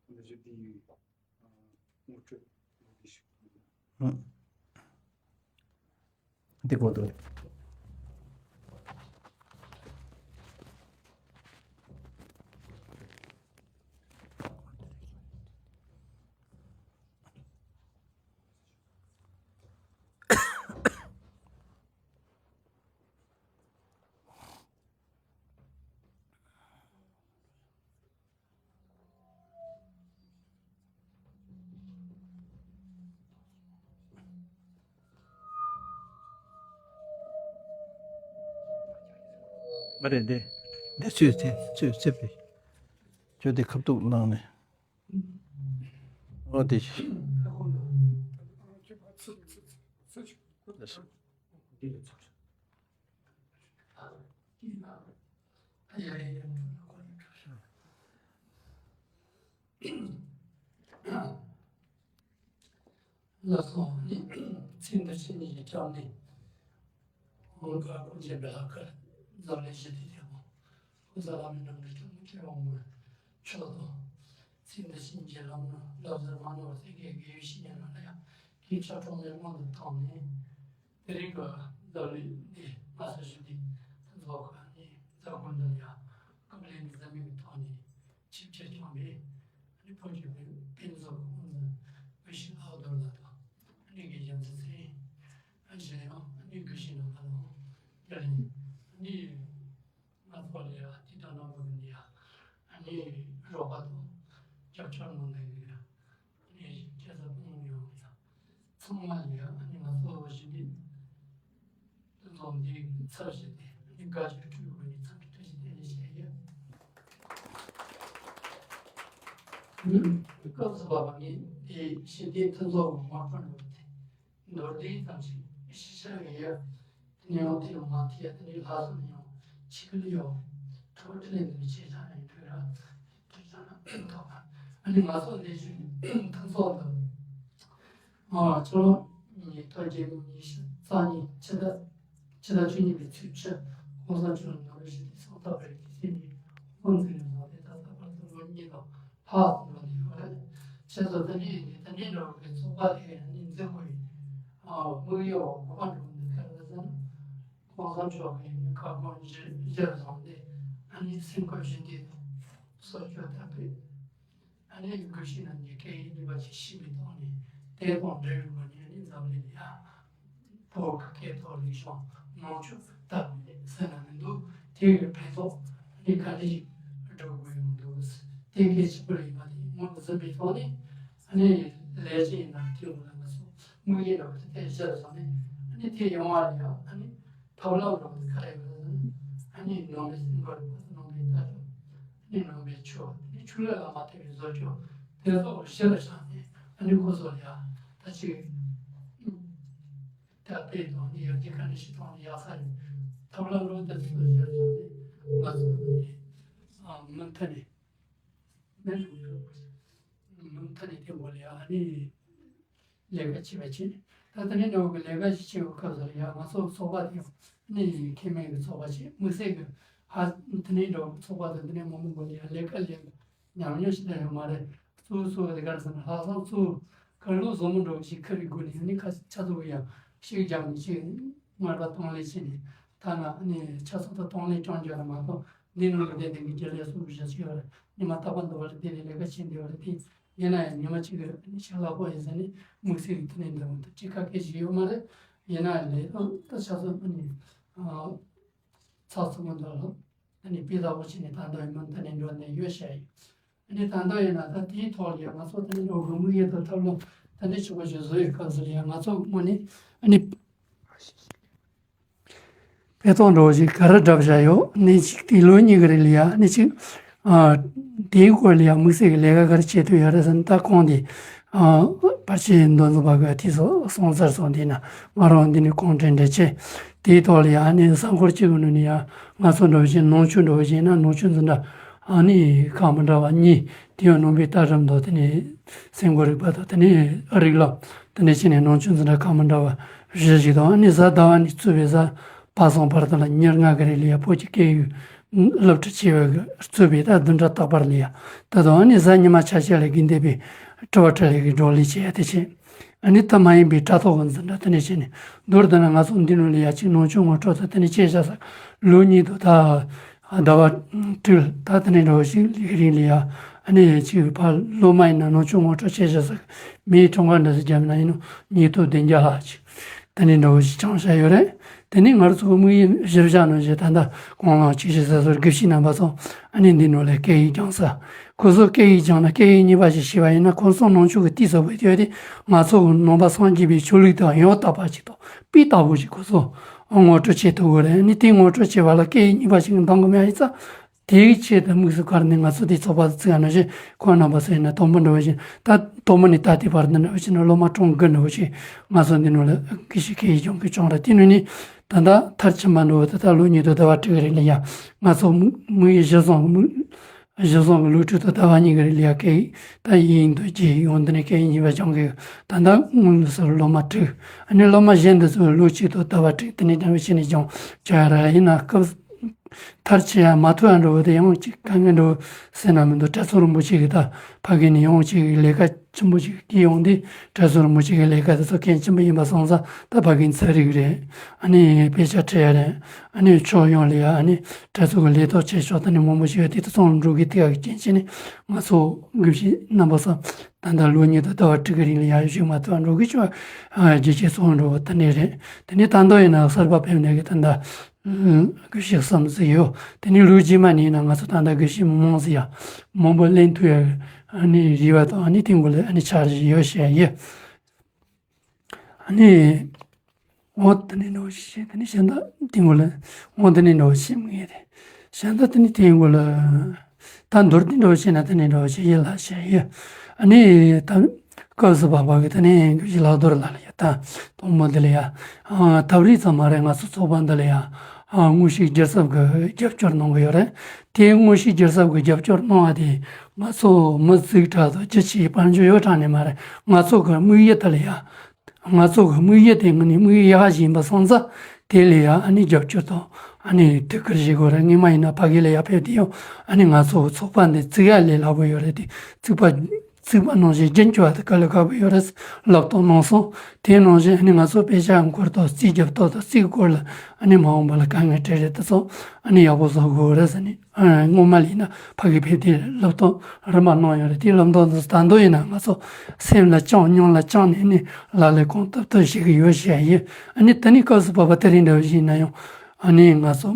ནས་ཞུ་བདེའི་ངོ་སྤྲོད་ལོ་རྒྱུས་ཤིག། འདི་གོ་འདུག། མ་རེད་འདི། འདི་ཚོས་དེ་ཚོས་བརྩེ་བས། ཁྱོད་དེ་ཁ་ཐུག་གནང་ནས། འོ་དེ། ལགས་སོ། ཚེ་འདི་ཕྱི་གཉིས་ཀྱི་སྐྱབས་གནས། འོང་སྐལ་ཀུན་མཁྱེན་པའི་ལྷ་སྐལ་འཛམ་གླིང་ཞི་བདེའི་རྒྱལ་པོ། ཁོ་ཚོ་བླ་མའི་འབྲོམ་སྟོན་སྐྱབས་གནས་མཁས་དབང་མཆོག་དང་། ཚེ་འདི་ཕྱི་གཉིས་ཀྱི་ལམ་སྣ་བསླབ་ཟུར་མ་ནོར་བར་གསན་མཁན་དགེ་བའི་བཤེས་གཉེན་རྣམས་ལ་ཡང་སྐུ་ཕྱག་གྲངས་མེད་སྔོན་དུ་བཏང་ནས། དེ་རིང་གི་འཛམ་གླིང་འདི་ང་ཚོ་ཞི་བདེའི་མཐུན་ཚོགས་ཀྱི་མཛད་སྒོ་འདི་ལ་ཡང་སྐུ་ལས་འཛེམ་མེད་ཀྱི་ཐོག་ནས་ཆིབས་བསྒྱུར་བསྐྱངས་པའི་ཨ་ནི་བོད་ཀྱི་དཔེ་མཛོད་ཀྱི་དབུ་འཛིན་དགེ་བཤེས་ཨ་བ་དོར་ལགས་དང་། ཨ་ནི་དགེ་རྒན་ཚེ་བརྟན། ཨ་གཞན་ཡང་ཨ་ནི་དགེ་བཤེས་རྣམ་པ་དང་། དེ་ལས་ཨ་ནི་ང་ཚོ་ལ་ཡང་དེ་དང་ནང་པ་གི་ནི་ཡང་ཨ་ནི་རོགས་པ་དང་རྒྱབ་སྐྱོར་གནང་མཁན་གྱི་ཨ་ནི་སྐྱ་སར་དཔོན་སློབ་ཡོངས་ལ་ཚང་མ་ལ་ཡང་ཨ་ནི་ང་ཚོ་ཞི་བདེ་མཐུན་ཚོགས་འདིའི་ཚབ་བྱས་ཏེ་ཨ་ནི་དགའ་སྐྱིད་སྤྲོད་དགོས་ནས་འཚམས་འདྲི་བཀྲ་ཤིས་བདེ་ལེགས་ཞུ་ཡ་ཡིན། སྐབས་སུ་བབས་པ་ནི་དེའི་ཞི་བདེའི་མཐུན་ཚོགས་ཀྱི་དམག་དཔོན་འགྲོ་སྟེ། མདོར་བསྡུས་ཙམ་ཞིག་ཞིབ་ཆ་ཡོད་ཡ། དེ་ནས་ཡང་དེ་ཡང་མ་ཐེ་ཡ། དེ་ནས་ལྷག་བསམ་ཡང་ཆིག་ལ་ཡོད། ཁྲོ་ཁྲི་ལས་འདི་ཆེ་ཆ་ཡང་ཐོས་ར། ཐོས་ཆ་ན་ཐོག་ཨ་ནི་ང་ཚོ་ལས་ཞུགས་མཐུན་ཚོགས་འདི། ཨ་ཕྱི་ལོ་ཉིས་སྟོང་བརྒྱད་བརྒྱ་ཉི་ཤུ་རྩ་གཉིས་ཕྱི་ཟླ་ཕྱི་ཟླ་བཅུ་གཉིས་པའི་ཚེས་བཅུ་གོང་ས་མཆོག་ནོར་བུ་ཞི་བདེའི་གསང་རྟགས་པའི་གི་སྲས་ནས་དབུ་འཛིན་ནས་བཟུང་སྟེ་ད་ལྟ་བར་དུ་ལོ་གཉིས་དང་ལྷག་ཙམ་ལ་ལུས་པ་རེད། བྱས་ཙང་ད་ནི་ད་ནི་འགྲོ་བའི་ཚོགས་པ་དེ་ནི་འཛིན་དགོས་ཡིན། ཨ་དམིགས་ཡུལ་འོག་གོ་བ་འགྲོ་འདི་ག་རེ་ཟེར་ན། གོང་ས་མཆོག་གི་བཀའ་དགོངས་གཞིར་བཞག་བཟུང་སྟེ་ཨ་ནི་སེམས་ཁམས་ཞི་བདེ་སོར་ཆུད་ཐབས་པའི་ཨ་ནི་དགེ་བཤེས་རྣམས་ཀྱི་སྐད་ཡིག་གཉིས་པ་ཞིག་ཤེས་པའི་ཐོག་ནས་དེ་དང་འབྲེལ་བའི་སྒོ་ནས་ཨ་ནི་འཛམ་གླིང་ལ་ཡང་བོད་ཀྱི་སྐད་ཐོག་རིག་གཞུང་ནང་ཆོས་ལྟ་བུ་ཟེར་ན་མི་འདུག། དེ་གི་ཕན་ཐོགས་ཨ་ནི་ག་འདྲ་ཞིག་སྒྲུབ་དགོས་ཡོང་འདུག། དེ་གལ་ཆེན་པོ་ཡིན་པ་དེ་ངོས་འཛིན་པའི་ཐོག་ནས་ཨ་ནི་ལས་བྱེད་ཡིན་ན་དེ་འོག་ལ་ང་ཚོ་དམིགས་ཡུལ་འདྲ་བོ་དེ་གཞིར་བཟུང་ནས་ཨ་ནི་དེ་ཡོང་བ་ལ་ཡང་ཨ་ནི། ཐབས་ལམ་རོགས་ཀྱི་ཁ་རེ་བ་ཨ་ནི་ནང་པའི་སེམས་ཁམས་རེད་པ། ནང་པའི་ལྟ་གྲུབ་ཨ་ནི་ནང་པའི་ཆོས་ཨ་ནི་ཆོས་ལུགས་ལ་མ་མཐུན་པའི་བཟོ་བཅོས་དེ་ཚོ་གཞིར་བཞག་ནས་ཨ་ནི་ཁོ་ཚོ་ལ་ཡང་ད་ཅིག་ད་དཔེ་དང་ནི་ཡར་རྒྱས་ག་འདྲ་ཞིག་གཏོང་ནས་ཡག་ས་རེད། ཐབས་ལམ་རོགས་དེ་ཚོ་གཞིར་བཞག་ནས་ང་ཚོ་ནི་མུ་མཐུད་ནས་མུ་མཐུད་ནས་དེ་འགོ་ལ་ཡང་ཨ་ནི། ལས་ཀ་བྱེད་པ་བྱེད། ད་དེ་ནས་འདྲ་བོ་གི་ལས་ཀ་ཞིག་བྱེད་པའི་སྐབས་སུ་ཡང་ང་ཚོ་ཚོགས་པ་དེ་ནི་ཁེ་མེད་ཀྱི་ཚོགས་པ་ཞིག་དམིགས་བསལ་གྱི་ཧ་དེ་ནས་འདྲ་བོ་ཚོགས་པ་དང་དེ་ནས་མང་པོ་ལ་ཡང་ལས་ཀ་ལས་ཉམས་མྱོང་ཞིག་ལས་ཡོད་མ་རེད། གཙོ་བོ་གཙོ་བོ་དེ་ག་རེ་ཟེར་ན་ལྷག་བསམ་གཙོ་བོ་ག་ལོ་བཟང་མོ་འདྲ་བོ་ཞིག་ཁུར་བའི་སྒོ་ནས་ནི་ཁ་ཆ་ཚོ་གི་ཡང་ཤུགས་རྒྱག་ནས་ཅིག་སྔར་བ་གཏོང་ལེན་བྱས་ནས་ཐ་ན་ནི་ཆ་ཚང་དུ་གཏོང་ལེན་ཀྱང་རྒྱག་ར་མ་གཏོགས་འདི་ནང་ལ་བསྡད་ནས་ཀྱི་རྒྱལ་ལས་སུ་བཞག་ཅིག་ཡོད་རེད། ཉི་མ་རྟག་པར་འདུག་བ་རེད། དེ་ནས་ལས་ཀ་བྱེད་འདི་བ་རེད། དེ་ཡིན་ན་ཡང་ཉི་མ་གཅིག་གི་ནི་ཤ་ལག་པོ་ཡིན་ཟེར་ནས་དམིགས་བསལ་གྱི་ཐོག་ནས་འདི་མོ་དུ་ཅིག་ཁ་སྐད་ཞིག་ཡོད་མ་རེད། ཡིན་ན་ཡང་ལས་ད་ཆ་ཚང་ནི་ཚགས་ཚུད་མོ་འདུག་ལ། ཨ་ནི་སྤུས་དག་པོ་བྱས་ནས་ད་ལྟ་ཡིན་མིན་ད་ནི་འགྲོ་ནས་ཡོད་བཤད་ཡོད། ཨ་ནི་ད་ལྟ་ཡིན་ན་ད་དེའི་ཐོག་ལ་ཡང་ང་ཚོ་ད་ནི་འགྲོ་དགོས་མུ་ཡེ་དང་ཐབས་ལམ་ད་ནི་ཆོག་པ་ཞིག་བཟོ་ཡོད་སྐབས་སུ་ལ་ཡང་ང་ཚོ་དངོས་ནས་ཨ་ནི་ཕན་ཐོགས་འགྲོ་ཞིག་ག་རེ་བསྒྲུབས་བཞག་ཡོད་ནི་ཅིག་དེ་ལོ་གཉིས་ཀྱི་རིང་ལ་ཡང་ཨ་ནི་ཅིག་ཨ་དེའི་སྐོར་ལ་ཡང་དམིགས་བསལ་གྱི་ལས་ཀ་ག་རེ་བྱེད་ཐུབ་ཡོད་རེད་ཟེར་ན། ད་ཁོང་དེ་ཨ་བར་ཆད་འདོན་འཛིན་པ་གི་དེ་ཚོ་སོང་ཚར་སོང་། དེ་ན་ང་རང་འདི་ནས་ཁོང་དྲན་དྲན་བྱས། དེའི་ཐོག་ལ་ཡང་ཨ་ནི་གཟའ་འཁོར་གཅིག་གི་ནང་ནས་ཡང་ང་ཚོ་འདྲ་བོ་ཞིག་ནང་ཆོས་འདྲ་བོ་ཞིག་ན་ནང་ཆོས་འཛིན་གྲྭ་ཨ་ནི་ཁག་མི་འདྲ་བ་གཉིས། དེ་ཡང་ནང་པའི་ལྟ་གྲུབ་དང་དེ་ནས་སེམས་ཁམས་རིག་པ་དང་དེ་ནས་རིགས་ལམ་དེ་ནས་ཕྱི་ནས་ནང་ཆོས་འཛིན་གྲྭ་ཁག་མི་འདྲ་བ་བཞི་ཞིག་དང་། ཨ་ནི་གཟའ་ཟླ་བ་ནས་བཙུགས་པའི་གཟའ་པ་སངས་བར་དུ་ལ་ཉེར་ལྔ་གི་རིང་ལ་ཡ་བོད་ཀྱི་སྐད་ཡིག་སློབ་ཁྲིད་བྱས་པའི་གི་བཙུགས་པའི་ད་བདུན་ཕྲག་རྟག་པར་ལ་ཡ་ད་དང་། ཨ་ནི་གཟའ་ཉི་མ་ཆ་ཤས་ལ་དགེ་འདུན་པའི་དྲི་བ་དྲིས་ལན་གྱི་བགྲོ་གླེང་བྱས་ཡ་དེ་བྱས། ཨ་ནི་ད་མ་ཡིན་པའི་དྲ་ཐོག་གི་འཛིན་གྲྭ་དེ་ནས་བྱས་ནས་མདོར་བསྡུ་ན་ང་ཚོ་འདི་ནང་ལ་ཡ་གཅིག་ནང་ཆོས་ངོ་སྤྲོད་དང་དེ་ནས་དཔྱད་བཞག་ས་ལོ་གཉིས་དང་ད་ཟླ་བ་དྲུག་ད་དེ་ནས་འགྲོ་བཞིན་ལས་རིང་ལ་ཡ་ཨ་ནི་གཅིག་ཕར་ལོ་མ་ཡིན་ན་ནང་ཆོས་ངོ་སྤྲོད་དཔྱད་བཞག་ས་མིའི་ཁྲོམ་ཁ་འདྲ་ཟིག་བརྒྱབ་ན་ཡིན་ནོ་ཉིས་སྟོང་བདུན་བརྒྱ་ལྷག་ཅིག་དེ་ནས་འགྲོ་བཞིན་བཅང་བཞག་ཡོད་རེད། དེ་ནས་ང་ཚོ་གི་དམིགས་ཡུལ་གཞིར་བཞག་ནང་བཞིན་ད་ལྟ་གོང་ལ་ཅིག་ཞིག་ཟེར་སོར་དགེ་བཤེས་རྣམ་པ་ཚོ་ཨ་ནི་འདི་ནང་ལ་སྐད་ཡིག་སྦྱང་ས། ཁོ་ཚོ་སྐད་ཡིག་སྦྱངས་ན་སྐད་ཡིག་གཉིས་པ་ཞིག་ཤེས་པ་ཡིན་ན་ཁོ་ཚོ་ནང་ཆོས་ཀྱི་དུས་ཚོད་པོ་ཡོད་དེ་ང་ཚོ་ནང་པ་སངས་རྒྱས་པའི་ཆོས་ལུགས་དང་ཡང་དག་པ་ཞིག་དང་སྤུས་དག་པོ་ཞིག་ཁོ་ཚོ་ངོ་སྤྲོད་བྱེད་ཐུབ་དགོས་རེད། ཨ་ནི་དེ་ངོ་སྤྲོད་བྱེད་པ་ལ་སྐད་ཡིག་གཉིས་པ་ཞིག་འདང་གི་མེད་ཡིན་ཙང་དེའི་ཆེད་དུ་དམིགས་སུ་བཀར་ནས་ང་ཚོ་དེ་ཚོགས་པ་བཙུགས་ཡ་ནང་བཞིན་ཁོང་རྣམ་པ་ཚོ་ཡིན་ན་དང་པོ་འདྲ་བོ་ཞིག་ད་དང་པོ་ནས་ད་ལྟའི་བར་དུ་འདྲ་བོ་ཞིག་ན་སློབ་མ་གྲངས་དགུ་འདྲ་བོ་ཞིག་ང་ཚོ་འདི་ནང་ལ་དགེ་བཤེས་སྐད་ཡིག་སྦྱོང་གི་སྦྱོང་ར་དེ་ནང་ནས་ད་ལྟ་མཐར་ཕྱིན་པ་འདྲ་བོ་དེ་ད་ལོ་གཉིས་དང་ཟླ་བ་དྲུག་རིང་ལ་ཡ་ང་ཚོ་དམིགས་ཡུལ་གཞིར་བཟུང་གི་དམིགས། གཞིར་བཟུང་གི་སློབ་ཕྲུག་དང་ཟླ་བ་གཉིས་ཀྱི་རིང་ལ་ཡ་སྐད་ཡིག་ད་དབྱིན་ཡིག་དང་རྒྱའི་ཡིག་ཡོང་འདི་ནས་སྐད་ཡིག་གཉིས་པ་སྦྱང་གི་ད་ལྟ་དངོས་སུ་སློབ་མ་དྲུག་ཨ་ནི་སློབ་མ་གཞན་འདི་ཚོ་ལོ་གཅིག་དང་ཟླ་བ་དྲུག་དེ་ནས་ཀྱང་བྱས་ནས་སྦྱང་བྱ་ཡ་ར་ཡིན་ན་སྐབས་མཐར་ཕྱིན་ཡ་མ་ཐུབ་ཡ་འགྲོ་བ་དེ་ཡང་གཅིག་དཀའ་ངལ་འགྲོ་ཟེར་ན་མི་འདུག་གྲྭ་ཚང་རིན་པོ་ཆེ་གི་ད་ཕ་གི་ནས་ཡང་གཅིག་ལས་ཀ་ཆེན་པོ་ཞིག་སྐྱེས་ཡོང་དུས་གྲྭ་ཚང་རིན་པོ་ཆེ་གི་ལས་ཀ་དེ་ཚོ་གལ་ཆེན་པོ་ཡིན་པ་སོང་ཙང་ད་ཕ་གི་ཚན་རིག་རེད། ཨ་ནི་དཔེ་ཆ་ཁྲིད་ཡ་རེད། ཨ་ནི་ཕྱོགས་ཡོངས་ལ་ཡ་ཨ་ནི་གྲྭ་ཚང་གི་ལས་ཐོག་ཆེ་ཤོས་དེ་ནི་མང་པོ་ཞིག་ཡོད་དེ་ཚོ་ཚང་འགྲོ་གི་དེ་ག་གི་རྐྱེན་བྱས་ནས་ང་ཚོ་དགེ་བཤེས་རྣམ་པ་ཚོ་ད་ལྟ་ལོ་གཉིས་དང་ཟླ་བ་དྲུག་གི་རིང་ལ་ཡ་བཞུགས་མ་ཐུབ་པ་འགྲོ་གི་ཆོག་རྒྱལ་སྤྱིའི་ཚོགས་འགྲོ་བ་དེ་ནས་རེད། དེ་ནས་ད་ལྟ་ཡིན་ན་གསར་པ་ཕེབས་ནས་གི་ད་ལྟ་དགེ་བཤེས་གསུམ་ཟིག་ཡོད། དེ་ནས་ལོ་རྗེས་མ་ནས་ཡིན་ན་ང་ཚོ་ད་ལྟ་དགེ་བཤེས་མང་ཟིག་ཡ་མང་པོ་ལེན་ཐུབ་ཡ་ཨ་ནི་རེ་བ་དང་ཨ་ནི་དེ་འགོ་ལ་ཨ་ནི་འཆར་གཞི་ཡོད་བཤད་ཡོད། ཨ་ནི། འོ་དེ་ནས་འགྲོ་བཞིན་དེ་ནས་གཞན་དག་དེ་འགོ་ལ་འོ་དེ་ནས་འགྲོ་བཞིན་མི་ངེས་དེ་གཞན་དག་དེ་ནས་དེ་འགོ་ལ་ད་མདོར་དེ་འགྲོ་བཞིན་ན་དེ་ནས་འགྲོ་བཞིན་ཡིད་ལ་བྱས་ཡོད། ཨ་ནི་ད་སྐབས་སུ་བབ་པ་གི་དེ་ནས་ཡིད་ལ་རྡོར་ལ་ལ་ཡ་ད་དང་པོ་འདི་ལ་ཡ་ཐབས་རིག་ཙམ་མ་རེད། ང་ཚོ་ཚོགས་པ་འདི་ལ་ཡ་དངོས་ཤུགས་སྒྱུར་ཚབ་གི་རྒྱབ་སྐྱོར་གནང་གི་ཡོད་རེད། དེ་དངོས་ཤུགས་སྒྱུར་ཚབ་གི་རྒྱབ་སྐྱོར་གནང་བ་དེ་ང་ཚོ་མི་གཅིག་དྲག་དང་རྒྱུ་ཆེའི་དཔལ་འབྱོར་ཡོད་དྲག་ནས་མ་རེད། ང་ཚོ་གི་དམིགས་ཡུལ་དེ་ལ་ཡ། ང་ཚོ་གི་དམིགས་ཡུལ་དེ་ངོས་ནས་དམིགས་ཡུལ་ཡག་ཞིག་ཡིན་པ་སོང་ཙང་དེ་ལ་ཡ་ཨ་ནི་རྒྱབ་སྐྱོར་དང་ཨ་ནི་དེ་ཁུར་བཞེས་དགོས་རེད། སྔོན་མ་ཡིན་ན་ཕ་གི་ལ་ཡ་ཕེབས་དུས་ཡང་ཨ་ནི་ང་ཚོ་གི་ཚོགས་པ་འདི་བཙུགས་ཡ་ལས་སླ་པོ་ཡོད་རེད། དེ་བཙུགས་པ་བཙུགས་པ་ནང་བཞིན་རྒྱུན་སྐྱོང་བ་དེ་དཀའ་ལས་ཁག་པོ་ཡོད་རེད་ལབ་སྟངས་གནང་སོང་། དེ་ནང་བཞིན་ཨ་ནི་ང་ཚོ་དཔེ་ཆ་འཁུར་སྟངས་རྩིས་རྒྱབ་སྟངས་དང་རྩིས་སྐོར་ལ་ཨ་ནི་མ་འོངས་པ་ལ་དཀའ་ངལ་འཕྲད་རེད། དེ་ཚོ་ཨ་ནི་ཡག་པོ་བཟོ་དགོས་རེད་ཟེར་ནས། ཨ། སྔོན་མ་ལ་ཡིན་ན་ཕ་གི་ཕེབས་དུས་སློབ་སྟོན་རིམ་པ་གནང་ཡོད་རེད། དེའི་སློབ་སྟོན་དེ་ད་དུང་ཡིན་ན་ང་ཚོ་སེམས་ལ་བཅངས་སྙིང་ལ་བཅངས་ནས་ནི་ལག་ལེན་གང་ཐུབ་ཐུབ་བྱེད་ཀྱི་ཡོད་བཤད་ཡིན། ཨ་ནི་དེ་ནི་སྐབས་སུ་བབ་པ་དེ་རིང་འདྲ་བོ་ཞིག་ཡིན་ན་ཡང་ཨ་ནི་ང་ཚོ་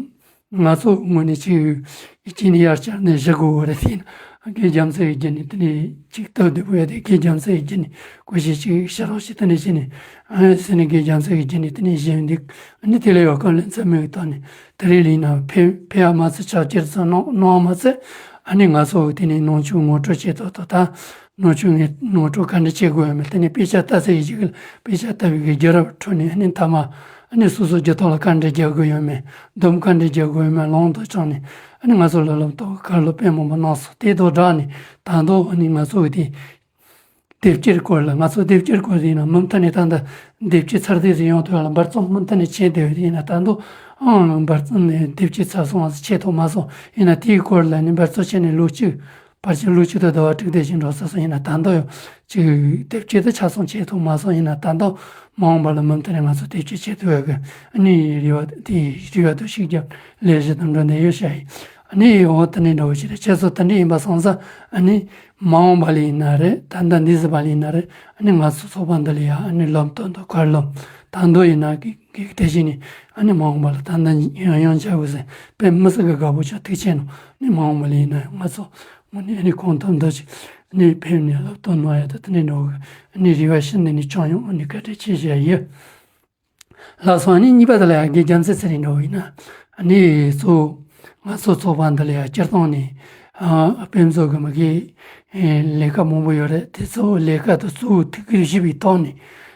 ང་ཚོ་ངོས་ནས་ཅིག་ཡིད་ཆེས་ནས་ཡར་བཅར་ནས་བཞུགས་དགོས་པ་རེད། དེ་ཡིན་ན་དགེ་རྒྱལ་མཚན་གྱི་རྒྱུད་ནས་དེ་ནས་ཅིག་སྟབས་བདེ་པོ་ཡོད་དེ་དགེ་རྒྱལ་མཚན་གྱི་རྒྱུད་ནས་སྐུ་བཞེས་ཅིག་ཕྱིར་རང་ཞིག་དེ་ནས་བྱས་ནས་ཨ་ཟེར་ནས་དགེ་རྒྱལ་མཚན་གྱི་རྒྱུད་ནས་དེ་ནས་བཞེས་འདུག་ཨ་ནི་དེ་ལས་ཡོད་སྐབས་ལ་མཚན་མོའི་ཐོག་ནས། དེ་རིང་ལ་ཡིན་ན་ཕེབས་ཕེབས་ཡ་མ་ཚད་ཕྱག་འཁྱེར་ཚོ་གནང་གནང་བ་མ་ཚད་ཨ་ནི་ང་ཚོ་དེ་ནས་ནང་ཆོས་ངོ་སྤྲོད་བྱེད་ཐོག་ཏུ་ད་ནང་ཆོས་ངས་ནང་སྤྲོད་ག་འདྲ་བྱེད་དགོས་ཡོད་མེད། དེ་ནས་དཔེ་ཆ་ལྟ་ཚེ་ཡི་གེ་ལ་དཔེ་ཆ་ལྟ་བའི་གི་རྒྱལ་རབས་ཁྲོད་ནས་ཨ་ནི་མཐའ་མ་ཨ་ནི་སོ་སོ་རྒྱུ་ཐོག་ལ་ག་འདྲ་རྒྱག་དགོས་ཡོད་མེད། སྡོམ་ག་འདྲ་རྒྱག་དགོས་ཡོད་མེད་ལུང་དུ་བྱུང་ནས་ཨ་ནི་ང་ཚོ་ལ་ལམ་ཐོག་གི་བཀའ་སློབ་དཔེ་མང་པོ་གནང་སོང་། དེ་དང་སྦྲགས་ནས་ད་དུང་ཨ་ནི་ང་ཚོ་གི་དེ། དེབ་སྐྱེལ་སྐོར་ལ། ང་ཚོ་དེབ་སྐྱེལ་སྐོར་དེ་ཡིན་ན་མུ་མཐུད་ནས་ད་ལྟ་དེབ་སྐྱེལ་ཚར་དུས་སུ་ཡོང་ཐུབ་ལ། འབད་བརྩོན་མུ་མཐུད་ནས་བྱས་བསྡད་ཡོད། དེ་ཡིན་ན་ད་དུང་ཨང་འབད་བརྩོན་ནས་དེབ་སྐྱེལ་ཚར་སོང་བ་བྱེད་ཐུབ་མ་སོང་། ཡིན་ན་དེའི་སྐོར་ལ་ནི་འབད་བརྩོན་བྱས་ནས་ལོ་གཅིག་ཕལ་ཆེར་ལོ་གཅིག་དང་ཟླ་བ་དྲུག་དེ་བཞིན་འགྲོ་ས་སོང་། ཡིན་ན་ད་ལྟ་ཡང་ཅིག་དེབ་སྐྱེལ་དུ་ཆ་ཚང་བྱེད་ཐུབ་མ་སོང་། ཡིན་ན་ད་ལྟ་མ་འོངས་པ་ལ་མུ་མཐུད་ནས་ང་ཚོ་དེབ་སྐྱེལ་བྱེད་ཐུབ་ཡག་གི་ཨ་ནི་རེ་བ་དེ་རེ་བ་དང་ཤུགས་རྒྱབ་ལས་གཞི་དང་འགྲོ་འདོད་ཡོད་ཤག་ཡིན། ཨ་ནི་འོ་དེ་འདྲའི་འདྲ་བོ་ཞིག་རེད། ཁྱེད་ཚོ་དེ་འདྲ་ཡིན་པ་སོང་ཙང་ཨ་ནི་མ་འོངས་པ་ལ་ཡིན་ན་རེད། ད་ལྟ་འདི་ཟིན་པ་ལ་ཡིན་ན་རེད། ཨ་ནི་ང་ཚོ་ཚོགས་པ་འདི་ལ་ཡ་ཨ་ནི་ལམ་སྟོན་དང་བཀའ་སློབ་ད་འདོད་ཡིན་ན་གི་གི་དེ་བཞིན་ནི་ཨ་ནི་མ་འོངས་པ་ལ་ད་ལྟ་ཡང་ཡང་བྱ་དགོས་ཟེར་དཔེ་མི་སྲིད་གི་དགའ་པོ་ཆགས། ཐུགས་རྗེ་གནང་། ཨ་ནི་མ་འོངས་པ་ལ་ཡིན་ན་ང་ཚོ་དངོས་གནས་ཨ་ནི་གང་ཐུབ་འདོད་ཅིག་ཨ་ནི་ཕེབས་ནས་སློབ་སྟོན་གནང་ཡ་ད་དེ་འདྲའི་འདྲ་བོ་གི་ཨ་ནི་རེ་བ་ཞུ་འདི་ནི་ཅང་ཡང་ཨ་ནི་བཀའ་དྲིན་ཆེ་ཞུ་ཡ་ཡིན། ལགས་སོ། ཨ་ནི་གཉིས་པ་དེ་ལ་ཡང་རྒན་རྒྱལ་མཚན་ཟེར་ནས་འགྲོ་བ་ཡིན་ན། ཨ་ནི་གཙོ་བོ་ང་ཚོ་ཚོགས་པ་འདི་ལ་ཡང་སྤྱིར་བཏང་ནས་ཨ་དཔེ་མཛོད་ཀྱི་མི་གི་ཨེ་ལས་ཀ་མང་པོ་ཡོད་རེད། དེ་ཚོ་ལས་ཀ་དང་གཙོ་བོ་ཐུགས་ཁུར་བཞེས་པའི་ཐོག་ནས་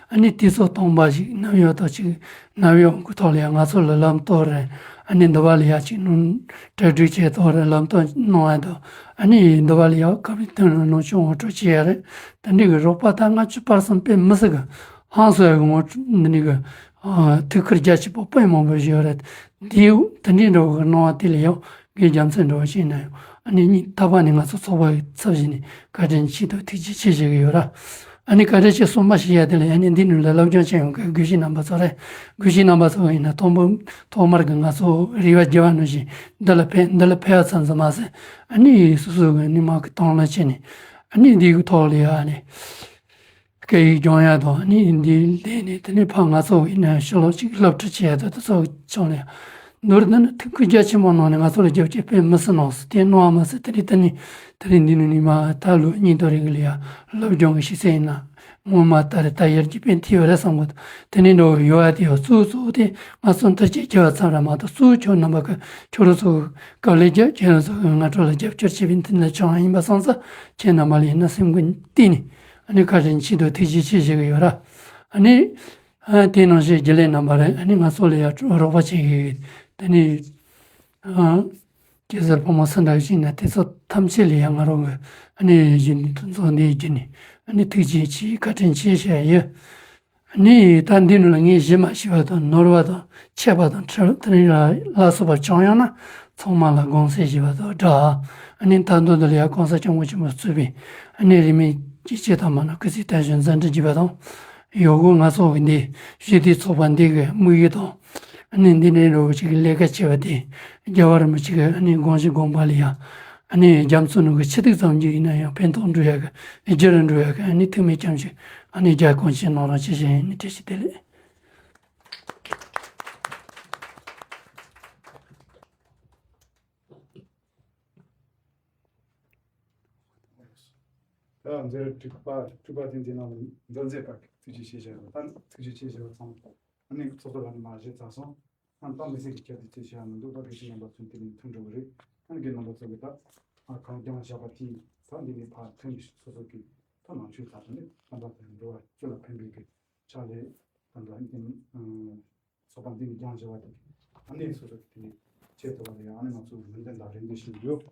ཨ་ནི་དུས་ཚོད་སྟོང་པ་ཞིག་ནམ་ཡོད་དང་ཅིག་ནམ་ཡོད་གི་ཐོག་ལ་ཡང་ང་ཚོ་ལ་ལམ་སྟོན་རེད། ཨ་ནི་འདི་བ་ལ་ཡང་ཅིག་ནང་གྲ་སྒྲིག་བྱེད་ཐོག་རེད། ལམ་སྟོན་གནང་ཡ་དང་ཨ་ནི་འདི་བ་ལ་ཡང་སྐབས་རེ་དོན་ལ་ནང་ཆོས་ངོ་སྤྲོད་བྱེད་ཡ་རེད། དེ་འདྲའི་གི་རོགས་པ་ད་ང་ཚོ་པར་སམ་དཔེ་མི་སྲིད་གི་ཧང་སོ་ཡ་གི་ངོ་འདི་ནི་གི་ཨ་ཐུགས་ཁུར་རྒྱ་ཆེ་པོ་དཔེ་མང་པོ་ཞིག་ཡོད་རེད། དེའི་དེ་འདྲའི་འདྲ་བོ་གི་གནང་བ་དེ་ལ་ཡང་གི་རྒྱལ་མཚན་འདྲ་བོ་ཞིག་ཡིན་ན་ཡང་ཨ་ནི་སྙིང་ཐག་པ་ནས་ང་ཚོ་ཚོགས་པ་གི་ཚབ་བྱས་ནས་བཀའ་དྲིན་ཆེ་དང་ཐུགས་རྗེ་ཆེ་ཞུ་གི་ཡོད་ར། ཨ་ནི་བཀའ་དྲིན་ཆེ་གསུམ་པ་ཞུ་ཡ་དེ་ལ་ཨ་ནི་འདི་ནང་ལ་སློབ་སྦྱོང་བྱེད་ཡོང་གི་དགེ་བཤེས་རྣམ་པ་ཚོ་རེད། དགེ་བཤེས་རྣམ་པ་ཚོ་ཡིན་ན་ཐོག་མ་ཐོག་མར་གི་ང་ཚོ་རེ་བ་བརྒྱབ་པ་ནང་བཞིན་འདི་ལ་ཕེབས་འདི་ལ་ཕེབས་ཡ་ཙམ་ཙམ་མ་ཟད་ཨ་ནི་སོ་སོ་གི་ནི་མ་གི་དང་ལ་བྱས་ནས་ཨ་ནི་འདི་གི་ཐོག་ལ་ཡ་ཨ་ནི། སྐད་ཡིག་སྦྱོང་ཡ་དང་ནི་འདི་ལས་ནས་དེ་ནས་ཕར་ང་ཚོ་ཡིན་ན་ཕྱི་ལོགས་ཅིག་སློབ་ཁྲིད་བྱེད་ཡ་དང་དེ་ཚོ་ཕྱོགས་ནས་མདོར་བསྡུས་ན་ཐུགས་ཁུར་རྒྱ་ཆེན་པོ་གནང་ནས་ང་ཚོ་ལ་རྒྱབ་སྐྱོར་དཔེ་མི་སྲིད་གནང་སོང་། དེ་གནང་བ་མ་ཟད་དེ་རིང་དེ་ནས་དེ་རིང་འདི་ནས་ནི་མ་ད་ལོ་གཉིས་དང་རིང་གི་ལ་ཡ་སློབ་སྦྱོང་གི་ཤེས་ཚད་ཡིན་ན་ངོ་མ་ལྟ་རེ་ད་ཡར་རྒྱས་དཔེ་འཐུས་ཡོད་རེད་བསམ་གི་འདུག་དེ་ནས་འགྲོ་ཡོད་ཡ་དེ་ཡོད་གཙོ་གཙོ་དེ་ང་ཚོ་མཐུན་རྐྱེན་རྒྱལ་བ་ཚང་ར་མ་གཏོགས་གཙོ་ཁྱོད་རྣམ་པ་གི་ཁྱོད་རང་ཚོ་གི་དཀའ་ལས་རྒྱབ་ཁྱེད་རང་ཚོ་གི་ང་ཚོ་ལ་རྒྱབ་སྐྱོར་བྱེད་པའི་མཐུན་ལ་བྱུང་བ་ཡིན་པ་སོང་ཙང་ཁྱེད་རྣམ་པ་ལ་ཡིན་ན་སེམས་ཀྱི་གཏིང་ནས། ཨ་ནི་བཀའ་དྲིན་ཆེ་དང་ཐུགས་རྗེ་ཆེ་ཞུ་གི་ཡོད་ར། ཨ་ནི་ཨ་དེ་ནང་བཞིན་རྒྱུན་ལས་རྣམ་པ་རེད། ཨ་ནི་ང་ཚོ་ལ་ཡང་རོགས་པ་བྱེད་ཀྱི་ཡོད། དེ་ནི་ཨ་སྐལ་བཟང་ཕོ་མོ་སུ་འདྲ་ཞིག་ན་དེ་ཚོ་ཐམས་ཅད་ལ་ཡང་ང་རང་གི་ཨ་ནི་གཞི་ནས་དུ་ཚོགས་འདིའི་རྒྱུན་ནས་ཨ་ནི་ཐུགས་རྗེ་ཆེ་བཀའ་དྲིན་ཆེ་ཞུ་ཡ་ཡོད། ཨ་ནི་ད་འདི་ནང་ལ་ངས་ཞུ་མ་ཤེས་པ་དང་ནོར་བ་དང་ཆད་པ་དང་ཁྲེལ་དེ་རིང་ལ་ལ་སོགས་པ་བྱུང་ཡོང་ན་ཚང་མ་ལ་དགོངས་སེལ་ཞུ་བ་དང་སྦྲགས། ཨ་ནི་ད་དུང་འདི་ལ་ཡང་གོང་ས་སྐྱབས་མགོན་ཆེན་པོ་གཙོས་པའི་ཨ་ནི་རིས་མེད་སྐྱེས་ཆེན་དམ་པ་རྣམས་སྐུ་ཚེ་བརྟན་ཞིང་མཛད་འཕྲིན་རྒྱས་པ་དང་། ཡོད་དགུ་ང་ཚོ་གི་འདི་ཞི་བདེའི་ཚོགས་པ་འདི་གི་དམིགས་ཡུལ་དང་། ཨ་ནི་འདི་ནས་རོགས་ཅིག་གི་ལས་ཀ་བྱེད་པ་དེ་རྒྱལ་བ་རིན་པོ་ཆེ་གི་ཨ་ནི་དགོངས་གཞི་དགོངས་པ་ལ་ཡང་། ཨ་ནི་རྒྱ་མཚོ་ནང་གི་ཆུ་ཐིགས་ཙམ་གྱིས་ཡིན་ན་ཡང་ཕན་ཐོགས་འགྲོ་ཡ་གི་རྒྱུ་རུ་འགྲོ་ཡ་གི་ཨ་ནི་ཐུགས་སྨོན་སྐྱབས་འཇུག་ཨ་ནི་རྒྱ་གོང་ཆེན་གནང་རོགས་ཅེས་བྱས་ཨ་ནི་བཀྲ་ཤིས་བདེ་ལེགས། ད་མཛད་རིམ་དྲུག་པ་དྲུག་པ་དེ་འདི་ནང་མཛད་མཛད་པ་ཐུགས་རྗེ་ཆེ་ཞུ་བ་དང་ཐུགས་རྗེ་ཆེ་ཞུ་བ་ཚང་མ་ཨ་ནི་ཚོགས་གཙོ་ལགས་ནས་མར་བཞེས་ཚར་སོང་། ཨ་ནི་ད་མི་སེར་གྱི་ཁྱབ་བསྒྲགས་ཅིག་བྱེད་ཡ་མི་འདུག་ད་དགེ་བཤེས་རྣམ་པ་ཚོ་དེ་ནས་ཐུགས་འགྲོ་གི་རེད། ཨ་ནི་རྒན་རྣམ་པ་ཚོ་གི་ད་ཨ་གང་རྐྱང་བཞག་པ་དེ་ད་འདི་ནས་ཕར་ཐོན་ནས་སོ་སོ་གི་ད་ནང་ཆོས་དང་དེ་ནས་ད་ལྟ་དེ་འགྲོ་བ་སྤྱི་ལ་ཕན་པའི་གི་ཕྱག་ལས་ད་ལྟ་འདི་ཚོགས་པ་འདི་ནས་རྐྱང་བྱས་པ་དེ་ཨ་ནི་སོ་སོ་གི་དེ་ནས་བྱེད་ཐུབ་པ་རེད། ཨ་ནི་ང་ཚོ་ཡོན་ཏན་དང་རེ་འདུན་ཞིག་ཡོད།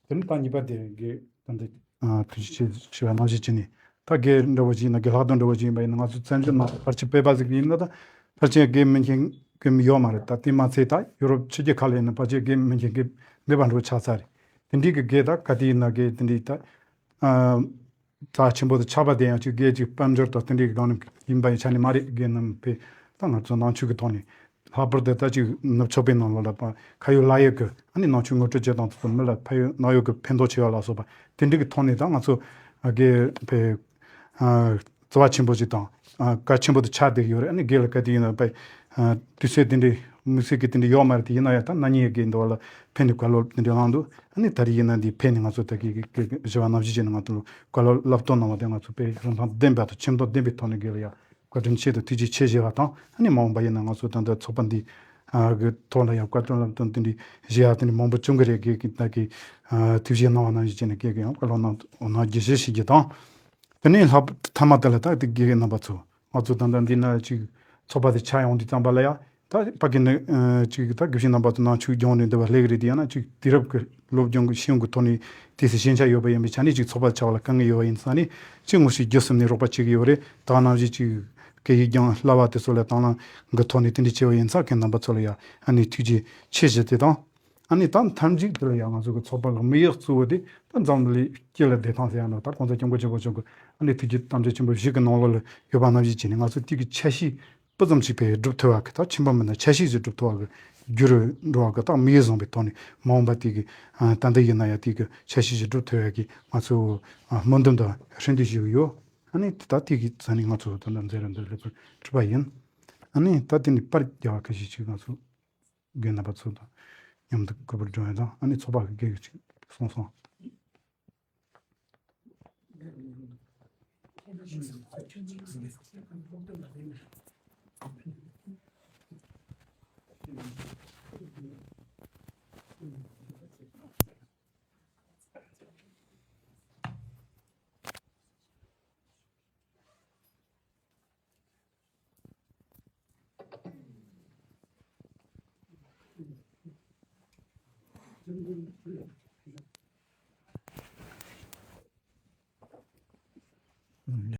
དེ་ནི་ད་གཉིས་པ་དེ་གི་ད་འདི་ཐུགས་རྗེ་ཆེ་ཞུ་བ་ནང་བཞིན་བྱས་ནས་ད་དགེ་འདྲ་བོ་ཞིག་ཡིན་ན་དགེ་ལྷག་དོན་འདྲ་བོ་ཞིག་ཡིན་པ་ཡིན་ན་ང་ཚོ་བཙན་བྱོལ་ནང་ཕལ་ཆེར་བོད་པ་ཟིག་ཡིན་ན་ད་ཕལ་ཆེར་དགེ་མི་མཁྱེན་དགེ་མི་ཡོད་མ་རེད། ད་དེ་མ་ཚད་ད་ཡུ་རོབ་ཕྱི་རྒྱལ་ཁག་ལ་ཡིན་ན་ཕལ་ཆེར་དགེ་མི་མཁྱེན་དགེ་མེད་པ་འདྲ་བོ་ཆགས་ཚར་རེད། དེ་འདྲའི་གི་དགེ་ད་ག་དེ་ཡིན་ན་དགེ་དེ་འདྲའི་ད་རྩ་ཆེན་པོ་དང་ཆགས་པ་དེ་ཡང་ཅིག་དགེ་ཅིག་དཔལ་འབྱོར་དང་དེ་འདྲའི་གི་སྒང་ནས་ཡིན་པ་ཡི་ཆ་ནས་མ་རེད། དགེ་རྣམ་པས་ད་ང་ཚོ་ནང་ཆོས་ཀྱི་ཐོག་ནས། ལྷག་པར་དུ་ད་ཅིག་ནུབ་ཕྱོགས་པའི་ནང་ལོགས་ལ་ཕ་ཁ་ཡོད་ལག་ཡོད་ཀྱི་ཨ་ནི་ནང་ཆོས་ངོ་སྤྲོད་བྱེད་སྟངས་དེ་ཚོ་མི་ལ་ཕ་ཡོད་ནང་ཡོད་ཀྱི་ཕན་ཐོགས་ཆེ་བ་ལ་སོགས་པ་དེ་འདྲ་གི་ཐོག་ནས་ད་ང་ཚོ་དགེ་ཕའི་བརྩེ་བ་ཆེན་པོ་ཞིག་དང་གལ་ཆེན་པོ་དུ་ཆགས་བསྡད་ཡོད་རེད། ཨ་ནི་དགེ་ལ་ག་དུས་ཡིན་ན་ཕའི་དུས་ཚོད་དེ་འདྲའི་དམིགས་བསལ་གྱི་དེ་འདྲ་ཡོད་མ་རེད། དེ་ཡིན་ན་ཡང་ད་ན་ནིང་དགེ་འདི་བ་ལ་ཕན་ནས་བཀའ་སློབ་དེ་འདྲ་གནང་འདུག་ཨ་ནི་ད་རེས་ཡིན་ན་འདི་ཕན་ནས་ང་ཚོ་ད་གི་གི་གི་ཞུ་བ་ནང་བཞིན་བྱས་ནས་ང་ཚོ་བཀའ་སློབ་སློབ་སྟོན་གནང་བ་དེ་ང་ཚོ་དཔེ་རིན་ཐང་ལྡན་པ་དང་ཁྱིམ་ཐོག་ལྡན་པའི་ཐོག་ནས་དགེ་ལ་ཡ། བཀའ་དྲིན་ཆེ་དང་ཐུགས་རྗེ་ཆེ་ཞུ་བ་དང་ཨ་ནི་མ་འོངས་པ་ཡིན་ན་ང་ཚོ་ད་ལྟ་ཚོགས་པ་འདི་གི་ཐོག་ལ་ཡང་བཀའ་དྲིན་བསླབ་སྟོན་དེ་འདྲའི་ཞུ་ཡ་དེ་འདྲ་མང་པོ་བྱུང་གི་རེད། དགེ་གི་ད་གི་ཐུགས་རྗེ་གནང་བ་ནང་བཞིན་བྱས་ནས་དགེ་གི་ཡང་བཀའ་སློབ་གནང་གནང་རྒྱུ་ཞུ་ཞུ་རྒྱུ་དང་། དེ་ནས་ལྷག་མཐའ་མ་དེ་ལ་ད་དེ་དགེ་གི་རྣམ་པ་ཚོ་ང་ཚོ་ད་ལྟ་འདི་ན་ཅིག་ཚོགས་པ་དེ་ཆགས་ཡོང་དུས་ཙམ་པ་ལ་ཡ་ ད་ཕ་གི་ནི་ཅིག་ད་དགེ་བཤེས་རྣམ་པ་ཚོ་ནང་ཆོས་སྦྱོང་ནས་འདི་བ་སླེབས་རེད། དེ་ཡང་ན་ཅིག་དུས་རབས་ཀྱི་སློབ་སྦྱོང་གི་ཤེས་ཡོན་གྱི་ཐོག་ནས་དེ་སྲིད་ཤེས་བྱ་ཡོད་པ་ཡིན་པའི་ཆ་ནས་ཅིག་ཚོགས་པ་ཆགས་པ་ལ་དཀའ་ངལ་ཡོད་པ་ཡིན་ཙང་ནས། ཅིག་དངོས་སུ་རྒྱུ་གསུམ་ནས་རོགས་པ་བྱེད་ཀྱི་ཡོད་རེད། ད་ནང་བཞིན་ཅིག་སྐད་ཡིག་སྦྱང་བསླབ་པ་དེ་ཚོ་ལ་དང་བླངས་གི་ཐོག་ནས་དེ་འདྲ་བྱས་པ་ཡིན་ཙང་ཁྱེད་རྣམ་པ་ཚོ་ལ་ཡང་ཨ་ནི་ཐུགས་རྗེ་ཆེ་ཞུ་དེ་དང་། ཨ་ནི་ད་མཐའ་མཇུག་དེ་ལ་ཡང་ང་ཚོ་གི་ཚོགས་པ་གི་དམིགས་ཡུལ་གཙོ་བོ་དེ་ད་འཛམ་གླིང་སྤྱི་ལ་བདེ་ཐང་ཟེར་ཡ་ནོ། ད་༸གོང་ས་༸སྐྱབས་མགོན་ཆེན་པོ་མཆོག་གི་ཨ་ནི་ཐུགས་རྗེ་དམ་བཅའ་ཆེན་པོ་བཞི་གི་ནང་ལོགས་ལ་ཡོད་པ་ནང་བཞིན་བྱས་ནས། ང་ཚོ་དེ་གི་འཆར་གཞི་སྤུ་ཙམ་ཞིག་ཕར་སྒྲུབ་ཐུབ་པ་གི། ད་ཁྱིམ་པ་མིན་ན་འཆར་གཞི་ཞིག་སྒྲུབ་ཐུབ་པ་གི་རྒྱུ་རུ་འགྲོ་བ་གི་ད་དམིགས་ཡུལ་བཟུང་བའི་ཐོག་ནས། མ་འོངས་པ་དེ་གི་ཨ་ད་ལྟ་ཡིན་ན་ཡང་དེ་གི་འཆར་གཞི་ཞིག་སྒྲུབ་ཐུབ་ཡ་གི་ང་ཚོ་ཨ་སྨོན་འདུན་དང་ཧྲིན་ཏུ་ཞུ་གི་ཡོད། ཨ་ནི་ད་དེ་གི་ས་ནས་ང་ཚོ་ད་ལྟ་མཛད་རིམ་འདི་སླེབས་པར་གྲུབ་པ་ཡིན། ཨ་ནི་ད་དེ་ནས་པར་རྒྱག་པ་ག་ཞིག་ཅིག་ང་ཚོ་རྒན་རྣམ་པ་ཚོ་དང་མཉམ་དུ་གུས་པར་སྒྲུང་ཡ་དང་། ཨ་ནི་ཚོགས་པ་གི་སྒེར་གྱི་ཅིག་གསུངས་སོང་།